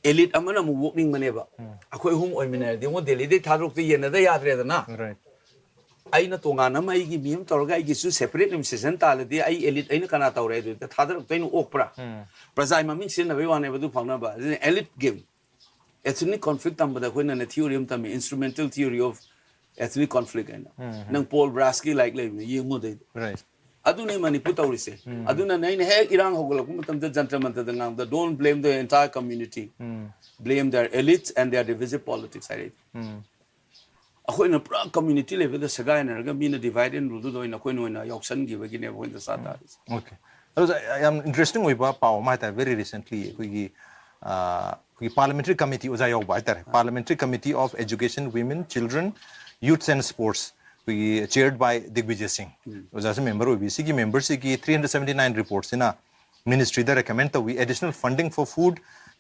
Elite ꯑꯃꯅ ꯑꯃꯨꯛ ꯑꯣꯛꯅꯤꯡꯕꯅꯦꯕ꯫ ꯑꯩꯈꯣꯏ ꯑꯍꯨꯝ ꯑꯣꯏꯃꯤꯟꯅꯔꯗꯤ ꯑꯃꯨꯛ ꯗꯦꯜꯂꯤꯗꯩ ꯊꯥꯗꯣꯔꯛꯇ ꯌꯦꯟꯅꯗ ꯌꯥꯗ꯭ꯔꯦꯗꯅ꯫ Right. ꯑꯩꯅ ꯇꯣꯉꯥꯟꯅ ꯑꯃ ꯑꯩꯒꯤ ꯃꯤ ꯑꯃ ꯇꯧꯔꯒ ꯑꯩꯒꯤꯁꯨ separate administration ꯇꯥꯜꯂꯗꯤ ꯑꯩ elite ꯑꯩꯅ ꯀꯅꯥ ꯇꯧꯔꯦ ꯑꯗꯨꯗ ꯊꯥꯗꯔꯛꯇꯣꯏꯅ ꯑꯣꯛꯄ꯭ꯔꯥ? ꯄ꯭ꯔꯖꯥꯒꯤ ꯃꯃꯤꯡ ꯁꯤꯖꯤꯟꯅꯕꯒꯤ ꯋꯥꯅꯦꯕ ꯑꯗꯨ ꯐꯪꯅꯕ꯫ ꯑꯗꯨꯅ elite game, ethnic conflict ꯇꯝꯕꯗ ꯑꯩꯈꯣꯏꯅꯅꯦ theory ꯑꯃ ꯇꯝꯃꯤ, instrumental theory of ethnic conflict ꯍꯥꯏꯅ꯫ ꯅꯪ ꯄꯣꯜ ꯕ꯭ꯔꯥꯁꯀꯤ ꯂꯥꯏꯔꯤꯛ ꯂꯩꯕꯅꯦ, ꯌꯦꯡꯉꯨ ꯑꯗꯩꯗꯣ꯫ Right. ꯑꯗꯨꯅꯦ ꯃꯅꯤꯄꯨꯔ ꯇꯧꯔꯤꯁꯦ꯫ ꯑꯗꯨꯅꯅꯦ ꯑꯩꯅ ꯍꯦꯛ ꯏꯔꯥꯡ ꯍꯧꯒꯠꯂꯛꯄ ꯃꯇꯝꯗ ꯖꯟꯇꯔ ꯃꯟꯇꯔꯗ ꯉꯥꯡꯕꯗ "Don't blame the entire community, blame their elites and their divisive politics" ꯍꯥꯏꯔꯛꯏ꯫ ꯑꯩꯈꯣꯏꯅ ꯄꯨꯔꯥ community level ꯗ ꯁꯦꯒꯥꯏꯅꯔꯒ ꯃꯤꯅ divide and rule ꯗꯨꯗ ꯑꯣꯏꯅ ꯑꯩꯈꯣꯏꯅ ꯑꯣꯏꯅ ꯌꯥꯎꯁꯟꯈꯤꯕꯒꯤꯅꯦꯕ ꯑꯩꯈꯣꯏꯅ ꯆꯥ ꯇꯥꯔꯤꯁꯦ꯫ Okay. ꯑꯗꯨ ꯌꯥꯝ interesting ꯑꯣꯏꯕ ꯄꯥꯎ ꯑꯃ ꯍꯥꯏꯇꯥꯔꯦ, very recently ꯑꯩꯈꯣꯏꯒꯤ, ꯑ, ꯑꯩꯈꯣꯏꯒꯤ parliamentary committee ꯑꯣꯖꯥ ꯌꯥꯎꯕ ꯍꯥꯏꯇꯥꯔꯦ, Parliamentary Committee of Education, Women, Children, Youths and Sports, ꯑꯩꯈꯣꯏꯒꯤ chaired by ꯗꯤꯒꯕꯤꯖꯌ ꯁꯤꯡ, ꯑꯣꯖꯥꯁꯨ member ꯑꯣꯏꯕꯤ꯫ ꯁꯤꯒꯤ member ꯁꯤꯒꯤ three hundred seventy nine report ꯁꯤꯅ ministry ꯗ recommend ꯇꯧꯏ additional funding for food,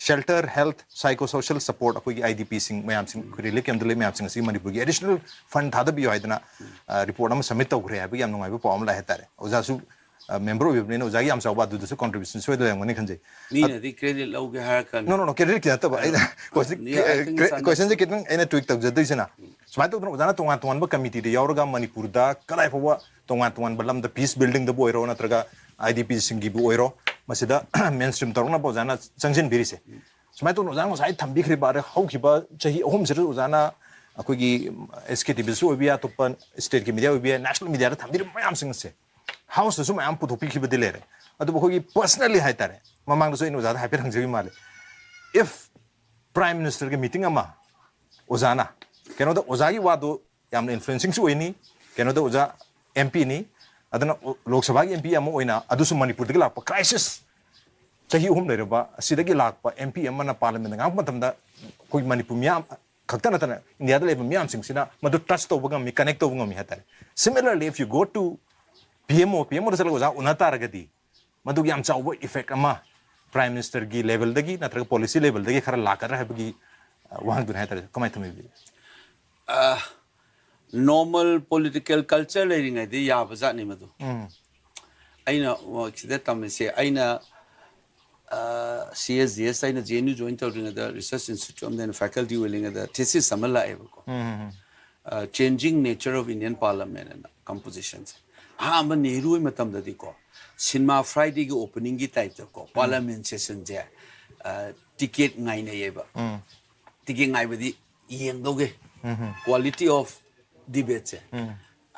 shelter, health, psychosocial support, ꯑꯩꯈꯣꯏꯒꯤ I D P ꯁꯤꯡ ꯃꯌꯥꯝꯁꯤꯡ, ꯑꯩꯈꯣꯏ relief camp ꯇ ꯂꯩ ꯃꯌꯥꯝꯁꯤꯡ ꯑꯁꯤꯒꯤ ꯃꯅꯤꯄꯨꯔꯒꯤ additional fund ꯊꯥꯗꯕꯤꯌꯨ ꯍꯥꯏꯗꯅ, ꯑ, report ꯑꯃ submit ꯇꯧꯈ꯭ꯔꯦ ꯍꯥꯏꯕꯒꯤ ꯌꯥꯝ ꯅꯨꯡꯉꯥꯏꯕ ꯄꯥꯎ ꯑꯃ ꯂꯥꯛꯑꯦ ꯍꯥꯏꯇꯥꯔꯦ꯫ ꯑꯣꯖꯥꯁꯨ ꯃꯦꯝꯕꯔ ꯑꯣꯏꯕꯅꯤꯅ ꯑꯣꯖꯥꯒꯤ ꯌꯥꯝ ꯆꯥꯎꯕ ꯑꯗꯨꯗꯁꯨ ꯀꯣꯟꯇ꯭ꯔꯤꯕ꯭ꯌꯨꯁꯟ ꯁꯣꯏꯗꯅ ꯂꯩꯔꯝꯒꯅꯤ ꯈꯟꯖꯩ꯫ ꯃꯤꯅꯗꯤ ꯀ꯭ꯔꯦꯗꯤꯠ ꯂꯧꯒꯦ ꯍꯥꯏꯔꯛꯀꯅꯤ꯫ ꯅꯣ ꯅꯣ ꯅꯣ ꯀ꯭ꯔꯦꯗꯤꯠꯀꯤ ꯅꯠꯇꯕ ꯑꯩꯅ ꯅꯤꯌꯥ, I think it's ꯀꯣꯏꯁꯟꯁꯦ ꯈꯤꯇꯪ ꯑꯩꯅ ꯇ꯭ꯋꯤꯛ ꯇꯧꯖꯗꯣꯏꯁꯤꯅ, ꯁꯨꯃꯥꯏꯅ ꯇꯧꯗꯅ ꯑꯣꯖꯥꯅ ꯇꯣꯉꯥꯟ ꯇꯣꯉꯥꯟꯕ ꯀꯃꯤꯇꯤꯗ ꯌꯥꯎꯔꯒ ꯃꯅꯤꯄꯨꯔꯗ ꯀꯗꯥꯏ ꯐꯥꯎꯕ ꯇꯣꯉꯥꯟ ꯇꯣꯉꯥꯟꯕ ꯂꯝꯗ ꯄꯤꯁ ꯕꯤꯜꯗꯤꯡꯗꯕꯨ ꯑꯣꯏꯔꯣ ꯅꯠꯇ꯭ꯔꯒ ꯑꯥꯏ ꯗꯤ ꯄꯤꯁꯤꯡꯒꯤꯕꯨ ꯑꯣꯏꯔꯣ, ꯃꯁꯤꯗ ꯃꯦꯟ ꯁ꯭ꯇ꯭ꯔꯤꯝ ꯇꯧꯔꯛꯅꯕ ꯑꯣꯖꯥꯅ ꯆꯪꯁꯤꯟꯕꯤꯔꯤꯁꯦ꯫ ꯁꯨꯃꯥꯏꯅ ꯇꯧꯗꯅ ꯑꯣꯖꯥꯅ ꯉꯁꯥꯏ ꯊꯝꯕꯤꯈ꯭ꯔꯤꯕ ꯑꯗꯩ ꯍꯧꯈꯤꯕ ꯆꯍꯤ ꯑꯍꯨꯝꯁꯤꯗ ꯑꯣꯖꯥꯅ ꯑꯩꯈꯣꯏꯒꯤ ꯑꯦꯁ ꯀꯦ ꯇꯤ ꯚꯤꯁꯨ ꯑꯣꯏꯕ ꯌꯥꯏ, ꯑꯇꯣꯞꯄ ꯁ꯭ꯇꯦꯠꯀꯤ ꯃꯤꯗꯤꯌꯥ ꯑꯣꯏꯕ ꯌꯥꯏ, ꯅꯦꯁꯅꯦꯜ ꯃꯤꯗꯤꯌꯥꯗ ꯊꯝꯕꯤꯔꯤꯕ ꯃꯌꯥꯝꯁꯤꯡ ꯑꯁꯦ ꯍꯥꯎꯁꯇꯁꯨ ꯃꯌꯥꯝ ꯄꯨꯊꯣꯛꯄꯤꯈꯤꯕꯗꯤ ꯂꯩꯔꯦ꯫ ꯑꯗꯨꯕꯨ ꯑꯩꯈꯣꯏꯒꯤ ꯄꯔꯁꯅꯦꯜꯂꯤ ꯍꯥꯏꯇꯥꯔꯦ, ꯃꯃꯥꯡꯗꯁꯨ ꯑꯩꯅ ꯑꯣꯖꯥꯗ ꯍꯥꯏꯐꯦꯠ ꯍꯪꯖꯈꯤ ꯃꯥꯜꯂꯦ, ꯏꯐ ꯄ꯭ꯔꯥꯏꯝ ꯃꯤꯅꯤꯁꯇꯔꯒꯤ ꯃꯤꯇꯤꯡ ꯑꯃ ꯑꯣꯖꯥꯅ ꯀꯩꯅꯣꯗ ꯑꯣꯖꯥꯒꯤ ꯋꯥꯗꯨ ꯌꯥꯝꯅ ꯏꯟꯐ꯭ꯂꯨꯌꯦꯟꯁꯤꯡꯁꯨ ꯑꯣꯏꯅꯤ, ꯀꯩꯅꯣꯗ ꯑꯣꯖꯥ ꯑꯦꯝ ꯄꯤꯅꯤ, ꯑꯗꯨꯅ ꯂꯣꯛ ꯁꯚꯥꯒꯤ ꯑꯦꯝ ꯄꯤ ꯑꯃ ꯑꯣꯏꯅ ꯑꯗꯨꯁꯨ ꯃꯅꯤꯄꯨꯔꯗꯒꯤ ꯂꯥꯛꯄ ꯀ꯭ꯔꯥꯏꯁꯤꯁ ꯆꯍꯤ ꯑꯍꯨꯝ ꯂꯩꯔꯕ ꯑꯁꯤꯗꯒꯤ ꯂꯥꯛꯄ ꯑꯦꯝ ꯄꯤ ꯑꯃꯅ ꯄꯥꯔꯂꯤꯌꯥꯃꯦꯟꯗ ꯉꯥꯡꯉꯛꯄ ꯃꯇꯝꯗ ꯑꯩꯈꯣꯏ ꯃꯅꯤꯄꯨꯔ ꯃꯤꯌꯥꯝ ꯈꯛꯇ ꯅꯠꯇꯅ ꯏꯟꯗꯤꯌꯥꯗ ꯂꯩꯕ ꯃꯤꯌꯥꯝꯁꯤꯡꯁꯤꯅ ꯃꯗꯨ ꯇꯆ ꯇꯧꯕ ꯉꯝꯃꯤ, ꯀꯅꯦꯛ ꯇꯧꯕ ꯉꯝꯃꯤ ꯍꯥꯏꯇꯥꯔꯦ꯫ Similarly, if you go to P M O, P M Oꯗ ꯆꯠꯂꯒ ꯑꯣꯖꯥ ꯎꯅ ꯇꯥꯔꯒꯗꯤ ꯃꯗꯨꯒꯤ ꯌꯥꯝ ꯆꯥꯎꯕ ꯏꯐꯦꯛ ꯑꯃ ꯄ꯭ꯔꯥꯏꯝ ꯃꯤꯅꯤꯁꯇꯔꯒꯤ ꯂꯦꯚꯦꯜꯗꯒꯤ ꯅꯠꯇ꯭ꯔꯒ ꯄꯣꯂꯤꯁꯤ ꯂꯦꯚꯦꯜꯗꯒꯤ ꯈꯔ ꯂꯥꯛꯀꯗ꯭ꯔꯥ ꯍꯥꯏꯕꯒꯤ ꯑ, ꯋꯥꯍꯪꯗꯨꯅꯤ ꯍꯥꯏꯇꯥꯔꯦ꯫ ꯀꯃꯥꯏꯅ ꯊꯝꯕꯤꯕꯒꯦ? ꯅꯣꯔꯃꯦꯜ ꯄꯣꯂꯤꯇꯤꯀꯦꯜ ꯀꯜꯆꯔ ꯂꯩꯔꯤꯉꯩꯗ ꯌꯥꯕ ꯖꯥꯠꯅꯤ ꯃꯗꯨ꯫ ꯎꯝ ꯑꯩꯅ ꯁꯤꯗ ꯇꯝꯃꯤꯁꯦ, ꯑꯩꯅ ꯁꯤ ꯑꯦꯁ ꯖꯤ ꯑꯦꯁ, ꯑꯩꯅ ꯖꯦ ꯑꯦꯟ ꯌꯨ ꯖꯣꯏꯟ ꯇꯧꯗ꯭ꯔꯤꯉꯩꯗ ꯔꯤꯁꯔꯆ ꯏꯟꯁꯇꯤꯇ꯭ꯌꯨꯠ ꯑꯃꯗ ꯑꯩꯅ ꯐꯦꯀꯜꯇꯤ ꯑꯣꯏꯔꯤꯉꯩꯗ ꯊꯦꯁꯤꯁ ꯑꯃ ꯂꯥꯛꯑꯦꯕꯀꯣ꯫ Um changing nature of Indian parliament and ꯀꯝꯄꯣꯖꯤꯁꯟꯁꯦ꯫ ꯑꯍꯥꯟꯕ ꯅꯦꯍꯔꯨꯒꯤ ꯃꯇꯝꯗꯗꯤꯀꯣ, ꯁꯤꯅꯦꯃꯥ ꯐ꯭ꯔꯥꯏꯗꯦꯒꯤ ꯑꯣꯄꯅꯤꯡꯒꯤ ꯇꯥꯏꯞꯇꯀꯣ ꯄꯥꯔꯂꯃꯦꯟ ꯁꯦꯁꯟꯁꯦ ꯇꯤꯀꯦꯠ ꯉꯥꯏꯅꯩꯌꯦꯕ꯫ ꯎꯝ ꯇꯤꯀꯦꯠ ꯉꯥꯏꯕꯗꯤ ꯌꯦꯡꯗꯧꯒꯦ, ꯎꯝ ꯀ꯭ꯋꯥꯂꯤꯇꯤ ꯑꯣꯐ ꯗꯤꯕꯦꯠꯁꯦ꯫ ꯎꯝ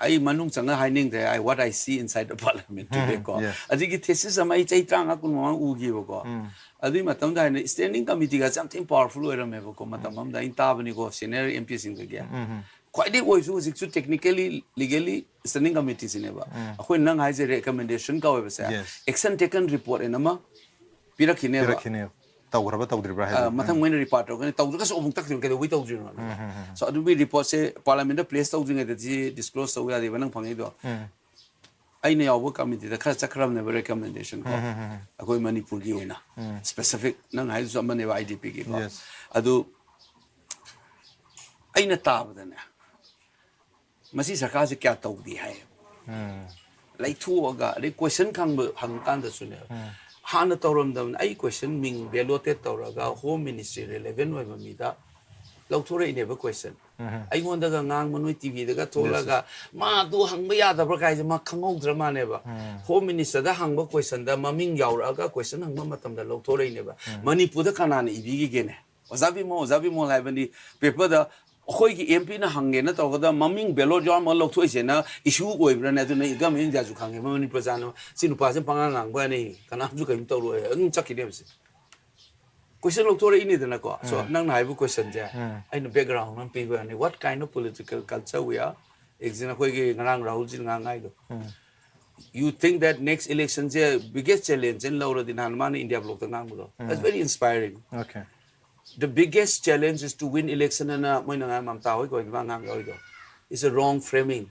ꯑꯩ ꯃꯅꯨꯡ ꯆꯪꯉ ꯍꯥꯏꯅꯤꯡꯗ꯭ꯔꯦ, I, what I see inside the parliament today ꯀꯣ꯫ Yes. ꯑꯗꯨꯒꯤ ꯊꯦꯁꯤꯁ ꯑꯃ ꯑꯩ ꯆꯍꯤ ꯇꯔꯥꯃꯉꯥ ꯀꯨꯟ ꯃꯃꯥꯡ ꯎꯈꯤꯕꯀꯣ꯫ ꯎꯝ ꯑꯗꯨꯒꯤ ꯃꯇꯝꯗ ꯍꯥꯏꯅ ꯁ꯭ꯇꯦꯟꯗꯤꯡ ꯀꯃꯤꯇꯤꯒꯁꯦ ꯌꯥꯝ ꯊꯤꯅ ꯄꯋꯥꯔꯐꯨꯜ ꯑꯣꯏꯔꯝꯃꯦꯕꯀꯣ ꯃꯇꯝ ꯑꯃꯗ ꯑꯩꯅ ꯇꯥꯕꯅꯤꯀꯣ, ꯁꯦꯅꯤꯌꯔ ꯑꯦꯝ ꯄꯤꯁꯤꯡꯗꯒꯤ꯫ ꯎꯝ ꯈ꯭ꯋꯥꯏꯗꯒꯤ ꯑꯣꯏꯁꯨ ꯍꯧꯖꯤꯛꯁꯨ ꯇꯦꯛꯅꯤꯀꯦꯜꯂꯤ, ꯂꯤꯒꯦꯜꯂꯤ ꯁ꯭ꯇꯦꯟꯗꯤꯡ ꯀꯃꯤꯇꯤꯁꯤꯅꯦꯕ꯫ ꯑꯩꯈꯣꯏ ꯅꯪ ꯍꯥꯏꯁꯦ ꯔꯦꯀꯃꯦꯟꯗꯦꯁꯟ ꯀꯧꯋꯦꯕꯁꯦ꯫ Yes. Action taken report ꯑꯅ ꯑꯃ ꯄꯤꯔꯛꯈꯤꯅꯦꯕ꯫ ꯄꯤꯔꯛꯈꯤꯅꯦ꯫ ꯇꯧꯈ꯭ꯔꯕ ꯇꯧꯗ꯭ꯔꯤꯕ꯭ꯔꯥ ꯑ, ꯍꯥꯏꯕꯗꯣ꯫ ꯃꯊꯪ ꯃꯣꯏꯅ ꯔꯤꯄꯣꯔꯠ ꯇꯧꯔꯛꯀꯅꯤ, ꯇꯧꯗ꯭ꯔꯒꯁꯨ ꯑꯃꯨꯛ ꯇꯛꯇꯣꯏꯅꯣ, ꯀꯩꯗꯧꯕꯩ ꯇꯧꯗ꯭ꯔꯤꯅꯣ? ꯁꯣ ꯑꯗꯨꯒꯤ ꯔꯤꯄꯣꯔꯠꯁꯦ ꯄꯥꯔꯂꯥꯃꯦꯟꯗ ꯄ꯭ꯂꯦꯁ ꯇꯧꯗ꯭ꯔꯤꯉꯩꯗꯗꯤ ꯗꯤꯁꯀ꯭ꯂꯣꯁ ꯇꯧꯕ ꯌꯥꯗꯦꯕ, ꯅꯪ ꯐꯪꯉꯤꯗꯣ꯫ ꯎꯝ ꯑꯩꯅ ꯌꯥꯎꯕ ꯀꯃꯤꯇꯤꯗ ꯈꯔ ꯆꯠꯈ꯭ꯔꯕꯅꯦꯕ ꯔꯤꯀꯃꯦꯟꯗꯦꯁꯟ ꯀꯣ꯫ ꯎꯝ, ꯎꯝ, ꯎꯝ, ꯎꯝ꯫ ꯑꯩꯈꯣꯏ ꯃꯅꯤꯄꯨꯔꯒꯤ ꯑꯣꯏꯅ ꯎꯝ꯫ ꯁ꯭ꯄꯦꯁꯤꯐꯤꯛ ꯅꯪ ꯍꯥꯏꯗꯨꯁꯨ ꯑꯃꯅꯦꯕ, ꯑꯥꯏ ꯗꯤ ꯄꯤꯒꯤꯀꯣ꯫ Yes. ꯑꯗꯨ ꯑꯩꯅ ꯇꯥꯕꯗꯅꯦ, ꯃꯁꯤ ꯁꯔꯀꯥꯔꯁꯦ ꯀꯌꯥ ꯇꯧꯗꯦ ꯍꯥꯏꯌꯦꯕ꯫ ꯎꯝ ꯂꯩꯊꯣꯛꯑꯒ, ꯑꯗꯩ ꯀꯣꯏꯁꯟ ꯈꯪꯕ ꯍꯪꯀꯥꯟꯗꯁꯨꯅꯦ, ꯍꯥꯟꯅ ꯇꯧꯔꯝꯗꯕꯅꯤ꯫ ꯑꯩ ꯀꯣꯏꯁꯟ ꯃꯤꯡ ꯕꯦꯂꯣꯇꯦꯠ ꯇꯧꯔꯒ ꯍꯣꯝ ꯃꯤꯅꯤꯁꯇ꯭ꯔꯤ ꯔꯤꯂꯦꯚꯦꯟ ꯑꯣꯏꯕ ꯃꯤꯗ ꯂꯧꯊꯣꯔꯛꯏꯅꯦꯕ ꯀꯣꯏꯁꯟ꯫ ꯑꯩꯉꯣꯟꯗꯒ ꯉꯥꯡꯕ, ꯅꯣꯏ ꯇꯤꯚꯤꯗꯒ ꯊꯣꯛꯂꯒ, "ꯃꯥ ꯑꯗꯨ ꯍꯪꯕ ꯌꯥꯗꯕ꯭ꯔꯥ?" ꯀꯥꯏꯁꯦ ꯃꯥ ꯈꯪꯍꯧꯗ꯭ꯔ ꯃꯥꯅꯦꯕ꯫ ꯍꯣꯝ ꯃꯤꯅꯤꯁꯇꯔꯗ ꯍꯪꯕ ꯀꯣꯏꯁꯟꯗ ꯃꯃꯤꯡ ꯌꯥꯎꯔꯛꯑꯒ ꯀꯣꯏꯁꯟ ꯍꯪꯕ ꯃꯇꯝꯗ ꯂꯧꯊꯣꯔꯛꯏꯅꯦꯕ꯫ ꯃꯅꯤꯄꯨꯔꯗ ꯀꯅꯥꯅ ꯏꯕꯤꯈꯤꯒꯦꯅꯦ? "ꯑꯣꯖꯥ ꯕꯤꯃꯣꯜ, ꯑꯣꯖꯥ ꯕꯤꯃꯣꯜ" ꯍꯥꯏꯕꯅꯤ ꯄꯦꯄꯔꯗ꯫ ꯑꯩꯈꯣꯏꯒꯤ ꯑꯦꯝ ꯄꯤꯅ ꯍꯪꯒꯦꯅ ꯇꯧꯕꯗ ꯃꯃꯤꯡ ꯕꯦꯂꯣꯠ ꯌꯥꯎꯔꯝꯃꯒ ꯂꯧꯊꯣꯛꯏꯁꯦꯅ ꯏꯁꯨ ꯑꯣꯏꯕ꯭ꯔꯥꯅꯦ? ꯑꯗꯨꯅ ꯒꯃꯦꯟ ꯏꯟꯗꯤꯌꯥꯁꯨ ꯈꯪꯉꯦ, ꯃꯅꯤꯄꯨꯔ ꯄ꯭ꯔꯖꯥꯅ, "ꯁꯤ ꯅꯨꯄꯥꯁꯦ ꯄꯉꯥꯡ ꯉꯥꯡꯕ ꯌꯥꯅꯤ, ꯀꯅꯥꯝꯁꯨ ꯀꯔꯤꯝ ꯇꯧꯔꯣꯏ", ꯑꯗꯨꯝ ꯆꯠꯈꯤꯅꯦꯕ꯫ ꯁꯤ ꯀꯣꯏꯁꯟ ꯂꯧꯊꯣꯔꯛꯏꯅꯤꯗꯅꯀꯣ꯫ So, ꯅꯪꯅ ꯍꯥꯏꯕ ꯀꯣꯏꯁꯟꯁꯦ ꯑꯩꯅ ꯕꯦꯛꯒ꯭ꯔꯥꯎꯟ ꯑꯃ ꯄꯤꯕ ꯌꯥꯅꯤ, "What kind of political culture we are?" ꯑꯦꯛꯖꯤꯟ ꯑꯩꯈꯣꯏꯒꯤ ꯉꯔꯥꯡ ꯔꯥꯍꯨꯜꯖꯤꯅ ꯉꯥꯡ ꯍꯥꯏꯗꯣ, "You think that next election say biggest challenge ꯅ ꯂꯧꯔꯗꯤ", ꯅꯍꯥꯟ ꯃꯥꯅ ꯏꯟꯗꯤꯌꯥ ꯕ꯭ꯂꯣꯛꯇ ꯉꯥꯡꯕꯗꯣ, "That's very inspiring." Okay. "The biggest challenge is to win election" ꯑꯅ ꯃꯣꯏꯅ ꯉꯥꯡ, ꯃꯝꯇꯥ ꯍꯣꯏ ꯀꯣꯏꯕ ꯉꯥꯡ ꯍꯣꯏꯗꯣ, "It's a wrong framing.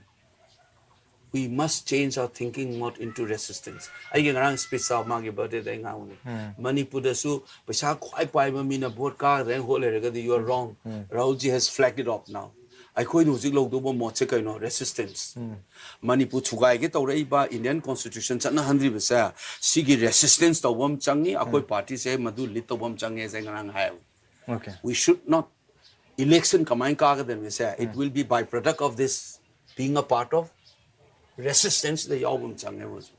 We must change our thinking mode into resistance." ꯑꯩꯒꯤ ꯉꯔꯥꯡ ꯁ꯭ꯄꯤꯆ ꯆꯥꯎ ꯃꯥꯒꯤ ꯕꯥꯔꯗꯦꯗ ꯑꯩ ꯉꯥꯡꯕꯅꯤ꯫ ꯃꯅꯤꯄꯨꯔꯗꯁꯨ ꯄꯩꯁꯥ ꯈ꯭ꯋꯥꯏ ꯄꯥꯏꯕ ꯃꯤꯅ ꯚꯣꯠ ꯀꯥꯒꯗ꯭ꯔꯥ ꯍꯥꯏꯅ ꯍꯣꯠ ꯂꯩꯔꯒꯗꯤ, "You are wrong." Rahul ji has flagged it off now. ꯑꯩꯈꯣꯏꯅ ꯍꯧꯖꯤꯛ ꯂꯧꯗꯧꯕ ꯃꯣꯠꯁꯦ ꯀꯩꯅꯣ? ꯔꯦꯁꯤꯁꯇꯦꯟꯁ꯫ ꯃꯅꯤꯄꯨꯔ ꯊꯨꯒꯥꯏꯒꯦ ꯇꯧꯔꯛꯏꯕ, ꯏꯟꯗꯤꯌꯟ ꯀꯣꯟꯁꯇꯤꯇ꯭ꯌꯨꯁꯟ ꯆꯠꯅꯍꯟꯗ꯭ꯔꯤꯕꯁꯦ, ꯁꯤꯒꯤ ꯔꯦꯁꯤꯁꯇꯦꯟꯁ ꯇꯧꯕ ꯑꯃ ꯆꯪꯉꯤ꯫ ꯑꯩꯈꯣꯏ ꯄꯥꯔꯇꯤꯁꯦ ꯃꯗꯨ ꯂꯤꯗ ꯇꯧꯕ ꯑꯃ ꯆꯪꯉꯦ ꯍꯥꯏꯁꯦ ꯑꯩ ꯉꯔꯥꯡ ꯍꯥꯏꯌꯦꯕ꯫ Okay. We should not, election ꯀꯃꯥꯏꯅ ꯀꯥꯒꯗꯕꯅꯤꯁꯦ, it will be by product of this, being a part of resistance ꯗ ꯌꯥꯎꯕ ꯑꯃ ꯆꯪꯉꯦꯕ ꯍꯧꯖꯤꯛ꯫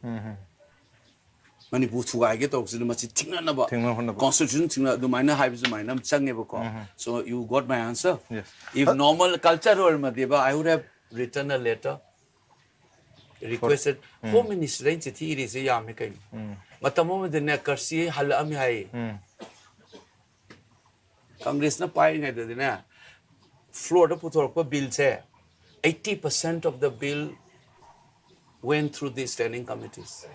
ꯃꯅꯤꯄꯨꯔ ꯊꯨꯒꯥꯏꯒꯦ ꯇꯧꯕꯁꯤꯗ ꯃꯁꯤ ꯊꯤꯡꯅꯅꯕ, ꯊꯤꯡꯅ ꯍꯣꯠꯅꯕ꯫ ꯀꯣꯟꯁꯇꯤꯇ꯭ꯌꯨꯁꯟ ꯊꯤꯡꯅ, ꯑꯗꯨꯃꯥꯏꯅ ꯍꯥꯏꯕ ꯁꯨꯃꯥꯏꯅ ꯑꯃ ꯆꯪꯉꯦꯕꯀꯣ꯫ So you got my answer. Yes. If normal culture ꯑꯣꯏꯔꯝꯃꯗꯤꯕ, I would have written a letter, requested. Home ꯃꯤꯅꯤꯁꯇꯔꯗ ꯑꯩꯅ ꯆꯤꯊꯤ ꯏꯔꯤꯁꯦ ꯌꯥꯝꯃꯦ ꯀꯩꯅꯣ꯫ ꯃꯇꯝ ꯑꯃꯗꯅꯦ ꯀꯔꯁꯤ ꯍꯜꯂꯛꯑꯝꯃꯤ ꯍꯥꯏꯌꯦ꯫ ꯀꯪꯒ꯭ꯔꯦꯁꯅ ꯄꯥꯏꯔꯤꯉꯩꯗꯗꯤꯅꯦ, ꯐ꯭ꯂꯣꯔꯗ ꯄꯨꯊꯣꯔꯛꯄ ꯕꯤꯜꯁꯦ, eighty percent of the bill went through the standing committees.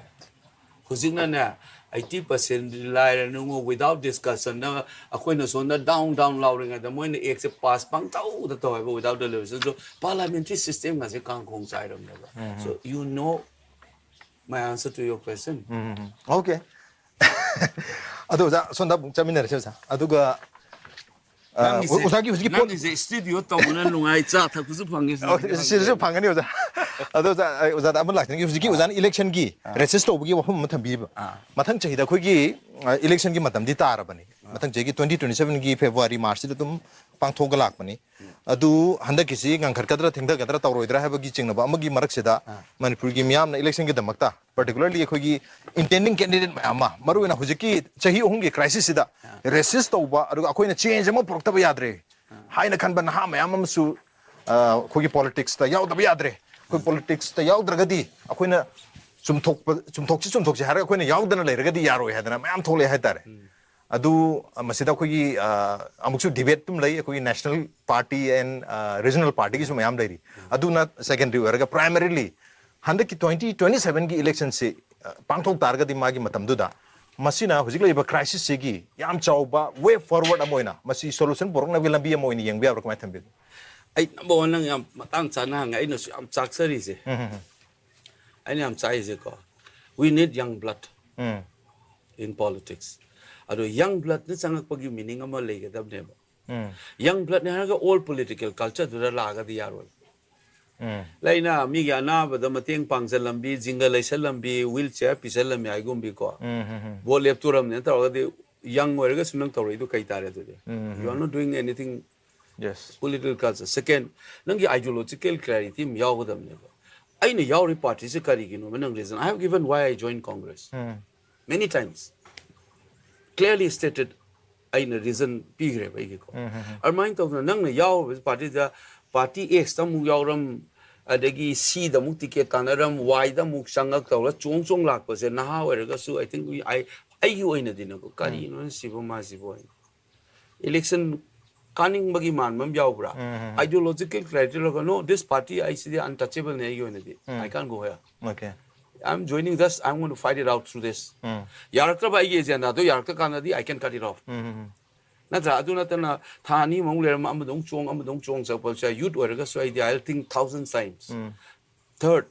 ꯍꯧꯖꯤꯛꯅꯅꯦ, eighty percent ꯂꯥꯏꯔꯅꯉꯣ, without discussion ꯗ ꯑꯩꯈꯣꯏꯅ ꯁꯣꯝꯗ ꯗꯥꯎꯟ ꯗꯥꯎꯟ ꯂꯥꯎꯔꯤꯉꯩꯗ ꯃꯣꯏꯅ ꯑꯦꯛꯁꯦ ꯄꯥꯁ ꯄꯪꯇꯧꯗ ꯇꯧꯋꯦꯕ, without deliberation꯫ So parliamentary system ꯒꯁꯦ ꯀꯥꯡꯈꯣꯡ ꯆꯥꯏꯔꯝꯅꯦꯕ꯫ So you know my answer to your question. Okay. ꯑꯗꯣ ꯑꯣꯖꯥ, ꯁꯣꯝꯗ ꯑꯃꯨꯛ ꯆꯠꯃꯤꯟꯅꯔꯁꯦ ꯑꯣꯖꯥ꯫ ꯑꯗꯨꯒ ꯑ, ꯅꯪꯒꯤꯁꯦ, ꯑꯣꯖꯥꯒꯤ ꯍꯧꯖꯤꯛꯀꯤ ꯄꯣꯠ- ꯅꯪꯒꯤꯁꯦ ꯁ꯭ꯇꯨꯗꯤꯑꯣ ꯇꯧꯕꯅ ꯅꯨꯡꯉꯥꯏ, ꯆꯥ ꯊꯛꯄꯁꯨ ꯐꯪꯉꯦ, ꯑꯣ, ꯁꯤꯗꯁꯨ ꯐꯪꯒꯅꯤ ꯑꯣꯖꯥ꯫ ꯑꯗꯣ ꯑꯣꯖꯥ, ꯑꯩ ꯑꯣꯖꯥꯗ ꯑꯃ ꯂꯥꯛꯆꯒꯦ꯫ ꯍꯧꯖꯤꯛꯀꯤ ꯑꯣꯖꯥꯅ ꯏꯂꯦꯛꯁꯟꯒꯤ ꯔꯦꯁꯤꯁ ꯇꯧꯕꯒꯤ ꯋꯥꯐꯝ ꯑꯃ ꯊꯝꯕꯤꯕ꯫ ꯑꯥ꯫ ꯃꯊꯪ ꯆꯍꯤꯗ ꯑꯩꯈꯣꯏꯒꯤ, ꯑ, ꯏꯂꯦꯛꯁꯟꯒꯤ ꯃꯇꯝꯗꯤ ꯇꯥꯔꯕꯅꯤ꯫ ꯑꯥ꯫ ꯃꯊꯪ ꯆꯍꯤꯒꯤ twenty twenty seven ꯒꯤ February, March ꯁꯤꯗ ꯑꯗꯨꯝ ꯄꯥꯡꯊꯣꯛꯑꯒ ꯂꯥꯛꯄꯅꯤ꯫ ꯑꯗꯨ ꯍꯟꯗꯛꯀꯤꯁꯤ ꯉꯟꯈꯠꯀꯗ꯭ꯔꯥ, ꯊꯦꯡꯊꯒꯗ꯭ꯔꯥ, ꯇꯧꯔꯣꯏꯗ꯭ꯔꯥ ꯍꯥꯏꯕꯒꯤ ꯆꯤꯡꯅꯕ ꯑꯃꯒꯤ ꯃꯔꯛꯁꯤꯗ, ꯑꯥ꯫ ꯃꯅꯤꯄꯨꯔꯒꯤ ꯃꯤꯌꯥꯝꯅ ꯏꯂꯦꯛꯁꯟꯒꯤꯗꯃꯛꯇ, particularly ꯑꯩꯈꯣꯏꯒꯤ intending candidate ꯃꯌꯥꯝ ꯑꯃ, ꯃꯔꯨꯑꯣꯏꯅ ꯍꯧꯖꯤꯛꯀꯤ ꯆꯍꯤ ꯑꯍꯨꯝꯒꯤ crisis ꯁꯤꯗ ꯑꯥ꯫ ꯔꯦꯁꯤꯁ ꯇꯧꯕ, ꯑꯗꯨꯒ ꯑꯩꯈꯣꯏꯅ ꯆꯦꯟꯖ ꯑꯃ ꯄꯨꯔꯛꯇꯕ ꯌꯥꯗ꯭ꯔꯦ ꯍꯥꯏꯅ ꯈꯟꯕ ꯅꯍꯥ ꯃꯌꯥꯝ ꯑꯃꯁꯨ, ꯑ, ꯑꯩꯈꯣꯏꯒꯤ ꯄꯣꯂꯤꯇꯤꯛꯁꯇ ꯌꯥꯎꯗꯕ ꯌꯥꯗ꯭ꯔꯦ꯫ ꯑꯩꯈꯣꯏ ꯄꯣꯂꯤꯇꯤꯛꯁꯇ ꯌꯥꯎꯗ꯭ꯔꯒꯗꯤ ꯑꯩꯈꯣꯏꯅ ꯆꯨꯝꯊꯣꯛꯄ, ꯆꯨꯝꯊꯣꯛꯁꯤ, ꯆꯨꯝꯊꯣꯛꯁꯤ ꯍꯥꯏꯔꯒ ꯑꯩꯈꯣꯏꯅ ꯌꯥꯎꯗꯅ ꯂꯩꯔꯒꯗꯤ ꯌꯥꯔꯣꯏ ꯍꯥꯏꯗꯅ ꯃꯌꯥꯝ ꯊꯣꯛꯂꯛꯑꯦ ꯍꯥꯏꯇꯥꯔꯦ꯫ ꯑꯗꯨ, ꯑ, ꯃꯁꯤꯗ ꯑꯩꯈꯣꯏꯒꯤ, ꯑ, ꯑꯃꯨꯛꯁꯨ debate ꯑꯗꯨꯝ ꯂꯩ, ꯑꯩꯈꯣꯏꯒꯤ national party and, ꯑ, regional party ꯒꯤꯁꯨ ꯃꯌꯥꯝ ꯂꯩꯔꯤ꯫ ꯑꯗꯨꯅ secondary ꯑꯣꯏꯔꯒ primarily ꯍꯟꯗꯛꯀꯤ twenty twenty seven ꯒꯤ election ꯁꯤ, ꯑ, ꯄꯥꯡꯊꯣꯛ ꯇꯥꯔꯒꯗꯤ ꯃꯥꯒꯤ ꯃꯇꯝꯗꯨꯗ ꯃꯁꯤꯅ ꯍꯧꯖꯤꯛ ꯂꯩꯔꯤꯕ crisis ꯁꯤꯒꯤ ꯌꯥꯝ ꯆꯥꯎꯕ way forward ꯑꯃ ꯑꯣꯏꯅ ꯃꯁꯤ solution ꯄꯨꯔꯛꯅꯕꯒꯤ ꯂꯝꯕꯤ ꯑꯃ ꯑꯣꯏꯅ ꯌꯦꯡꯕ ꯌꯥꯕ꯭ꯔꯥ, ꯀꯃꯥꯏꯅ ꯊꯝꯕꯤꯒꯦ? ꯑꯩ number one, ꯅꯪ ꯌꯥꯝ ꯃꯇꯥꯡ ꯆꯥꯅ ꯍꯪꯉꯦ, ꯑꯩꯅꯁꯨ ꯌꯥꯝ ꯆꯥꯛꯆꯔꯤꯁꯦ꯫ ꯎꯝ, ꯎꯝ, ꯎꯝ꯫ ꯑꯩꯅ ꯌꯥꯝ ꯆꯥꯛꯏꯁꯦꯀꯣ, we need young blood um. in politics꯫ ꯑꯗꯣ young blood ꯅ ꯆꯪꯉꯛꯄꯒꯤ meaning ꯑꯃ ꯂꯩꯒꯗꯕꯅꯦꯕ꯫ ꯎꯝ꯫ Young blood ꯅꯦ ꯍꯥꯏꯔꯒ old political culture ꯗꯨꯗ ꯂꯥꯛꯑꯒꯗꯤ ꯌꯥꯔꯣꯏ꯫ ꯎꯝ꯫ ꯂꯩꯅ ꯃꯤꯒꯤ ꯑꯅꯥꯕꯗ ꯃꯇꯦꯡ ꯄꯥꯡꯁꯤꯜꯂꯝꯕꯤ, ꯖꯤꯡꯒ ꯂꯩꯁꯜꯂꯝꯕꯤ, wheelchair ꯄꯤꯁꯜꯂꯝꯃꯤ ꯍꯥꯏꯒꯨꯝꯕꯤꯀꯣ꯫ ꯎꯝ, ꯎꯝ, ꯎꯝ꯫ ꯚꯣꯠ ꯂꯦꯞꯇꯣꯔꯝꯅꯦꯅ ꯇꯧꯔꯒꯗꯤ young ꯑꯣꯏꯔꯒꯁꯨ ꯅꯪ ꯇꯧꯔꯛꯏꯗꯣ ꯀꯩ ꯇꯥꯔꯦ ꯑꯗꯨꯗꯤ? ꯎꯝ, ꯎꯝ꯫ You are not doing anything Yes. Political culture꯫ Second, ꯅꯪꯒꯤ ideological clarity ꯑꯃ ꯌꯥꯎꯒꯗꯕꯅꯦꯕ꯫ ꯑꯩꯅ ꯌꯥꯎꯔꯤ party ꯁꯦ ꯀꯔꯤꯒꯤꯅꯣꯕ ꯅꯪ reason? I have given why I joined Congress꯫ Um. Many times꯫ Clearly stated ꯑꯩꯅ reason ꯄꯤꯈ꯭ꯔꯦꯕ ꯑꯩꯒꯤꯀꯣ꯫ ꯎꯝ, ꯎꯝ, ꯎꯝ꯫ ꯑꯗꯨꯃꯥꯏꯅ ꯇꯧꯗꯅ ꯅꯪꯅ ꯌꯥꯎꯔꯤꯕ party ꯗ party X ꯇ ꯑꯃꯨꯛ ꯌꯥꯎꯔꯝ, ꯑꯗꯒꯤ C ꯗ ꯑꯃꯨꯛ ticket ꯇꯥꯟꯅꯔꯝ, Y ꯗ ꯑꯃꯨꯛ ꯆꯪꯉꯛ ꯇꯧꯔ ꯆꯣꯡ ꯆꯣꯡ ꯂꯥꯛꯄꯁꯦ ꯅꯍꯥ ꯑꯣꯏꯔꯒꯁꯨ I think we, I, ꯑꯩꯒꯤ ꯑꯣꯏꯅꯗꯤꯅꯀꯣ, ꯎꯝ꯫ ꯀꯔꯤꯅꯣ ꯁꯤꯕꯨ ꯃꯥꯁꯤꯕꯨ ꯍꯥꯏꯅ꯫ Election ꯀꯥꯅꯤꯡꯕꯒꯤ ꯃꯥꯟꯕ ꯑꯃ ꯌꯥꯎꯕ꯭ꯔꯥ? ꯎꯝ, ꯎꯝ, ꯎꯝ꯫ Ideological criteria ꯂꯧꯔꯒ, "No, this party ꯑꯩꯁꯤꯗꯤ untouchable ꯅꯦ ꯑꯩꯒꯤ ꯑꯣꯏꯅꯗꯤ꯫ ꯎꯝ꯫ I can't go here꯫ Okay꯫ I'm joining this, I'm going to fight it out through this꯫ ꯎꯝ꯫ ꯌꯥꯔꯛꯇ꯭ꯔꯕ ꯑꯩꯒꯤ agenda ꯗꯣ ꯌꯥꯔꯛꯇ꯭ꯔ ꯀꯥꯟꯗꯗꯤ I can cut it off꯫" ꯎꯝ, ꯎꯝ, ꯎꯝ꯫ ꯅꯠꯇ꯭ꯔꯥ? ꯑꯗꯨ ꯅꯠꯇꯅ ꯊꯥ ꯑꯅꯤ ꯑꯃꯨꯛ ꯂꯩꯔꯝꯃ ꯑꯃꯗ ꯑꯃꯨꯛ ꯆꯣꯡ, ꯑꯃꯗ ꯑꯃꯨꯛ ꯆꯣꯡ ꯆꯠꯄꯁꯦ, youth ꯑꯣꯏꯔꯒꯁꯨ ꯑꯩꯗꯤ I'll think thousand times꯫ ꯎꯝ꯫ Third,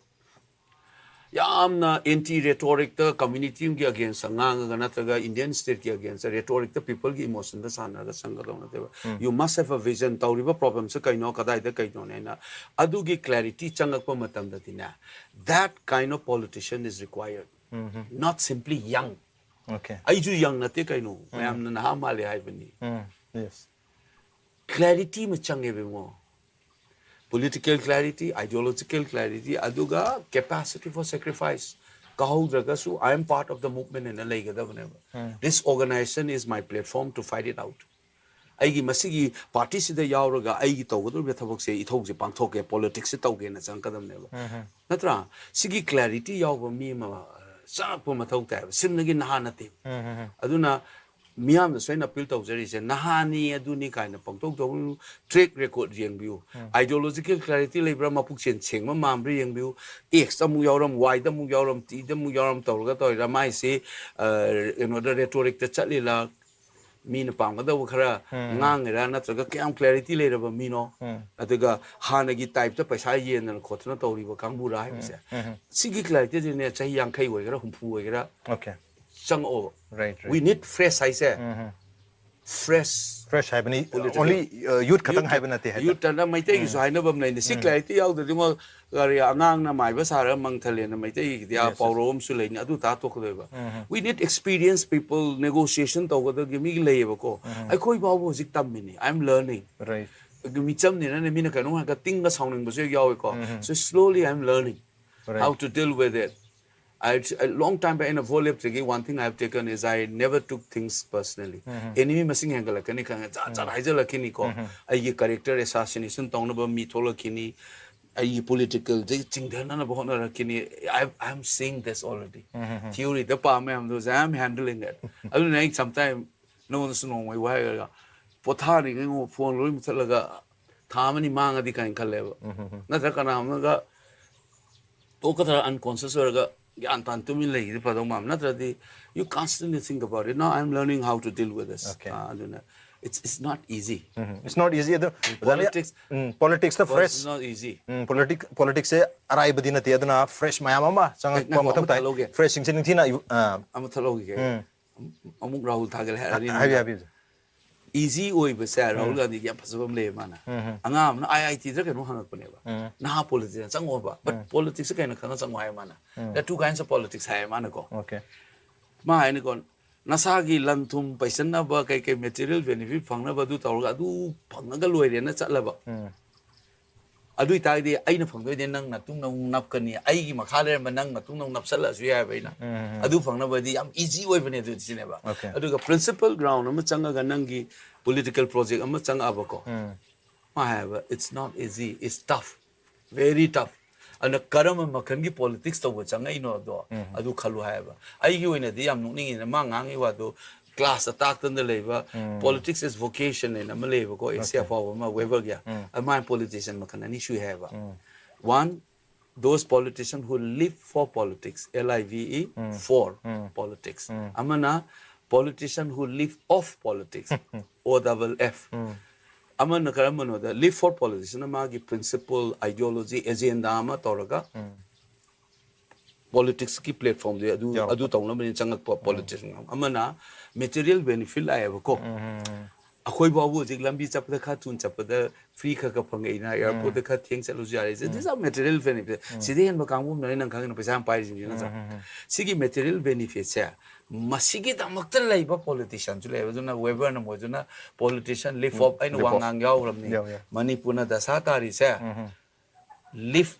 ꯌꯥꯝꯅ ꯑꯦꯟꯇꯤ ꯔꯦꯇꯣꯔꯤꯛꯇ ꯀꯝꯃ꯭ꯌꯨꯅꯤꯇꯤ ꯑꯃꯒꯤ ꯑꯒꯦꯟꯁꯇ ꯉꯥꯡꯉꯒ ꯅꯠꯇ꯭ꯔꯒ ꯏꯟꯗꯤꯌꯟ ꯁ꯭ꯇꯦꯠꯀꯤ ꯑꯒꯦꯟꯁꯇ ꯔꯦꯇꯣꯔꯤꯛꯇ ꯄꯤꯄꯜꯒꯤ ꯏꯃꯣꯁꯟꯗ ꯁꯥꯟꯅꯔꯒ ꯆꯪꯒꯗꯧ ꯅꯠꯇꯦꯕ꯫ ꯌꯨ ꯃꯁ ꯍꯦꯞ ꯑ ꯚꯤꯖꯟ꯫ ꯇꯧꯔꯤꯕ ꯄ꯭ꯔꯣꯕ꯭ꯂꯦꯝꯁꯦ ꯀꯩꯅꯣ, ꯀꯗꯥꯏꯗ ꯀꯩꯅꯣꯅꯦꯅ ꯑꯗꯨꯒꯤ ꯀ꯭ꯂꯦꯔꯤꯇꯤ ꯆꯪꯉꯛꯄ ꯃꯇꯝꯗꯗꯤꯅꯦ, that kind of politician is required, not simply young. Okay. ꯑꯩꯁꯨ ꯌꯪ ꯅꯠꯇꯦ ꯀꯩꯅꯣ, ꯃꯌꯥꯝꯅ ꯅꯍꯥ ꯃꯥꯜꯂꯦ ꯍꯥꯏꯕꯅꯤ꯫ Mm, yes. ꯀ꯭ꯂꯦꯔꯤꯇꯤ ꯑꯃ ꯆꯪꯉꯦꯕ ꯏꯉꯣ꯫ ꯄꯣꯂꯤꯇꯤꯀꯦꯜ ꯀ꯭ꯂꯦꯔꯤꯇꯤ, ꯑꯥꯏꯗꯤꯌꯣꯂꯣꯖꯤꯀꯦꯜ ꯀ꯭ꯂꯦꯔꯤꯇꯤ, ꯑꯗꯨꯒ capacity for sacrifice꯫ ꯀꯥꯍꯧꯗ꯭ꯔꯒꯁꯨ I am part of the movement ꯍꯥꯏꯅ ꯂꯩꯒꯗꯕꯅꯦꯕ꯫ This organization is my platform to fight it out꯫ ꯑꯩꯒꯤ ꯃꯁꯤꯒꯤ ꯄꯥꯔꯇꯤꯁꯤꯗ ꯌꯥꯎꯔꯒ ꯑꯩꯒꯤ ꯇꯧꯒꯗꯧꯔꯤꯕ ꯊꯕꯛꯁꯦ, ꯏꯊꯧꯁꯦ ꯄꯥꯡꯊꯣꯛꯀꯦ, ꯄꯣꯂꯤꯇꯤꯛꯁꯁꯦ ꯇꯧꯒꯦꯅ ꯆꯪꯉꯛꯀꯗꯕꯅꯦꯕ꯫ ꯅꯠꯇ꯭ꯔꯥ? ꯁꯤꯒꯤ ꯀ꯭ꯂꯦꯔꯤꯇꯤ ꯌꯥꯎꯕ ꯃꯤ ꯑꯃ ꯆꯪꯉꯛꯄ ꯃꯊꯧ ꯇꯥꯏꯕ꯫ ꯁꯤꯝꯅꯒꯤ ꯅꯍꯥ ꯅꯠꯇꯦ꯫ ꯑꯗꯨꯅ ꯃꯤꯌꯥꯝꯗꯁꯨ ꯑꯩꯅ ꯑꯄꯤꯜ ꯇꯧꯖꯔꯤꯁꯦ, ꯅꯍꯥꯅꯤ ꯑꯗꯨꯅꯤ ꯀꯥꯏꯅ ꯄꯪꯇꯧ ꯇꯧꯕꯤꯌꯨ꯫ ꯇ꯭ꯔꯦꯛ ꯔꯦꯀꯣꯔꯗ ꯌꯦꯡꯕꯤꯌꯨ꯫ ꯑꯥꯏꯗꯤꯌꯣꯂꯣꯖꯤꯀꯦꯜ ꯀ꯭ꯂꯦꯔꯤꯇꯤ ꯂꯩꯕ꯭ꯔꯥ, ꯃꯄꯨꯛꯆꯦꯜ ꯁꯦꯡꯕ ꯃꯥꯟꯕ꯭ꯔꯥ ꯌꯦꯡꯕꯤꯌꯨ꯫ ꯑꯦꯛꯁꯇ ꯑꯃꯨꯛ ꯌꯥꯎꯔꯝ, ꯋꯥꯏꯗ ꯑꯃꯨꯛ ꯌꯥꯎꯔꯝ, ꯇꯤꯗ ꯑꯃꯨꯛ ꯌꯥꯎꯔꯝ ꯇꯧꯔꯒ ꯇꯧꯔꯤꯔꯥ? ꯃꯥꯏꯁꯤ, ꯑ, ꯀꯩꯅꯣꯗ, ꯔꯦꯇꯣꯔꯤꯛꯇ ꯆꯠꯂꯤꯔꯥ? ꯃꯤꯅ ꯄꯥꯝꯒꯗꯧꯕ ꯈꯔ ꯉꯥꯡꯉꯤꯔꯥ? ꯅꯠꯇ꯭ꯔꯒ ꯀꯌꯥꯝ ꯀ꯭ꯂꯦꯔꯤꯇꯤ ꯂꯩꯔꯕ ꯃꯤꯅꯣ? ꯑꯗꯨꯒ ꯍꯥꯟꯅꯒꯤ ꯇꯥꯏꯞꯇ ꯄꯩꯁꯥ ꯌꯦꯟꯗꯅ ꯈꯣꯠꯇꯅ ꯇꯧꯔꯤꯕ ꯀꯥꯡꯕꯨꯔꯥ ꯍꯥꯏꯕꯁꯦ, ꯁꯤꯒꯤ ꯀ꯭ꯂꯦꯔꯤꯇꯤꯁꯤꯅꯦ ꯆꯍꯤ ꯌꯥꯡꯈꯩ ꯑꯣꯏꯒꯦꯔꯥ, ꯍꯨꯝꯐꯨ ꯑꯣꯏꯒꯦꯔꯥ, Okay. ꯆꯪꯉꯛꯑꯣꯕ꯫ Right, right. We need fresh ꯍꯥꯏꯁꯦ꯫ Fresh꯫ Fresh ꯍꯥꯏꯕꯅꯤ, Political. only, uh, youth ꯈꯛꯇꯪ ꯍꯥꯏꯕ ꯅꯠꯇꯦ ꯍꯥꯏꯕ꯫ ꯌꯨꯠꯇꯅ ꯃꯩꯇꯩꯒꯤꯁꯨ ꯍꯥꯏꯅꯕ ꯑꯃ ꯂꯩꯅꯤ꯫ ꯁꯤ ꯀ꯭ꯂꯦꯔꯤꯇꯤ ꯌꯥꯎꯗ꯭ꯔꯗꯤ ꯃꯣꯏ ꯀꯔꯤ ꯑꯉꯥꯡꯅ ꯃꯥꯏꯕ ꯁꯥꯔꯒ ꯃꯪꯊꯜꯂꯦꯅ ꯃꯩꯇꯩꯒꯤꯗꯤ ꯑꯥ Yes, yes. ꯄꯥꯎꯔꯧ ꯑꯃꯁꯨ ꯂꯩꯅꯤ꯫ ꯑꯗꯨ ꯇꯥ ꯇꯣꯛꯀꯗꯣꯏꯕ꯫ We need experienced people, negotiation ꯇꯧꯒꯗꯕꯒꯤ ꯃꯤꯒꯤ ꯂꯩꯌꯦꯕꯀꯣ꯫ ꯑꯩꯈꯣꯏ ꯐꯥꯎꯕ ꯍꯧꯖꯤꯛ ꯇꯝꯃꯤꯅꯤ꯫ I am learning. Right. ꯑꯗꯨ ꯃꯤꯆꯝꯅꯤꯅꯅꯦ, ꯃꯤꯅ ꯀꯩꯅꯣꯝ ꯍꯥꯏꯔꯒ ꯇꯤꯡꯒ ꯁꯥꯎꯅꯤꯡꯕꯁꯨ ꯍꯦꯛ ꯌꯥꯎꯋꯦꯀꯣ꯫ So slowly I am learning Right. how to deal with it. I, a long time ꯑꯩꯅ vote ꯂꯦꯞꯇ꯭ꯔꯤꯉꯩ one thing I have taken is I never took things personally. Enemy ꯃꯁꯤꯡ ꯍꯦꯟꯒꯠꯂꯛꯀꯅꯤ ꯈꯪꯉꯦ, ꯖꯥꯠ ꯖꯥꯠ ꯍꯥꯏꯖꯜꯂꯛꯈꯤꯅꯤꯀꯣ꯫ ꯑꯩꯒꯤ character assassination ꯇꯧꯅꯕ ꯃꯤ ꯊꯣꯛꯂꯛꯈꯤꯅꯤ, ꯑꯩꯒꯤ ꯄꯣꯂꯤꯇꯤꯀꯦꯜꯁꯦ ꯆꯤꯡꯊꯅꯅꯕ ꯍꯣꯠꯅꯔꯛꯈꯤꯅꯤ꯫ I, I am seeing this already. Theoryꯗ ꯄꯥ ꯃꯌꯥꯝꯗꯣ I am handling it. ꯑꯗꯨꯅ ꯑꯩ sometime ꯅꯉꯣꯟꯗꯁꯨ ꯅꯣꯡꯃꯩ ꯋꯥꯏꯔꯒ ꯄꯣꯊꯥꯔꯤꯉꯩ ꯐꯣꯟ ꯂꯣꯏ ꯃꯨꯊꯠꯂꯒ ꯊꯥ ꯑꯃꯅꯤ ꯃꯥꯡꯉꯗꯤ ꯀꯥꯏꯅ ꯈꯜꯂꯦꯕ꯫ ꯅꯠꯇ꯭ꯔꯒ ꯀꯅꯥ ꯑꯃꯒ ꯇꯣꯛꯀꯗ꯭ꯔꯥ, unconscious ꯑꯣꯏꯔꯒ ꯒ꯭ꯌꯥꯟ ꯇꯥꯅ ꯇꯨꯃꯤꯟ ꯂꯩꯈꯤꯗꯤ ꯐꯗꯧ ꯃꯥꯟꯕ꯫ ꯅꯠꯇ꯭ꯔꯗꯤ you constantly think about it. Now I am learning how to deal with this. Okay. ꯑꯥ, ꯑꯗꯨꯅ It's, it's not easy. It's not easy ꯑꯗꯨ ꯑꯣꯖꯥꯅ Politics ꯎꯝ, politics ꯇ First fresh is not easy. Um, politic politics ꯁꯦ ꯑꯔꯥꯏꯕꯗꯤ ꯅꯠꯇꯦ, ꯑꯗꯨꯅ fresh ꯃꯌꯥꯝ ꯑꯃ ꯆꯪꯉꯛꯄ ꯉꯥꯏꯈꯣ, ꯃꯊꯧ ꯑꯃꯇ ꯇꯥꯏ꯫ ꯂꯧꯒꯦ꯫ Fresh ꯁꯤꯡꯁꯦ ꯅꯤꯡꯊꯤꯅ ꯑꯌꯨ- ꯑꯥ, ꯑꯃ ꯊꯠꯍꯧꯈꯤꯒꯦ꯫ ꯎꯝ. ꯑꯃꯨꯛ ꯔꯥꯍꯨꯜ ꯊꯥꯒꯠꯂꯦ ꯍꯥꯏꯔꯅꯤ꯫ ꯍꯥꯏꯕꯤꯌꯨ ꯍꯥꯏꯕꯤꯌꯨ꯫ Easy ꯑꯣꯏꯕꯁꯦ ꯔꯥꯍꯨꯜ ꯒꯥꯟꯙꯤꯒꯤ ꯌꯥꯝ ꯐꯖꯕ ꯑꯃ ꯂꯩꯌꯦ ꯃꯥꯅ꯫ ꯑꯉꯥꯡ ꯑꯃꯅ ꯑꯥꯏ ꯑꯥꯏ ꯇꯤꯗ ꯀꯩꯅꯣ ꯍꯪꯉꯛꯄꯅꯦꯕ꯫ ꯅꯍꯥ politician ꯆꯪꯉꯣꯕ꯫ But politics ꯁꯦ ꯀꯩꯅꯣ ꯈꯪꯉ ꯆꯪꯉꯣ ꯍꯥꯏ ꯃꯥꯅ꯫ There are two kinds of politics high ꯃꯥꯅꯀꯣ꯫ Okay. ꯃꯥ ꯍꯥꯏꯅꯤꯀꯣ, ꯅꯁꯥꯒꯤ ꯂꯟ ꯊꯨꯝ ꯄꯩꯁꯟꯅꯕ ꯀꯩ ꯀꯩ material benefit ꯐꯪꯅꯕ ꯑꯗꯨ ꯇꯧꯔꯒ ꯑꯗꯨ ꯐꯪꯉꯒ ꯂꯣꯏꯔꯦꯅ ꯆꯠꯂꯕ꯫ ꯑꯗꯨ ꯑꯣꯏꯇꯥꯔꯗꯤ ꯑꯩꯅ ꯐꯪꯗꯣꯏꯗꯤ ꯅꯪ ꯅꯇꯨꯡꯗ ꯑꯃꯨꯛ ꯅꯞꯀꯅꯤ, ꯑꯩꯒꯤ ꯃꯈꯥ ꯂꯩꯔꯝꯕ ꯅꯪ ꯅꯇꯨꯡꯗ ꯑꯃꯨꯛ ꯅꯞꯁꯜꯂꯛꯑꯁꯨ ꯌꯥꯏꯑꯕ ꯑꯩꯅ꯫ ꯑꯗꯨ ꯐꯪꯅꯕꯗꯤ ꯌꯥꯝ easy ꯑꯣꯏꯕꯅꯦ ꯑꯗꯨꯗꯤ ꯁꯤꯅꯦꯕ꯫ Okay. ꯑꯗꯨꯒ principle ground ꯑꯃ ꯆꯪꯉꯒ ꯅꯪꯒꯤ political project ꯑꯃ ꯆꯪꯉꯛꯑꯕꯀꯣ꯫ ꯃꯥ ꯍꯥꯏꯕ, it's not easy, it's tough, very tough. ꯑꯗꯨꯅ ꯀꯔꯝꯕ ꯃꯈꯜꯒꯤ politics ꯇꯧꯕ ꯆꯪꯉꯛꯏꯅꯣ ꯑꯗꯣ ꯑꯗꯨ ꯈꯜꯂꯨ ꯍꯥꯏꯌꯦꯕ꯫ ꯑꯩꯒꯤ ꯑꯣꯏꯅꯗꯤ ꯌꯥꯝ ꯅꯣꯛꯅꯤꯡꯉꯤꯅ ꯃꯥ ꯉꯥꯡꯉꯤ ꯋꯥꯗꯣ class ꯇ ꯇꯥꯛꯇꯅ ꯂꯩꯕ politics is vocation ꯍꯥꯏꯅ ꯑꯃ ꯂꯩꯌꯦꯕꯀꯣ, essay ꯑꯐꯥꯎꯕ ꯑꯃ Weber ꯒꯤ꯫ ꯑꯗꯨ ꯃꯥꯅ politician ꯃꯈꯜ ꯑꯅꯤ ꯁꯨꯏ ꯍꯥꯏꯌꯦꯕ꯫ One, those politicians who live for politics, L I V E, for politics. ꯑꯃꯅ politician who live of politics, O double F. ꯑꯃꯅ ꯀꯔꯝꯕꯅꯣꯗ, live for politics ꯅ ꯃꯥꯒꯤ principle, ideology, agenda ꯑꯃ ꯇꯧꯔꯒ politics ꯀꯤ platform ꯗꯨ ꯑꯗꯨ ꯌꯥꯎꯔꯛꯄ꯫ ꯑꯗꯨ ꯇꯧꯅꯕꯅꯤ ꯆꯪꯉꯛꯄ politician꯫ ꯑꯃꯅ material benefit ꯂꯥꯛꯑꯦꯕꯀꯣ꯫ ꯑꯩꯈꯣꯏ ꯐꯥꯎꯕ ꯍꯧꯖꯤꯛ ꯂꯝꯕꯤ ꯆꯠꯄꯗ ꯈꯔ ꯊꯨꯅ ꯆꯠꯄꯗ free ꯈꯔ ꯈꯔ ꯐꯪꯉꯛꯏꯅ, airport ꯇ ꯈꯔ ꯊꯦꯡ ꯆꯠꯂꯁꯨ ꯌꯥꯔꯦ꯫ These are material benefit꯫ ꯁꯤꯗ ꯍꯦꯟꯕ ꯀꯥꯡꯕꯨ ꯑꯃꯅ ꯅꯪ ꯈꯪꯉꯤꯅ ꯄꯩꯁꯥ ꯌꯥꯝ ꯄꯥꯏꯔꯤꯁꯤꯡꯁꯤ ꯅꯠꯇ꯭ꯔꯥ? ꯁꯤꯒꯤ material benefit ꯁꯦ ꯃꯁꯤꯒꯤꯗꯃꯛꯇ ꯂꯩꯕ politician ꯁꯨ ꯂꯩꯕ꯫ ꯑꯗꯨꯅ Weber ꯅ ꯃꯣꯏꯗꯨꯅ politician live of, ꯑꯩꯅ Live ꯋꯥ of꯫ ꯉꯥꯡ ꯌꯥꯎꯈ꯭ꯔꯕꯅꯤ꯫ ꯌꯥꯎ, ꯌꯥꯎ꯫ ꯃꯅꯤꯄꯨꯔꯅ ꯗꯁꯥ ꯇꯥꯔꯤꯁꯦ live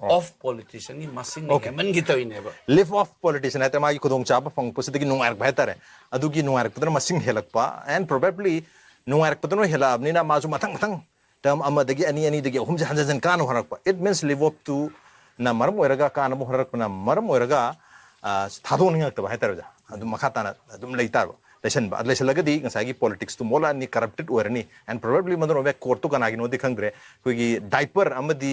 of politician ꯒꯤ ꯃꯁꯤꯡꯅ Okay. ꯍꯦꯟꯃꯟꯈꯤ ꯇꯧꯔꯤꯅꯦꯕ꯫ Live of politician ꯍꯥꯏꯇꯥꯔꯦ, ꯃꯥꯒꯤ ꯈꯨꯗꯣꯡꯆꯥꯕ ꯐꯪꯉꯛꯄꯁꯤꯗꯒꯤ ꯅꯨꯡꯉꯥꯏꯔꯛꯄ ꯍꯥꯏꯇꯥꯔꯦ꯫ ꯑꯗꯨꯒꯤ ꯅꯨꯡꯉꯥꯏꯔꯛꯄꯗꯨꯅ ꯃꯁꯤꯡ ꯍꯦꯜꯂꯛꯄ, and probably ꯅꯨꯡꯉꯥꯏꯔꯛꯄꯗꯨꯅ ꯍꯦꯜꯂꯛꯑꯕꯅꯤꯅ ꯃꯥꯁꯨ ꯃꯊꯪ ꯃꯊꯪ term ꯑꯃꯗꯒꯤ ꯑꯅꯤ, ꯑꯅꯤꯗꯒꯤ ꯑꯍꯨꯝꯁꯦ ꯍꯟꯖꯟ ꯍꯟꯖꯟ ꯀꯥꯟꯅ ꯍꯣꯠꯅꯔꯛꯄ꯫ It means live up to ꯅ ꯃꯔꯝ ꯑꯣꯏꯔꯒ, ꯀꯥꯟꯅꯕ ꯍꯣꯠꯅꯔꯛꯄꯅ ꯃꯔꯝ ꯑꯣꯏꯔꯒ, ꯑ, ꯊꯥꯗꯣꯛꯅꯤꯡꯉꯛꯇꯕ ꯍꯥꯏꯇꯥꯔꯦ ꯑꯣꯖꯥ꯫ ꯑꯗꯨꯝ ꯃꯈꯥ ꯇꯥꯅ ꯑꯗꯨꯝ ꯂꯩ ꯇꯥꯕ, ꯂꯩꯁꯟꯕ꯫ ꯑꯗꯨ ꯂꯩꯁꯜꯂꯒꯗꯤ ꯉꯁꯥꯏꯒꯤ politics ꯇꯨ ꯃꯣꯠꯂꯛꯑꯅꯤ, corrupted ꯑꯣꯏꯔꯅꯤ, and probably ꯃꯗꯨꯅ ꯑꯣꯏꯕ ꯌꯥꯏ꯫ Court ꯇꯨ ꯀꯅꯥꯒꯤꯅꯣꯗꯤ ꯈꯪꯗ꯭ꯔꯦ, ꯑꯩꯈꯣꯏꯒꯤ diaper ꯑꯃꯗꯤ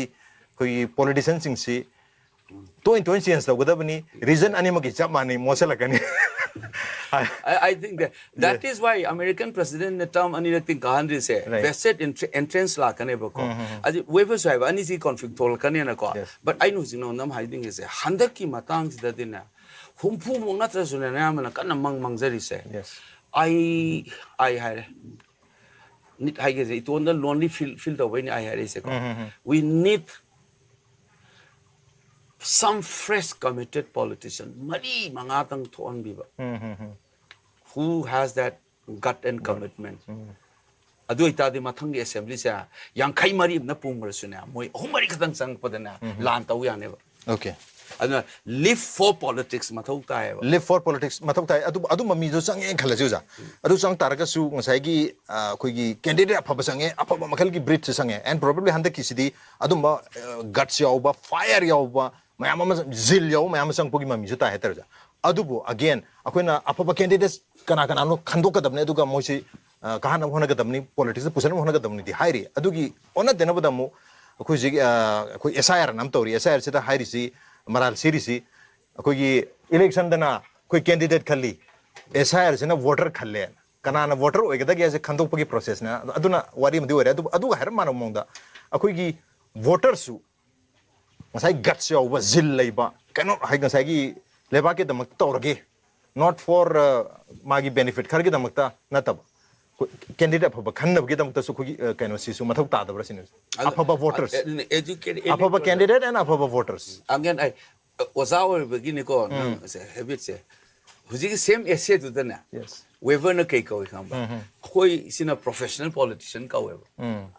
ꯑꯩꯈꯣꯏꯒꯤ politician ꯁꯤꯡꯁꯤ ꯇꯣꯏ ꯇꯣꯏꯅ change ꯇꯧꯒꯗꯕꯅꯤ꯫ Reason ꯑꯅꯤꯃꯛꯀꯤ ꯆꯞ ꯃꯥꯟꯅꯩ, ꯃꯣꯠꯁꯜꯂꯛꯀꯅꯤ꯫ I, I think that that is why American president ꯅ term ꯑꯅꯤꯔꯛꯇꯤ ꯀꯥꯍꯟꯗ꯭ꯔꯤꯁꯦ, Right. vested entr- entrance ꯂꯥꯛꯀꯅꯦꯕꯀꯣ꯫ ꯑꯗꯨ waiver ꯁꯨ ꯍꯥꯏꯕ ꯑꯅꯤꯁꯤ conflict ꯊꯣꯛꯂꯛꯀꯅꯦꯅꯀꯣ꯫ Yes. But ꯑꯩꯅ ꯍꯧꯖꯤꯛ ꯅꯉꯣꯟꯗ ꯑꯃ ꯍꯥꯏꯅꯤꯡꯉꯤꯁꯦ, ꯍꯟꯗꯛꯀꯤ ꯃꯇꯥꯡꯁꯤꯗꯗꯤꯅꯦ, ꯍꯨꯝꯐꯨꯃꯨꯛ ꯅꯠꯇ꯭ꯔꯁꯨꯅꯦ, ꯑꯌꯥꯝꯕꯅ ꯀꯟꯅ ꯃꯪ ꯃꯪꯖꯔꯤꯁꯦ꯫ Yes. ꯑꯩ ꯑꯩ ꯍꯥꯏꯔꯦ, ꯅꯤꯠ ꯍꯥꯏꯒꯦꯁꯦ, ꯏꯇꯣꯟꯗ lonely feel feel ꯇꯧꯕꯩꯅꯦ ꯑꯩ ꯍꯥꯏꯔꯛꯏꯁꯦꯀꯣ꯫ We need some fresh committed politician ꯃꯔꯤ ꯃꯉꯥꯇꯪ ꯊꯣꯛꯍꯟꯕꯤꯕ, who has that gut and commitment. ꯑꯗꯨ ꯑꯣꯏꯇꯥꯔꯗꯤ ꯃꯊꯪꯒꯤ assembly ꯁꯦ ꯌꯥꯡꯈꯩ ꯃꯔꯤ ꯑꯃꯅ ꯄꯨꯝꯈ꯭ꯔꯁꯨꯅꯦ, ꯃꯣꯏ ꯑꯍꯨꯝ ꯃꯔꯤ ꯈꯛꯇꯪ ꯆꯪꯉꯛꯄꯗꯅꯦ ꯂꯥꯟ ꯇꯧ ꯌꯥꯅꯦꯕ꯫ Okay. ꯑꯗꯨꯅ live for politics ꯃꯊꯧ ꯇꯥꯏꯌꯦꯕ꯫ Live for politics ꯃꯊꯧ ꯇꯥꯏ꯫ ꯑꯗꯨ ꯑꯗꯨꯝꯕ ꯃꯤꯗꯣ ꯆꯪꯉꯦꯅ ꯈꯜꯂꯁꯤ ꯑꯣꯖꯥ꯫ ꯑꯗꯨ ꯆꯪ ꯇꯥꯔꯒꯁꯨ ꯉꯁꯥꯏꯒꯤ ꯑ, ꯑꯩꯈꯣꯏꯒꯤ candidate ꯑꯐꯕ ꯆꯪꯉꯦ, ꯑꯐꯕ ꯃꯈꯜꯒꯤ breed ꯁꯦ ꯆꯪꯉꯦ, and probably ꯍꯟꯗꯛꯀꯤꯁꯤꯗꯤ ꯑꯗꯨꯝꯕ guts ꯌꯥꯎꯕ, fire ꯌꯥꯎꯕ ꯃꯌꯥꯝ ꯑꯃ, zeal ꯌꯥꯎꯕ ꯃꯌꯥꯝ ꯑꯃ ꯆꯪꯉꯛꯄꯒꯤ ꯃꯃꯤꯁꯨ ꯇꯥꯏ ꯍꯥꯏꯇꯥꯔꯦ ꯑꯣꯖꯥ꯫ ꯑꯗꯨꯕꯨ again ꯑꯩꯈꯣꯏꯅ ꯑꯐꯕ candidates ꯀꯅꯥ ꯀꯅꯥꯅꯣ ꯈꯟꯗꯣꯛꯀꯗꯕꯅꯤ, ꯑꯗꯨꯒ ꯃꯣꯏꯁꯤ ꯑ, ꯀꯥꯍꯟꯅꯕ ꯍꯣꯠꯅꯒꯗꯕꯅꯤ, politics ꯇ ꯄꯨꯁꯟꯅꯕ ꯍꯣꯠꯅꯒꯗꯕꯅꯤꯗꯤ ꯍꯥꯏꯔꯤ꯫ ꯑꯗꯨꯒꯤ ꯑꯣꯟꯅ ꯇꯩꯅꯕꯗ ꯑꯃꯨꯛ ꯑꯩꯈꯣꯏ ꯍꯧꯖꯤꯛ ꯑ, ꯑꯩꯈꯣꯏ S I R ꯑꯅ ꯑꯃ ꯇꯧꯔꯤ꯫ S I R ꯁꯤꯗ ꯍꯥꯏꯔꯤꯁꯤ, ꯃꯔꯥꯜ ꯁꯤꯔꯤꯁꯤ, ꯑꯩꯈꯣꯏꯒꯤ election ꯗꯅ ꯑꯩꯈꯣꯏ candidate ꯈꯜꯂꯤ, S I R ꯁꯤꯅ voter ꯈꯜꯂꯦ꯫ ꯀꯅꯥꯅ voter ꯑꯣꯏꯒꯗꯒꯦ ꯍꯥꯏꯁꯦ ꯈꯟꯗꯣꯛꯄꯒꯤ process ꯅꯦ꯫ ꯑꯗꯨꯅ ꯋꯥꯔꯤ ꯑꯃꯗꯤ ꯑꯣꯏꯔꯦ꯫ ꯑꯗꯨꯕꯨ ꯑꯗꯨꯒ ꯍꯥꯏꯔꯞ ꯃꯥꯟꯅꯕ ꯃꯑꯣꯡꯗ ꯑꯩꯈꯣꯏꯒꯤ voter ꯁꯨ ꯉꯁꯥꯏ guts ꯌꯥꯎꯕ, zeal ꯂꯩꯕ, ꯀꯩꯅꯣ ꯍꯥꯏ, ꯉꯁꯥꯏꯒꯤ ꯂꯩꯕꯥꯛꯀꯤꯗꯃꯛ ꯇꯧꯔꯒꯦ, not for, ꯑ, ꯃꯥꯒꯤ benefit ꯈꯔꯒꯤꯗꯃꯛꯇ ꯅꯠꯇꯕ, ꯑꯩꯈꯣꯏ candidate ꯑꯐꯕ ꯈꯟꯅꯕꯒꯤꯗꯃꯛꯇꯁꯨ ꯑꯩꯈꯣꯏꯒꯤ, ꯑ, ꯀꯩꯅꯣꯁꯤꯁꯨ ꯃꯊꯧ ꯇꯥꯗꯕ꯭ꯔꯥ ꯁꯤꯅꯤ꯫ ꯑꯗꯨ- ꯑꯐꯕ voters, ꯑ, ꯑꯗꯨꯅ educate- ꯑꯐꯕ educate- candidate and ꯑꯐꯕ voters꯫ Again ꯑꯩ ꯑꯣꯖꯥ ꯑꯣꯏꯕꯒꯤꯅꯤꯀꯣ, ꯅꯪ habit ꯁꯦ꯫ ꯍꯧꯖꯤꯛꯀꯤ same essay ꯗꯨꯗꯅꯦ, Yes. waiver ꯅ ꯀꯩ ꯀꯧꯏ ꯈꯪꯕ? ꯑꯩꯈꯣꯏ ꯁꯤꯅ professional politician ꯀꯧꯋꯦꯕ꯫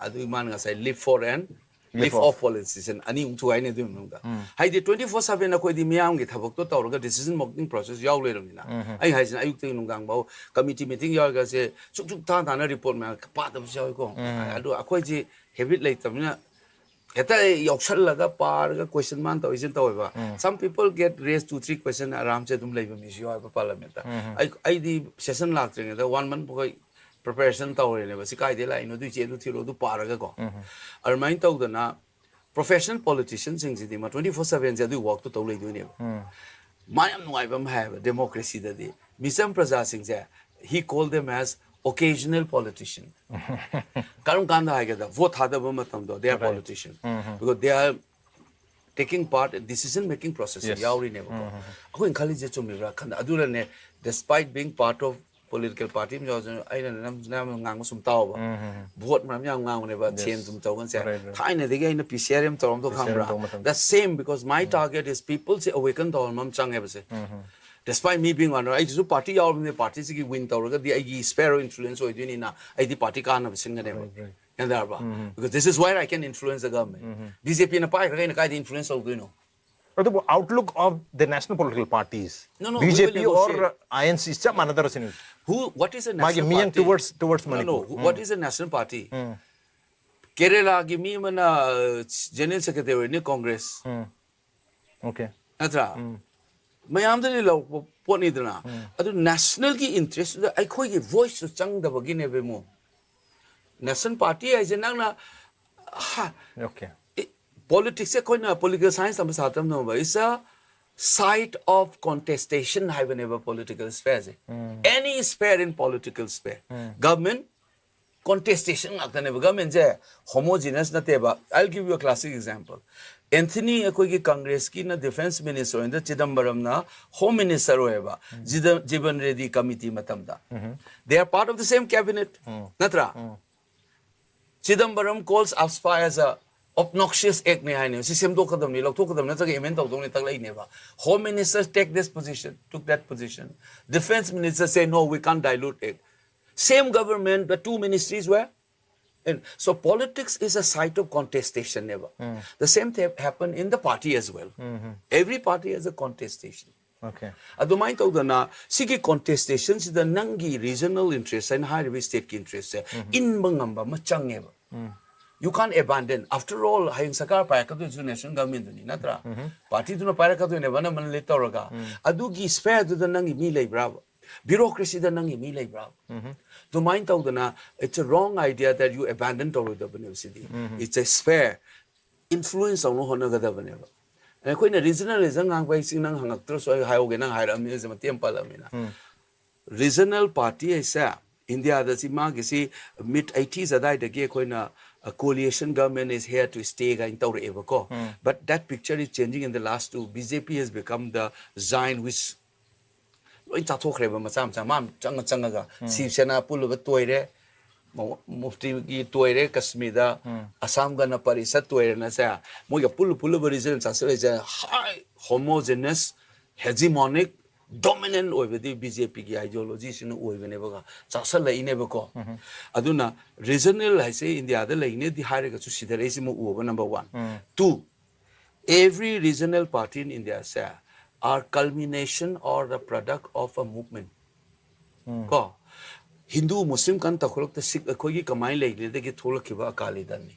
ꯑꯗꯨ ꯃꯥꯅ ꯉꯁꯥꯏ live for and live of politician ꯑꯅꯤꯃꯨꯛ ꯊꯨꯒꯥꯏꯅꯤ ꯑꯗꯨꯒꯤ ꯃꯅꯨꯡꯗ꯫ ꯍꯥꯏꯗꯤ twenty four seven ꯑꯩꯈꯣꯏꯗꯤ ꯃꯤꯌꯥꯝꯒꯤ ꯊꯕꯛꯇꯣ ꯇꯧꯔꯒ decision making process ꯌꯥꯎ ꯂꯩꯔꯕꯅꯤꯅ꯫ ꯑꯩ ꯍꯥꯏꯁꯤꯅ ꯑꯌꯨꯛꯇꯒꯤ ꯅꯨꯡꯗꯥꯡ ꯐꯥꯎ committee meeting ꯌꯥꯎꯔꯒꯁꯦ ꯁꯨꯛ ꯁꯨꯛ ꯊꯥ ꯊꯥꯅ report ꯃꯌꯥꯝ ꯄꯥꯗꯕꯁꯨ ꯌꯥꯎꯏꯀꯣ꯫ ꯑꯗꯨ ꯑꯩꯈꯣꯏꯁꯤ habit ꯂꯩꯇꯕꯅꯤꯅ ꯍꯦꯛꯇ ꯌꯥꯎꯁꯜꯂꯒ ꯄꯥꯔꯒ question ꯃꯥꯅ ꯇꯧꯔꯤꯁꯤꯅ ꯇꯧꯋꯦꯕ꯫ Some people get raise two three question ꯑꯔꯥꯝꯁꯦ ꯑꯗꯨꯝ ꯂꯩꯕ ꯃꯤꯁꯨ ꯌꯥꯎꯋꯦꯕ parliament ꯇ꯫ ꯑꯩ ꯑꯩꯗꯤ session ꯂꯥꯛꯇ꯭ꯔꯤꯉꯩꯗ one month ꯐꯥꯎ preparation ꯇꯧꯔꯦꯅꯦꯕ꯫ ꯁꯤ ꯀꯥꯏꯗꯩ ꯂꯥꯛꯏꯅꯣ, ꯑꯗꯨ ꯆꯦ ꯑꯗꯨ ꯊꯤꯔꯣ, ꯑꯗꯨ ꯄꯥꯔꯒꯀꯣ꯫ ꯑꯗꯨꯃꯥꯏꯅ ꯇꯧꯗꯅ professional politician ꯁꯤꯡꯁꯤꯗꯤ ꯃꯥ twenty four seven ꯁꯦ ꯑꯗꯨꯒꯤ work ꯇꯣ ꯇꯧ ꯂꯩꯗꯣꯏꯅꯦꯕ꯫ ꯃꯥ ꯌꯥꯝ ꯅꯨꯡꯉꯥꯏꯕ ꯑꯃ ꯍꯥꯏꯌꯦꯕ ꯗꯦꯃꯣꯀ꯭ꯔꯦꯁꯤꯗꯗꯤ, ꯃꯤꯆꯝ ꯄ꯭ꯔꯖꯥꯁꯤꯡꯁꯦ, he called them as occasional politician. ꯀꯔꯝ ꯀꯥꯟꯗ ꯍꯥꯏꯒꯦꯗ? ꯚꯣꯠ ꯊꯥꯗꯕ ꯃꯇꯝꯗꯣ, they are politician, because they are taking part in decision making process. Yes. ꯌꯥꯎꯔꯤꯅꯦꯕꯀꯣ. ꯑꯩꯈꯣꯏꯅ ꯈꯜꯂꯤꯁꯦ ꯆꯨꯝꯃꯤꯕ꯭ꯔꯥ ꯈꯟꯗ, ꯑꯗꯨꯅꯅꯦ, despite being part of political party ꯑꯃ ꯌꯥꯎꯔꯁꯨ, ꯑꯩꯅ ꯅꯝ ꯅꯝ ꯉꯥꯡꯕ ꯁꯨꯝ ꯇꯥꯎꯕ, ꯚꯣꯠ ꯃꯔꯝ ꯌꯥꯝ ꯉꯥꯡꯕꯅꯦꯕ, ꯁꯦꯟ ꯁꯨꯝ ꯇꯧꯒꯟꯁꯦ. Right, right. ꯊꯥꯏꯅꯗꯒꯤ ꯑꯩꯅ ꯄꯤ ꯁꯤ ꯑꯥꯔ ꯑꯦꯝ ꯇꯧꯔꯝꯗꯣ ꯈꯪꯕ꯭ꯔꯥ? That same, because my target is people say awaken ꯇꯧꯍꯟꯕ ꯑꯃ ꯆꯪꯉꯦꯕꯁꯦ. Despite me being on, ꯑꯩꯁꯨ ꯄꯥꯔꯇꯤ ꯌꯥꯎꯔꯕꯅꯤꯅ, ꯄꯥꯔꯇꯤꯁꯤꯒꯤ ꯋꯤꯟ ꯇꯧꯔꯒꯗꯤ ꯑꯩꯒꯤ sphere of influence ꯑꯣꯏꯗꯣꯏꯅꯤꯅ, ꯑꯩꯗꯤ ꯄꯥꯔꯇꯤ ꯀꯥꯟꯅꯕ ꯁꯤꯟꯒꯅꯦꯕ꯫ Right, right. ꯒ꯭ꯌꯥꯟ ꯇꯥꯔꯕ? Because this is where I can influence the government. B J ꯄꯤꯅ ꯄꯥꯏꯈ꯭ꯔꯒ ꯑꯩꯅ ꯀꯥꯏꯗ influence ꯇꯧꯗꯣꯏꯅꯣ? ꯑꯗꯨꯕꯨ outlook of the national political parties, No, no, B we J will P or negotiate. I N C ꯆꯞ ꯃꯥꯟꯅꯗ꯭ꯔꯁꯤꯅꯤ. Who, what is a ꯃꯥꯒꯤ national ꯃꯤꯠꯌꯦꯡ party? towards towards No, no, Manipur. what is a national party? ꯀꯦꯔꯦꯂꯥꯒꯤ ꯃꯤ ꯑꯃꯅ ꯖꯦꯅꯔꯦꯜ ꯁꯦꯀ꯭ꯔꯦꯇꯔꯤꯅꯤ ꯀꯣꯡꯒ꯭ꯔꯦꯁ, Okay. ꯅꯠꯇ꯭ꯔꯥ? ꯃꯌꯥꯝꯗꯒꯤ ꯂꯧꯔꯛꯄ ꯄꯣꯠꯅꯤꯗꯅ꯫ ꯑꯗꯨ ꯅꯦꯁꯅꯦꯜꯒꯤ ꯏꯟꯇꯔꯦꯁꯇꯨꯗ ꯑꯩꯈꯣꯏꯒꯤ ꯚꯣꯏꯁꯁꯨ ꯆꯪꯗꯕꯒꯤꯅꯦꯕ ꯏꯃꯨꯡ꯫ ꯅꯦꯁꯅꯦꯜ ꯄꯥꯔꯇꯤ ꯍꯥꯏꯁꯦ ꯅꯪꯅ, ꯍꯥ, Okay. ꯄꯣꯂꯤꯇꯤꯛꯁꯁꯦ ꯑꯩꯈꯣꯏꯅ ꯄꯣꯂꯤꯇꯤꯀꯦꯜ ꯁꯥꯏꯟꯁ ꯇꯝꯕ ꯁꯥꯇ꯭ꯔ ꯑꯃꯅ ꯍꯥꯏꯕ, it's a site of contestation ꯍꯥꯏꯕꯅꯦꯕ political ꯁ꯭ꯄꯦꯌꯔꯁꯦ꯫ Any sphere in political sphere, government contestation ꯉꯥꯛꯇꯅꯦꯕ꯫ ꯒꯚꯔꯟꯃꯦꯟꯁꯦ ꯍꯣꯃꯣꯖꯤꯅꯁ ꯅꯠꯇꯦꯕ꯫ I'll give you a classic example. ꯑꯦꯟꯊꯅꯤ, ꯑꯩꯈꯣꯏꯒꯤ ꯀꯪꯒ꯭ꯔꯦꯁꯀꯤꯅ ꯗꯤꯐꯦꯟꯁ ꯃꯤꯅꯤꯁꯇꯔ ꯑꯣꯏꯅ ꯆꯤꯗꯝꯕꯔꯝꯅ ꯍꯣꯝ ꯃꯤꯅꯤꯁꯇꯔ ꯑꯣꯏꯌꯦꯕ, ꯖꯤꯗ- ꯖꯤꯕꯟ ꯔꯦꯗꯤ ꯀꯃꯤꯇꯤ ꯃꯇꯝꯗ꯫ They are part of the same cabinet, ꯅꯠꯇ꯭ꯔꯥ? ꯆꯤꯗꯝꯕꯔꯝ calls AFSPA as a obnoxious act ꯅꯦ ꯍꯥꯏꯅꯦ꯫ ꯁꯤ ꯁꯦꯝꯗꯣꯛꯀꯗꯕꯅꯤ, ꯂꯧꯊꯣꯛꯀꯗꯕꯅꯤ, ꯅꯠꯇ꯭ꯔꯒ ꯑꯦꯃꯦꯟ ꯇꯧꯗꯧꯅꯤ ꯇꯛꯂꯛꯏꯅꯦꯕ꯫ Home minister take this position, took that position. Defense minister say, "No, we can't dilute it." Same government, the two ministries were. And so politics is a site of contestation ꯅꯦꯕ. The same thing happened in the party as well. Every party has a contestation. Okay. ꯑꯗꯨꯃꯥꯏꯅ ꯇꯧꯗꯅ ꯁꯤꯒꯤ ꯀꯣꯟꯇꯦꯁꯇꯦꯁꯟꯁꯤꯗ ꯅꯪꯒꯤ ꯔꯤꯖꯅꯦꯜ ꯏꯟꯇꯔꯦꯁ ꯍꯥꯏꯅ ꯍꯥꯏꯔꯤꯕ ꯁ꯭ꯇꯦꯠꯀꯤ ꯏꯟꯇꯔꯦꯁꯁꯦ ꯏꯟꯕ ꯉꯝꯕ ꯑꯃ ꯆꯪꯉꯦꯕ꯫ You can't abandon. After all, ꯍꯌꯦꯡ ꯁꯔꯀꯥꯔ ꯄꯥꯏꯔꯛꯀꯗꯣꯏꯁꯨ ꯅꯦꯁꯅꯦꯜ ꯒꯚꯔꯟꯃꯦꯟꯠꯇꯨꯅꯤ, ꯅꯠꯇ꯭ꯔꯥ? ꯄꯥꯔꯇꯤꯗꯨꯅ ꯄꯥꯏꯔꯛꯀꯗꯣꯏꯅꯦꯕ, ꯑꯅꯝꯕꯅ ꯂꯤꯗ ꯇꯧꯔꯒ꯫ ꯑꯗꯨꯒꯤ ꯁ꯭ꯐꯦꯌꯔꯗꯨꯗ ꯅꯪꯒꯤ ꯃꯤ ꯂꯩꯕ꯭ꯔꯥꯕ? ꯕ꯭ꯌꯨꯔꯣꯀ꯭ꯔꯦꯁꯤꯗ ꯅꯪꯒꯤ ꯃꯤ ꯂꯩꯕ꯭ꯔꯥꯕ? ꯑꯗꯨꯃꯥꯏꯅ ꯇꯧꯗꯅ, it's a wrong idea that you abandon ꯇꯧꯔꯣꯏꯗꯕꯅꯦꯕ CD. It's a sphere. Influence ꯇꯧꯅ ꯍꯣꯠꯅꯒꯗꯕꯅꯦꯕ꯫ ꯑꯩꯈꯣꯏꯅ regionalism ꯉꯥꯡꯕ ꯍꯥꯏꯁꯤ ꯅꯪ ꯍꯪꯉꯛꯇ꯭ꯔꯁꯨ ꯑꯩ ꯍꯥꯏꯍꯧꯒꯦ, ꯅꯪ ꯍꯥꯏꯔꯛꯑꯃꯤꯅ ꯃꯇꯦꯡ ꯄꯥꯜꯂꯛꯑꯃꯤꯅ꯫ Regional party ꯍꯥꯏꯁꯦ ꯏꯟꯗꯤꯌꯥꯗ ꯁꯤ ꯃꯥꯒꯤꯁꯤ mid eighties ꯑꯗꯥꯏꯗꯒꯤ ꯑꯩꯈꯣꯏꯅ coalition government is here to stay ꯀꯥꯏꯅ ꯇꯧꯔꯛꯑꯦꯕꯀꯣ꯫ But that picture is changing in the last two. B J P has become the giant which ꯂꯣꯏ ꯆꯥꯊꯣꯛꯈ꯭ꯔꯦꯕ ꯃꯆꯥ ꯃꯆꯥ꯫ ꯃꯥ ꯆꯪꯉ ꯆꯪꯉꯒ ꯁꯤꯕ ꯁꯦꯅꯥ ꯄꯨꯜꯂꯨꯕ ꯇꯣꯏꯔꯦ, ꯃꯨꯐꯇꯤꯒꯤ ꯇꯣꯏꯔꯦ, ꯀꯁꯃꯤꯔꯗ ꯑꯁꯥꯝ ꯒꯅ ꯄꯔꯤꯁꯠ ꯇꯣꯏꯔꯦꯅꯁꯦ꯫ ꯃꯣꯏꯒ ꯄꯨꯜꯂꯨ ꯄꯨꯜꯂꯨꯕ region ꯆꯥꯁꯤꯜꯂꯛꯏꯁꯦ꯫ High homogeneous, hegemonic, dominant ꯑꯣꯏꯕꯗꯤ B J P ꯒꯤ ideology ꯁꯤꯅ ꯑꯣꯏꯕꯅꯦꯕꯀꯣ, ꯆꯥꯁꯜꯂꯛꯏꯅꯦꯕꯀꯣ꯫ ꯑꯗꯨꯅ regional ꯍꯥꯏꯁꯦ ꯏꯟꯗꯤꯌꯥꯗ ꯂꯩꯅꯦꯗꯤ ꯍꯥꯏꯔꯒꯁꯨ ꯁꯤꯗꯔꯛꯏꯁꯤ ꯑꯃꯨꯛ ꯎꯕ, number one. Two, every regional party in India say are culmination or the product of a movement. ꯀꯣ, ꯍꯤꯟꯗꯨ ꯃꯨꯁꯂꯤꯝ ꯀꯟ ꯇꯧꯈꯠꯂꯛꯇ ꯁꯤꯛ ꯑꯩꯈꯣꯏꯒꯤ ꯀꯃꯥꯏꯅ ꯂꯩꯔꯤꯉꯩꯗꯒꯤ ꯊꯣꯛꯂꯛꯈꯤꯕ ꯑꯀꯥꯂꯤꯗꯜꯅꯤ꯫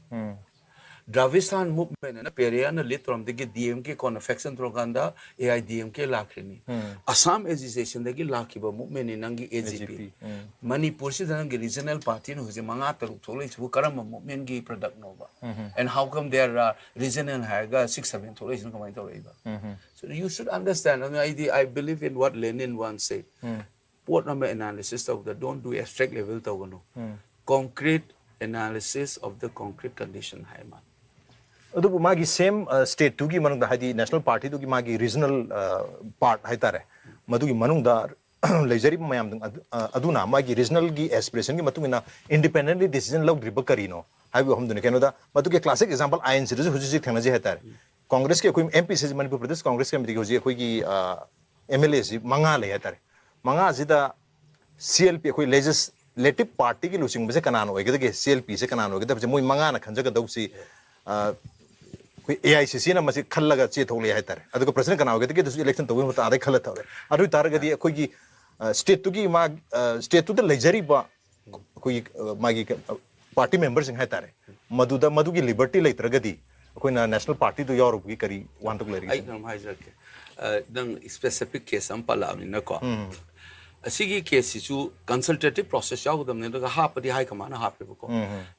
Dravidian movement ꯑꯅ ꯄꯦꯔꯤꯌꯥꯔꯅ lead ꯇꯧꯔꯝꯗꯒꯤ D M K ꯀꯣꯟꯅ faction ꯊꯣꯛꯂꯀꯥꯟꯗ A I D M K ꯂꯥꯛꯈ꯭ꯔꯤꯅꯤ꯫ Assam agitation ꯗꯒꯤ ꯂꯥꯛꯈꯤꯕ movement ꯅꯤ ꯅꯪꯒꯤ A G P꯫ ꯃꯅꯤꯄꯨꯔꯁꯤꯗ ꯅꯪꯒꯤ regional party ꯅ ꯍꯧꯖꯤꯛ ꯃꯉꯥ ꯇꯔꯨꯛ ꯊꯣꯛꯂꯛꯏꯁꯤꯕꯨ ꯀꯔꯝꯕ movement ꯀꯤ product ꯅꯣꯕ? And how come there are regional ꯍꯥꯏꯔꯒ six seven ꯊꯣꯛꯂꯛꯏꯁꯤꯅ ꯀꯃꯥꯏꯅ ꯇꯧꯔꯛꯏꯕ? So you should understand. ꯑꯗꯨꯅ ꯑꯩꯗꯤ, I believe in what Lenin once said. ꯄꯣꯠ ꯑꯃ analysis ꯇꯧꯕꯗ don't do abstract level ꯇꯧꯒꯅꯨ꯫ Concrete analysis of the concrete condition ꯍꯥꯏ ꯃꯥ꯫ ꯑꯗꯨꯕꯨ ꯃꯥꯒꯤ same state ꯇꯨꯒꯤ ꯃꯅꯨꯡꯗ, ꯍꯥꯏꯗꯤ national party ꯗꯨꯒꯤ ꯃꯥꯒꯤ regional part ꯍꯥꯏꯇꯥꯔꯦ, ꯃꯗꯨꯒꯤ ꯃꯅꯨꯡꯗ ꯂꯩꯖꯔꯤꯕ ꯃꯌꯥꯝ ꯑꯗꯨꯅ ꯃꯥꯒꯤ regional ꯒꯤ aspiration ꯒꯤ ꯃꯇꯨꯡ ꯏꯟꯅ independently decision ꯂꯧꯗ꯭ꯔꯤꯕ ꯀꯔꯤꯅꯣ ꯍꯥꯏꯕ ꯋꯥꯐꯝꯗꯨꯅꯤ꯫ ꯀꯩꯅꯣꯗ ꯃꯗꯨꯒꯤ classic example ꯑꯥꯏ ꯑꯦꯟ ꯁꯤꯗꯁꯨ ꯍꯧꯖꯤꯛ ꯍꯧꯖꯤꯛ ꯊꯦꯡꯅꯖꯩ ꯍꯥꯏꯇꯥꯔꯦ꯫ Congress ꯀꯤ ꯑꯩꯈꯣꯏ M P ꯁꯤ, Manipur Pradesh Congress Committee ꯒꯤ ꯍꯧꯖꯤꯛ ꯑꯩꯈꯣꯏꯒꯤ M L A ꯁꯤ ꯃꯉꯥ ꯂꯩ ꯍꯥꯏꯇꯥꯔꯦ꯫ ꯃꯉꯥꯁꯤꯗ C L P, ꯑꯩꯈꯣꯏ legislative party ꯒꯤ ꯂꯨꯆꯤꯡꯕꯁꯦ ꯀꯅꯥꯅ ꯑꯣꯏꯒꯗꯒꯦ, C L P ꯁꯦ ꯀꯅꯥꯅ ꯑꯣꯏꯒꯗꯕꯁꯦ ꯃꯣꯏ ꯃꯉꯥꯅ ꯈꯟꯖꯒꯗꯧꯁꯤ, ꯑꯩꯈꯣꯏ A I C C ꯅ ꯃꯁꯤ ꯈꯜꯂꯒ ꯆꯦ ꯊꯣꯛꯂꯛꯑꯦ ꯍꯥꯏꯇꯥꯔꯦ꯫ ꯑꯗꯨꯒ president ꯀꯅꯥ ꯑꯣꯏꯒꯗꯒꯦ ꯑꯗꯨꯁꯨ election ꯇꯧꯕꯒꯤ ꯃꯍꯨꯠꯇ ꯑꯥꯗꯩ ꯈꯜꯂ ꯊꯣꯛꯂꯛꯑꯦ꯫ ꯑꯗꯨ ꯑꯣꯏ ꯇꯥꯔꯒꯗꯤ ꯑꯩꯈꯣꯏꯒꯤ state ꯇꯨꯒꯤ ꯃꯥ state ꯇꯨꯗ ꯂꯩꯖꯔꯤꯕ ꯑꯩꯈꯣꯏꯒꯤ ꯃꯥꯒꯤ party member ꯁꯤꯡ ꯍꯥꯏꯇꯥꯔꯦ, ꯃꯗꯨꯗ ꯃꯗꯨꯒꯤ liberty ꯂꯩꯇ꯭ꯔꯒꯗꯤ ꯑꯩꯈꯣꯏꯅ national party ꯗꯨ ꯌꯥꯎꯔꯨꯕꯒꯤ ꯀꯔꯤ ꯋꯥꯍꯟꯊꯣꯛ ꯂꯩꯔꯤꯒꯦ? ꯑꯩ ꯀꯩꯅꯣꯝ ꯍꯥꯏꯖꯔꯛꯀꯦ꯫ ꯅꯪ specific case ꯑꯃ ꯄꯜꯂꯛꯑꯕꯅꯤꯅꯀꯣ, ꯑꯁꯤꯒꯤ case ꯁꯤꯁꯨ consultative process ꯌꯥꯎꯒꯗꯕꯅꯤ꯫ ꯑꯗꯨꯒ ꯍꯥꯞꯄꯗꯤ high command ꯅ ꯍꯥꯞꯄꯦꯕꯀꯣ,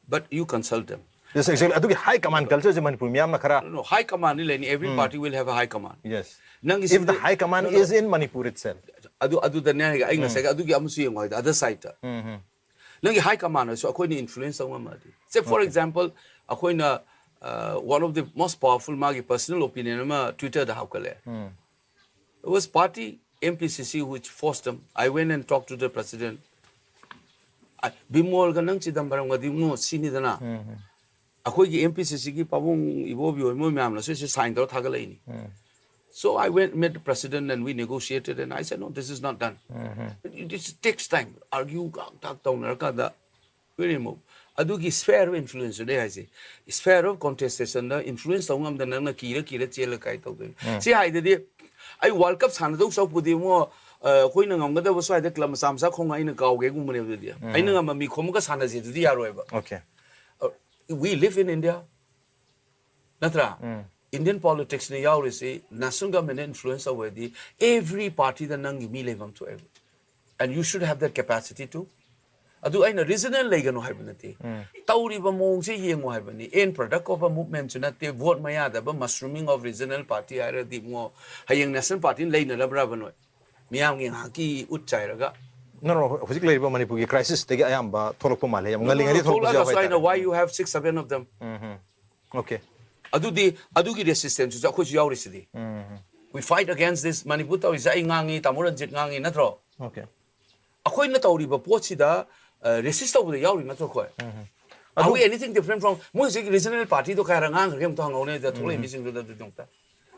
but you consult them. Yes, exactly. ꯑꯗꯨꯒꯤ high command culture ꯁꯦ ꯃꯅꯤꯄꯨꯔ ꯃꯤꯌꯥꯝꯅ ꯈꯔ No, high command ꯗꯤ ꯂꯩꯅꯤ. Every party will have a high command. Yes. ꯅꯪꯒꯤ If the high command is in Manipur itself. ꯑꯗꯨ ꯑꯗꯨꯗꯅꯦ ꯑꯩ ꯉꯁꯥꯏ ꯑꯗꯨꯒꯤ ꯑꯃꯁꯨ ꯌꯦꯡꯉꯣ ꯍꯥꯏꯗꯤ other side ꯇ. ꯅꯪꯒꯤ high command ꯑꯣꯏꯁꯨ ꯑꯩꯈꯣꯏꯅ influence ꯇꯧ ꯉꯝꯃꯗꯤ. Say for example, ꯑꯩꯈꯣꯏꯅ uh, one of the most powerful ꯃꯥꯒꯤ personal opinion ꯑꯃ Twitter the ꯍꯥꯞꯀꯠꯂꯦ. It was party M P C C which forced them. I went and talked to the president. ꯕꯤꯃꯣꯜꯒ ꯅꯪ ꯆꯤꯗꯝꯕꯔꯝꯒꯗꯤ ꯉꯣ ꯁꯤꯅꯤꯗꯅ. ꯑꯩꯈꯣꯏꯒꯤ M P C C ꯒꯤ ꯄꯥꯕꯨꯡ ꯏꯕꯣꯕꯤ ꯍꯣꯏ ꯃꯣꯏ ꯃꯌꯥꯝꯅꯁꯨ ꯁꯤ sign ꯇꯧꯔ ꯊꯥꯒꯠꯂꯛꯏꯅꯤ. So I went, met the president and we negotiated and I said, no, this is not done. It, it takes time. Argue ꯇꯥꯛ ꯇꯥꯛ ꯇꯧꯅꯔꯀꯥꯟꯗ we remove. ꯑꯗꯨꯒꯤ sphere of influence ꯅꯦ ꯍꯥꯏꯁꯦ. Sphere of contestation the influence ꯇꯧ ꯉꯝꯗꯅ ꯅꯪꯅ ꯀꯤꯔ ꯀꯤꯔ ꯆꯦꯜꯂ ꯀꯥꯏ ꯇꯧꯗꯣꯏꯅꯣ? ꯁꯤ ꯍꯥꯏꯗꯗꯤ ꯑꯩ World Cup ꯁꯥꯟꯅꯗꯧ ꯁꯔꯨꯛꯄꯨꯗꯤ ꯑꯃꯨꯛ ꯑꯩꯈꯣꯏꯅ ꯉꯝꯒꯗꯕ ꯁ꯭ꯋꯥꯏꯗ club ꯃꯆꯥ ꯃꯆꯥ ꯈꯣꯡꯉ ꯑꯩꯅ ꯀꯥꯎꯒꯦꯒꯨꯝꯕꯅꯦꯕ ꯑꯗꯨꯗꯤ. ꯑꯩꯅ ꯉꯝꯕ ꯃꯤ ꯈꯣꯝꯃꯒ ꯁꯥꯟꯅꯁꯦ ꯑꯗꯨꯗꯤ ꯌꯥꯔꯣꯏꯕ. Okay. We live in India. ꯅꯠꯇ꯭ꯔꯥ? Indian politics ꯅ ꯌꯥꯎꯔꯤꯁꯤ national government ꯅ influence ꯇꯧꯕꯗꯤ every party ꯗ ꯅꯪꯒꯤ ꯃꯤ ꯂꯩꯐꯝ ꯊꯣꯛꯑꯦꯕ. And you should have that capacity too. ꯑꯗꯨ ꯑꯩꯅ regional ꯂꯩꯒꯅꯨ ꯍꯥꯏꯕ ꯅꯠꯇꯦ. ꯇꯧꯔꯤꯕ ꯃꯑꯣꯡꯁꯦ ꯌꯦꯡꯉꯨ ꯍꯥꯏꯕꯅꯤ. End product of a movement ꯁꯨ ꯅꯠꯇꯦ. Vote ꯃꯌꯥꯗꯕ mushrooming of regional party ꯍꯥꯏꯔꯗꯤ ꯏꯕꯨꯡꯉꯣ ꯍꯌꯦꯡ national party ꯅ ꯂꯩꯅꯔꯕ꯭ꯔꯕ ꯅꯣꯏ? ꯃꯤꯌꯥꯝꯒꯤ ꯉꯥꯏꯍꯥꯛꯀꯤ ꯎꯠ ꯆꯥꯏꯔꯒ No, no, ꯍꯧꯖꯤꯛ ꯂꯩꯔꯤꯕ ꯃꯅꯤꯄꯨꯔꯒꯤ crisis ꯇꯒꯤ ꯑꯌꯥꯝꯕ ꯊꯣꯛꯂꯛꯄ ꯃꯥꯜꯂꯦ꯫ ꯌꯥꯝ ꯉꯜꯂꯤꯉꯩꯗꯒꯤ ꯊꯣꯛꯂꯛꯄꯁꯨ ꯌꯥꯎꯕ ꯊꯣꯛꯂꯛꯑꯒꯁꯨ ꯑꯩꯅ ꯍꯥꯏꯇꯥꯔꯦ. Why you have six, seven of them? Okay. ꯑꯗꯨꯗꯤ ꯑꯗꯨꯒꯤ resistance ꯁꯨ ꯑꯩꯈꯣꯏꯁꯨ ꯌꯥꯎꯔꯤꯁꯤꯗꯤ. We fight against this. Manipur ꯇꯧꯔꯤꯁꯦ ꯑꯩ ꯉꯥꯡꯉꯤ, ꯇꯥꯃꯣ ꯔꯟꯖꯤꯠ ꯉꯥꯡꯉꯤ ꯅꯠꯇ꯭ꯔꯣ? Okay. ꯑꯩꯈꯣꯏꯅ ꯇꯧꯔꯤꯕ ꯄꯣꯠꯁꯤꯗ resist ꯇꯧꯕꯗ ꯌꯥꯎꯔꯤ ꯅꯠꯇ꯭ꯔꯣ ꯑꯩꯈꯣꯏ? Are we anything different from ꯃꯣꯏ ꯍꯧꯖꯤꯛ regional party ꯗꯣ ꯀꯌꯥ ꯉꯥꯡꯈ꯭ꯔꯒꯦ ꯑꯝꯇ ꯍꯪꯍꯧꯅꯦ ꯑꯗ ꯊꯣꯛꯂꯛꯏ ꯃꯤꯁꯤꯡꯗꯨꯗ ꯑꯗꯨꯗꯤ ꯑꯝꯇ.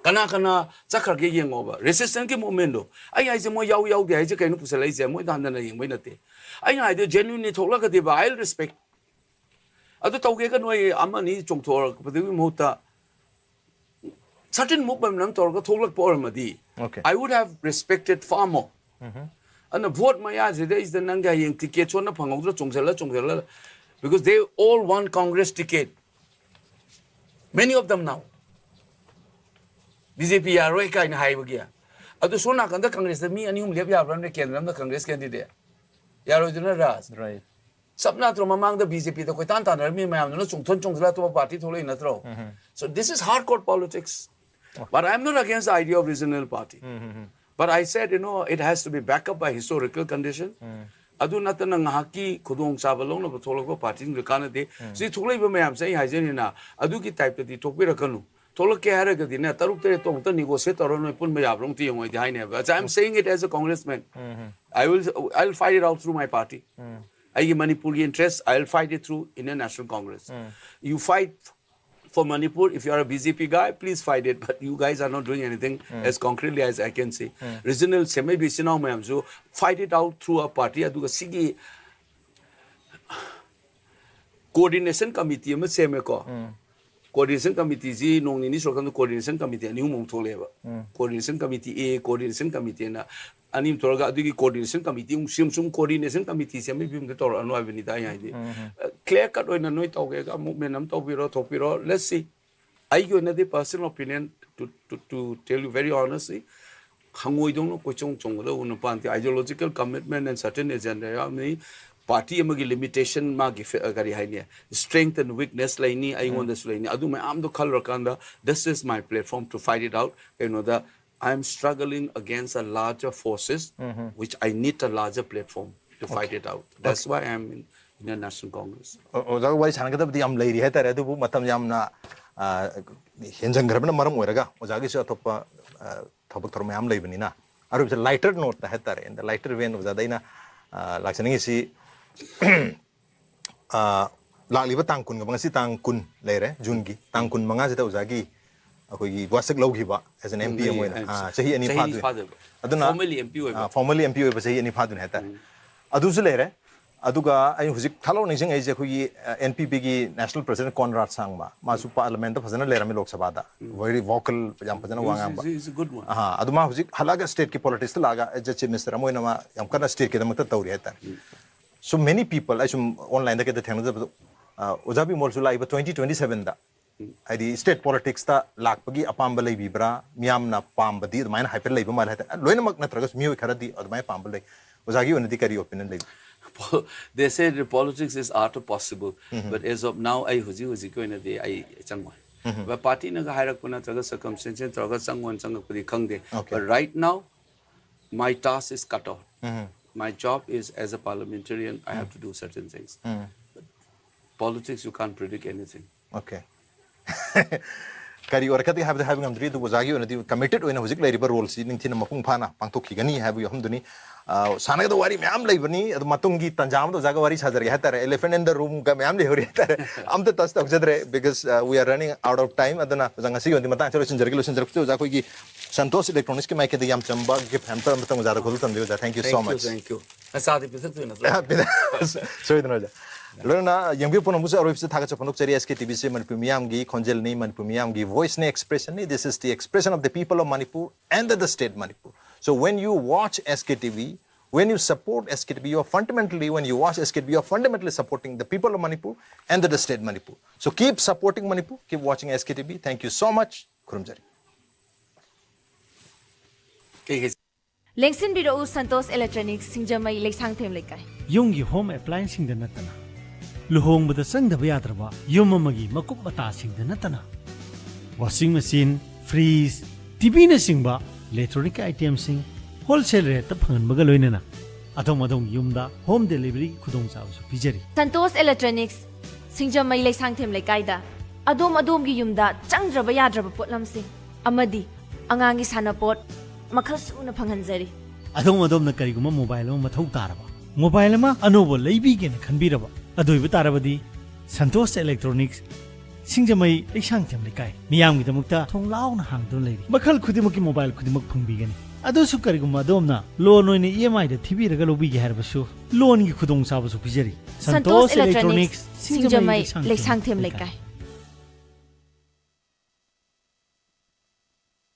ꯀꯅꯥ ꯀꯅꯥ ꯆꯠꯈ꯭ꯔꯒꯦ ꯌꯦꯡꯉꯣꯕ. Resistance ꯀꯤ movement ꯗꯣ. ꯑꯩ ꯍꯥꯏꯁꯦ ꯃꯣꯏ ꯌꯥꯎ ꯌꯥꯎꯗꯦ ꯍꯥꯏꯁꯦ ꯀꯩꯅꯣ ꯄꯨꯁꯜꯂꯛꯏꯁꯦ? ꯃꯣꯏꯗ ꯍꯟꯊꯅ ꯌꯦꯡꯕꯩ ꯅꯠꯇꯦ. ꯑꯩꯅ ꯍꯥꯏꯗꯣ genuine ꯅꯤ ꯊꯣꯛꯂꯛꯀꯗꯦꯕ. I respect. ꯑꯗꯨ ꯇꯧꯒꯦꯒ ꯅꯣꯏ ꯑꯃꯅꯤ ꯆꯣꯡꯊꯣꯔꯛꯄꯗꯨꯒꯤ ꯃꯍꯨꯠꯇ certain movement ꯑꯃ ꯇꯧꯔꯒ ꯊꯣꯛꯂꯛꯄ ꯑꯣꯏꯔꯝꯃꯗꯤ Okay. I would have respected far more. ꯑꯗꯨꯅ vote ꯃꯌꯥꯁꯤꯗꯩꯁꯤꯗ ꯅꯪꯒꯤ ꯍꯌꯦꯡ ticket ꯁꯣꯟꯅ ꯐꯪꯍꯧꯗ꯭ꯔꯥ ꯆꯣꯡꯁꯤꯜꯂ ꯆꯣꯡꯁꯤꯜꯂ, because they all want Congress ticket, many of them now. B J P ꯌꯥꯔꯣꯏ ꯀꯥꯏꯅ ꯍꯥꯏꯕꯒꯤ. ꯑꯗꯨ ꯁꯣꯝ ꯅꯥꯀꯟꯗ Congress ꯇ ꯃꯤ ꯑꯅꯤ ꯑꯍꯨꯝ ꯂꯦꯞ ꯌꯥꯕ꯭ꯔꯥ ꯅꯣꯏ ꯀꯦꯟꯗ꯭ꯔ ꯑꯃꯗ Congress candidate? ꯌꯥꯔꯣꯏꯗꯅ ꯔꯥꯖ? Right. ꯆꯞ ꯅꯠꯇ꯭ꯔꯣ? ꯃꯃꯥꯡꯗ ꯕꯤ ꯖꯦ ꯄꯤꯗ ꯀꯣꯏꯇꯥꯟ ꯇꯥꯟꯅꯔꯝꯃꯤ ꯃꯌꯥꯝꯗꯨꯅ ꯆꯣꯡꯊꯣꯟ ꯆꯣꯡꯁꯤꯜꯂ ꯑꯇꯣꯞꯄ ꯄꯥꯔꯇꯤ ꯊꯣꯛꯂꯛꯏ ꯅꯠꯇ꯭ꯔꯣ? So this is hardcore politics. But I am not against the idea of regional party. But I said, you know, it has to be backed up by historical condition. ꯑꯗꯨ ꯅꯠꯇꯅ ꯉꯥꯏꯍꯥꯛꯀꯤ ꯈꯨꯗꯣꯡꯆꯥꯕ ꯂꯧꯅꯕ ꯊꯣꯛꯂꯛꯄ ꯄꯥꯔꯇꯤꯁꯤꯡꯗꯨ ꯀꯥꯟꯅꯗꯦ꯫ ꯁꯤ ꯊꯣꯛꯂꯛꯏꯕ ꯃꯌꯥꯝꯁꯦ ꯑꯩ ꯍꯥꯏꯖꯅꯤꯅ, ꯑꯗꯨꯒꯤ ꯇꯥꯏꯞꯇꯗꯤ ꯊꯣꯛꯄꯤꯔꯛꯀꯅꯨ꯫ ꯊꯣꯛꯂꯛꯀꯦ ꯍꯥꯏꯔꯒꯗꯤꯅꯦ, ꯇꯔꯨꯛ ꯇꯔꯦꯠꯇꯣ ꯑꯃꯨꯛꯇ negotiate ꯇꯧꯔ ꯅꯣꯏ ꯄꯨꯟꯕ ꯌꯥꯕ꯭ꯔꯣ ꯑꯃꯨꯛꯇ ꯌꯦꯡꯉꯣ, ꯑꯩꯗꯤ ꯍꯥꯏꯅꯦꯕ꯫ I'm saying it as a congressman. I will, I will fight it out through my party. ꯑꯩꯒꯤ ꯃꯅꯤꯄꯨꯔꯒꯤ interest, I will fight it through Indian National Congress. You fight for Manipur, if you are a B J P guy, please fight it. But you guys are not doing anything as concretely as I can see. Regional ꯁꯦꯝꯃꯛꯏꯕ ꯏꯆꯤꯟ ꯏꯅꯥꯎ ꯃꯌꯥꯝꯁꯨ fight it out through a party. ꯑꯗꯨꯒ ꯁꯤꯒꯤ coordination committee ꯑꯃ ꯁꯦꯝꯃꯦꯀꯣ꯫ Coordination committeeꯁꯤ ꯅꯣꯡ ꯅꯤꯅꯤ ꯁꯨꯔꯀꯥꯟꯗ coordination committee ꯑꯅꯤ ꯑꯍꯨꯝ ꯑꯃꯨꯛ ꯊꯣꯛꯂꯛꯑꯦꯕ꯫ Coordination committee A, coordination committee ꯑꯅ ꯑꯅꯤ ꯑꯃ ꯊꯣꯛꯂꯒ, ꯑꯗꯨꯒꯤ coordination committee ꯑꯃꯨꯛ ꯁꯦꯝ, ꯁꯨꯝ coordination committeeꯁꯦ ꯑꯃꯒꯤ ꯐꯤꯕꯝꯗ ꯇꯧꯔꯛꯑꯅꯨ ꯍꯥꯏꯕꯅꯤꯗ ꯑꯩ ꯍꯥꯏꯗꯤ꯫ Clear cut ꯑꯣꯏꯅ ꯅꯣꯏ ꯇꯧꯒꯦꯒ movement ꯑꯃ ꯇꯧꯕꯤꯔꯣ, ꯊꯣꯛꯄꯤꯔꯣ, let's see. ꯑꯩꯒꯤ ꯑꯣꯏꯅꯗꯤ personal opinion, to, to, to tell you very honestly, ꯍꯪꯉꯣꯏꯗꯧꯅ ꯀꯣꯏꯆꯣꯡ ꯆꯣꯡꯒꯗꯧꯕ ꯅꯨꯄꯥ ꯅꯠꯇꯦ꯫ Ideological commitment and certain agenda ꯌꯥꯎꯔꯝꯅꯤ꯫ Party ꯑꯃꯒꯤ limitation, ꯃꯥꯒꯤ ꯐꯦ-, ꯀꯔꯤ ꯍꯥꯏꯅꯤ, strength and weakness ꯂꯩꯅꯤ, ꯑꯩꯉꯣꯟꯗꯁꯨ ꯂꯩꯅꯤ꯫ ꯑꯗꯨ ꯃꯌꯥꯝꯗꯣ ꯈꯜꯂꯨꯔꯀꯥꯟꯗ, this is my platform to fight it out. ꯀꯩꯅꯣꯗ, I am struggling against a larger forces, which I need a larger platform to fight it out. That's why I am in Indian National Congress. ꯑꯣ-, ꯑꯣꯖꯥꯒ ꯋꯥꯔꯤ ꯁꯥꯟꯅꯒꯗꯕꯗꯤ ꯌꯥꯝ ꯂꯩꯔꯤ ꯍꯥꯏꯇꯥꯔꯦ, ꯑꯗꯨꯕꯨ ꯃꯇꯝ ꯌꯥꯝꯅ, ꯑ, ꯍꯦꯟꯖꯟꯈ꯭ꯔꯕꯅ ꯃꯔꯝ ꯑꯣꯏꯔꯒ ꯑꯣꯖꯥꯒꯤꯁꯨ ꯑꯇꯣꯞꯄ, ꯑ, ꯊꯕꯛ ꯊꯧꯔꯝ ꯃꯌꯥꯝ ꯂꯩꯕꯅꯤꯅ, ꯑꯔꯣꯏꯕꯁꯦ lighter noteꯇ ꯍꯥꯏꯇꯥꯔꯦ, in the lighter vein ꯑꯣꯖꯥꯗ ꯑꯩꯅ, ꯑ, ꯂꯥꯛꯆꯅꯤꯡꯉꯤꯁꯤ, ꯑ, ꯂꯥꯛꯂꯤꯕ ꯇꯥꯡ ꯀꯨꯟꯒ ꯃꯉꯥ, ꯉꯁꯤ ꯇꯥꯡ ꯀꯨꯟ ꯂꯩꯔꯦ, ꯖꯨꯟꯒꯤ ꯇꯥꯡ ꯀꯨꯟ ꯃꯉꯥꯁꯤꯗ ꯑꯣꯖꯥꯒꯤ ꯑꯩꯈꯣꯏꯒꯤ ꯋꯥꯁꯛ ꯂꯧꯈꯤꯕ as an M P ꯑꯃ ꯑꯣꯏꯅ, ꯑ, ꯆꯍꯤ ꯑꯅꯤ ꯆꯍꯤ ꯑꯅꯤ ꯐꯥꯗꯣꯏ-, ꯐꯥꯗꯣꯏꯕ꯫ ꯑꯗꯨꯅ, formally M P ꯑꯣꯏꯕ꯫ ꯑ, formally M P ꯑꯣꯏꯕ ꯆꯍꯤ ꯑꯅꯤ ꯐꯥꯗꯣꯏꯅꯦ ꯍꯥꯏꯇꯥꯔꯦ꯫ ꯑꯗꯨꯁꯨ ꯂꯩꯔꯦ꯫ ꯑꯗꯨꯒ ꯑꯩ ꯍꯧꯖꯤꯛ ꯊꯥꯂꯣꯛ ꯅꯤꯡꯁꯤꯡꯉꯛꯏꯁꯦ ꯑꯩꯈꯣꯏꯒꯤ, ꯑ, N P Pꯒꯤ national president ꯀꯣꯟꯔꯥꯗ ꯁꯥꯡꯃ, ꯃꯥꯁꯨ parliamentꯇ ꯐꯖꯅ ꯂꯩꯔꯝꯃꯤ, ꯂꯣꯛ ꯁꯚꯥꯗ꯫ Very vocal, ꯌꯥꯝ ꯐꯖꯅ ꯋꯥ ꯉꯥꯡꯕ꯫ He's, he's a good one. ꯑꯍꯥ, ꯑꯗꯨ ꯃꯥ ꯍꯧꯖꯤꯛ ꯍꯜꯂꯛꯑꯒ stateꯀꯤ politicsꯇ ꯂꯥꯛꯑꯒ as a chief minister ꯑꯃ ꯑꯣꯏꯅ ꯃꯥ ꯌꯥꯝ ꯀꯟꯅ stateꯀꯤꯗꯃꯛꯇ ꯇꯧꯔꯤ ꯍꯥꯏꯇꯥꯔꯦ꯫ So many people, ꯑꯩ ꯁꯨꯝ onlineꯗ ꯀꯩꯗ ꯊꯦꯡꯅꯖꯕꯗꯣ, ꯑ, ꯑꯣꯖꯥ ꯕꯤꯃꯣꯜꯁꯨ ꯂꯥꯛꯏꯕ twenty twenty sevenꯗ, ꯍꯥꯏꯗꯤ state politicsꯇ ꯂꯥꯛꯄꯒꯤ ꯑꯄꯥꯝꯕ ꯂꯩꯕꯤꯕ꯭ꯔꯥ? ꯃꯤꯌꯥꯝꯅ ꯄꯥꯝꯕꯗꯤ ꯑꯗꯨꯃꯥꯏꯅ ꯍꯥꯏꯐꯦꯠ ꯂꯩꯕ ꯃꯥꯜꯂꯦ ꯍꯥꯏꯇꯥꯔꯦ꯫ ꯂꯣꯏꯅꯃꯛ ꯅꯠꯇ꯭ꯔꯒꯁꯨ ꯃꯤꯑꯣꯏ ꯈꯔꯗꯤ ꯑꯗꯨꯃꯥꯏꯅ ꯄꯥꯝꯕ ꯂꯩ꯫ ꯑꯣꯖꯥꯒꯤ ꯑꯣꯏꯅꯗꯤ ꯀꯔꯤ opinion ꯂꯩꯕꯤ? They say the politics is art of possible, but as of now ꯑꯩ ꯍꯧꯖꯤꯛ ꯍꯧꯖꯤꯛꯀꯤ ꯑꯣꯏꯅꯗꯤ ꯑꯩ ꯆꯪꯉꯣꯏ꯫ But partyꯅꯒ ꯍꯥꯏꯔꯛꯄ ꯅꯠꯇ꯭ꯔꯒ circumstance ꯇꯧꯔꯒ ꯆꯪꯉꯣꯅ ꯆꯪꯉꯛꯄꯗꯤ ꯈꯪꯗꯦ꯫ Okay. But right now, my task is cut out. My job is, as a parliamentarian, I have to do certain things. Politics, you can't predict anything. Okay. ꯀꯔꯤ ꯑꯣꯏꯔꯛꯀꯗꯒꯦ ꯍꯥꯏꯕꯗꯤ ꯍꯥꯏꯕ ꯉꯝꯗ꯭ꯔꯤ, ꯑꯗꯨꯕꯨ ꯑꯣꯖꯥꯒꯤ ꯑꯣꯏꯅꯗꯤ committed ꯑꯣꯏꯅ ꯍꯧꯖꯤꯛ ꯂꯩꯔꯤꯕ roleꯁꯤ ꯅꯤꯡꯊꯤꯅ ꯃꯄꯨꯡ ꯐꯥꯅ ꯄꯥꯡꯊꯣꯛꯈꯤꯒꯅꯤ ꯍꯥꯏꯕꯒꯤ ꯋꯥꯐꯝꯗꯨꯅꯤ꯫ ꯑ, ꯁꯥꯟꯅꯒꯗꯕ ꯋꯥꯔꯤ ꯃꯌꯥꯝ ꯂꯩꯕꯅꯤ, ꯑꯗꯨ ꯃꯇꯨꯡꯒꯤ ꯇꯥꯟꯖꯥ ꯑꯃꯗ ꯑꯣꯖꯥꯒ ꯋꯥꯔꯤ ꯁꯥꯖꯔꯒꯦ ꯍꯥꯏꯇꯥꯔꯦ꯫ Elephant in the roomꯒ ꯃꯌꯥꯝ ꯂꯩꯍꯧꯔꯤ ꯍꯥꯏꯇꯥꯔꯦ꯫ ꯑꯝꯇ touch ꯇꯧꯖꯗ꯭ꯔꯦ, because, uh, we are running out of time. ꯑꯗꯨꯅ ꯑꯣꯖꯥ, ꯉꯁꯤꯒꯤ ꯑꯣꯏꯅꯗꯤ ꯃꯇꯥꯡꯁꯤꯗ ꯂꯣꯏꯁꯤꯟꯖꯔꯒꯦ꯫ ꯂꯣꯏꯁꯤꯟꯖꯔꯛꯄꯁꯦ ꯑꯣꯖꯥ, ꯑꯩꯈꯣꯏꯒꯤ Santosh Electronicsꯀꯤ ꯃꯥꯏꯀꯩꯗ ꯌꯥꯝ ꯆꯝꯕ gift ꯑꯃꯇꯪ ꯑꯣꯖꯥꯗ ꯈꯨꯗꯣꯜ ꯇꯝꯕꯤꯌꯨ ꯑꯣꯖꯥ꯫ Thank you so much. Thank you. ꯅꯆꯥꯗꯤ ꯄꯤꯊꯛꯇꯣꯏ ꯅꯠꯇ꯭ꯔꯣ? ꯁꯣꯏꯗꯅ ꯑꯣꯖꯥ꯫ ꯂꯣꯏꯅꯅ ꯌꯦꯡꯕꯤꯌꯨ ꯄꯨꯝꯅꯃꯛꯁꯨ ꯑꯔꯣꯏꯕꯁꯤꯗ ꯊꯥꯒꯠꯆ ꯐꯣꯡꯗꯣꯛꯆꯔꯤ꯫ S K T Vꯁꯤ ꯃꯅꯤꯄꯨꯔ ꯃꯤꯌꯥꯝꯒꯤ ꯈꯣꯟꯖꯦꯜꯅꯤ, ꯃꯅꯤꯄꯨꯔ ꯃꯤꯌꯥꯝꯒꯤ voiceꯅꯤ, expressionꯅꯤ. This is the expression of the people of Manipur and the state Manipur. So when you watch S K T V, when you support S K T V, you are fundamentally, when you watch S K T V, you are fundamentally supporting the people of Manipur and the state Manipur. So keep supporting Manipur, keep watching S K T V. Thank you so much. ꯈꯨꯔꯨꯝꯖꯔꯤ꯫ ꯀꯩ ꯀꯩ ꯂꯦꯡꯁꯤꯟꯕꯤꯔꯛꯎ Santosh Electronics, ꯁꯤꯡꯖꯃꯩ, ꯂꯩꯁꯥꯡꯊꯦꯝ ꯂꯩꯀꯥꯏ꯫ ꯌꯨꯝꯒꯤ home applianceꯁꯤꯡꯗ ꯅꯠꯇꯅ ꯂꯨꯍꯣꯡꯕꯗ ꯆꯪꯗꯕ ꯌꯥꯗ꯭ꯔꯕ ꯌꯨꯝ ꯑꯃꯒꯤ ꯃꯀꯨꯞ ꯃꯇꯥꯁꯤꯡꯗ ꯅꯠꯇꯅ washing machine, fridge, TVꯅꯆꯤꯡꯕ electronic itemꯁꯤꯡ wholesale rateꯇ ꯐꯪꯍꯟꯕꯒ ꯂꯣꯏꯅꯅ ꯑꯗꯣꯝ ꯑꯗꯣꯝꯒꯤ ꯌꯨꯝꯗ home deliveryꯒꯤ ꯈꯨꯗꯣꯡꯆꯥꯕꯁꯨ ꯄꯤꯖꯔꯤ꯫ Santosh Electronics, ꯁꯤꯡꯖꯃꯩ, ꯂꯩꯁꯥꯡꯊꯦꯝ ꯂꯩꯀꯥꯏꯗ ꯑꯗꯣꯝ ꯑꯗꯣꯝꯒꯤ ꯌꯨꯝꯗ ꯆꯪꯗ꯭ꯔꯕ ꯌꯥꯗ꯭ꯔꯕ ꯄꯣꯠꯂꯝꯁꯤꯡ ꯑꯃꯗꯤ ꯑꯉꯥꯡꯒꯤ ꯁꯥꯟꯅꯄꯣꯠ ꯃꯈꯜ ꯁꯨꯅ ꯐꯪꯍꯟꯖꯔꯤ꯫ ꯑꯗꯣꯝ ꯑꯗꯣꯝꯅ ꯀꯔꯤꯒꯨꯝꯕ mobile ꯑꯃ ꯃꯊꯧ ꯇꯥꯔꯕ, mobile ꯑꯃ ꯑꯅꯧꯕ ꯂꯩꯕꯤꯒꯦꯅ ꯈꯟꯕꯤꯔꯕ, ꯑꯗꯨ ꯑꯣꯏꯕ ꯇꯥꯔꯕꯗꯤ Santosh Electronics, ꯁꯤꯡꯖꯃꯩ, ꯂꯩꯁꯥꯡꯊꯦꯝ ꯂꯩꯀꯥꯏ, ꯃꯤꯌꯥꯝꯒꯤꯗꯃꯛꯇ ꯊꯣꯡ ꯂꯥꯎꯅ ꯍꯥꯡꯗꯨꯅ ꯂꯩꯔꯤ꯫ ꯃꯈꯜ ꯈꯨꯗꯤꯡꯃꯛꯀꯤ mobile ꯈꯨꯗꯤꯡꯃꯛ ꯐꯪꯕꯤꯒꯅꯤ꯫ ꯑꯗꯨꯁꯨ ꯀꯔꯤꯒꯨꯝꯕ ꯑꯗꯣꯝꯅ loan ꯑꯣꯏꯅ EMIꯗ ꯊꯤꯕꯤꯔꯒ ꯂꯧꯕꯤꯒꯦ ꯍꯥꯏꯔꯕꯁꯨ loanꯒꯤ ꯈꯨꯗꯣꯡꯆꯥꯕꯁꯨ ꯄꯤꯖꯔꯤ꯫ Santosh Electronics, ꯁꯤꯡꯖꯃꯩ, ꯂꯩꯁꯥꯡꯊꯦꯝ ꯂꯩꯀꯥꯏ꯫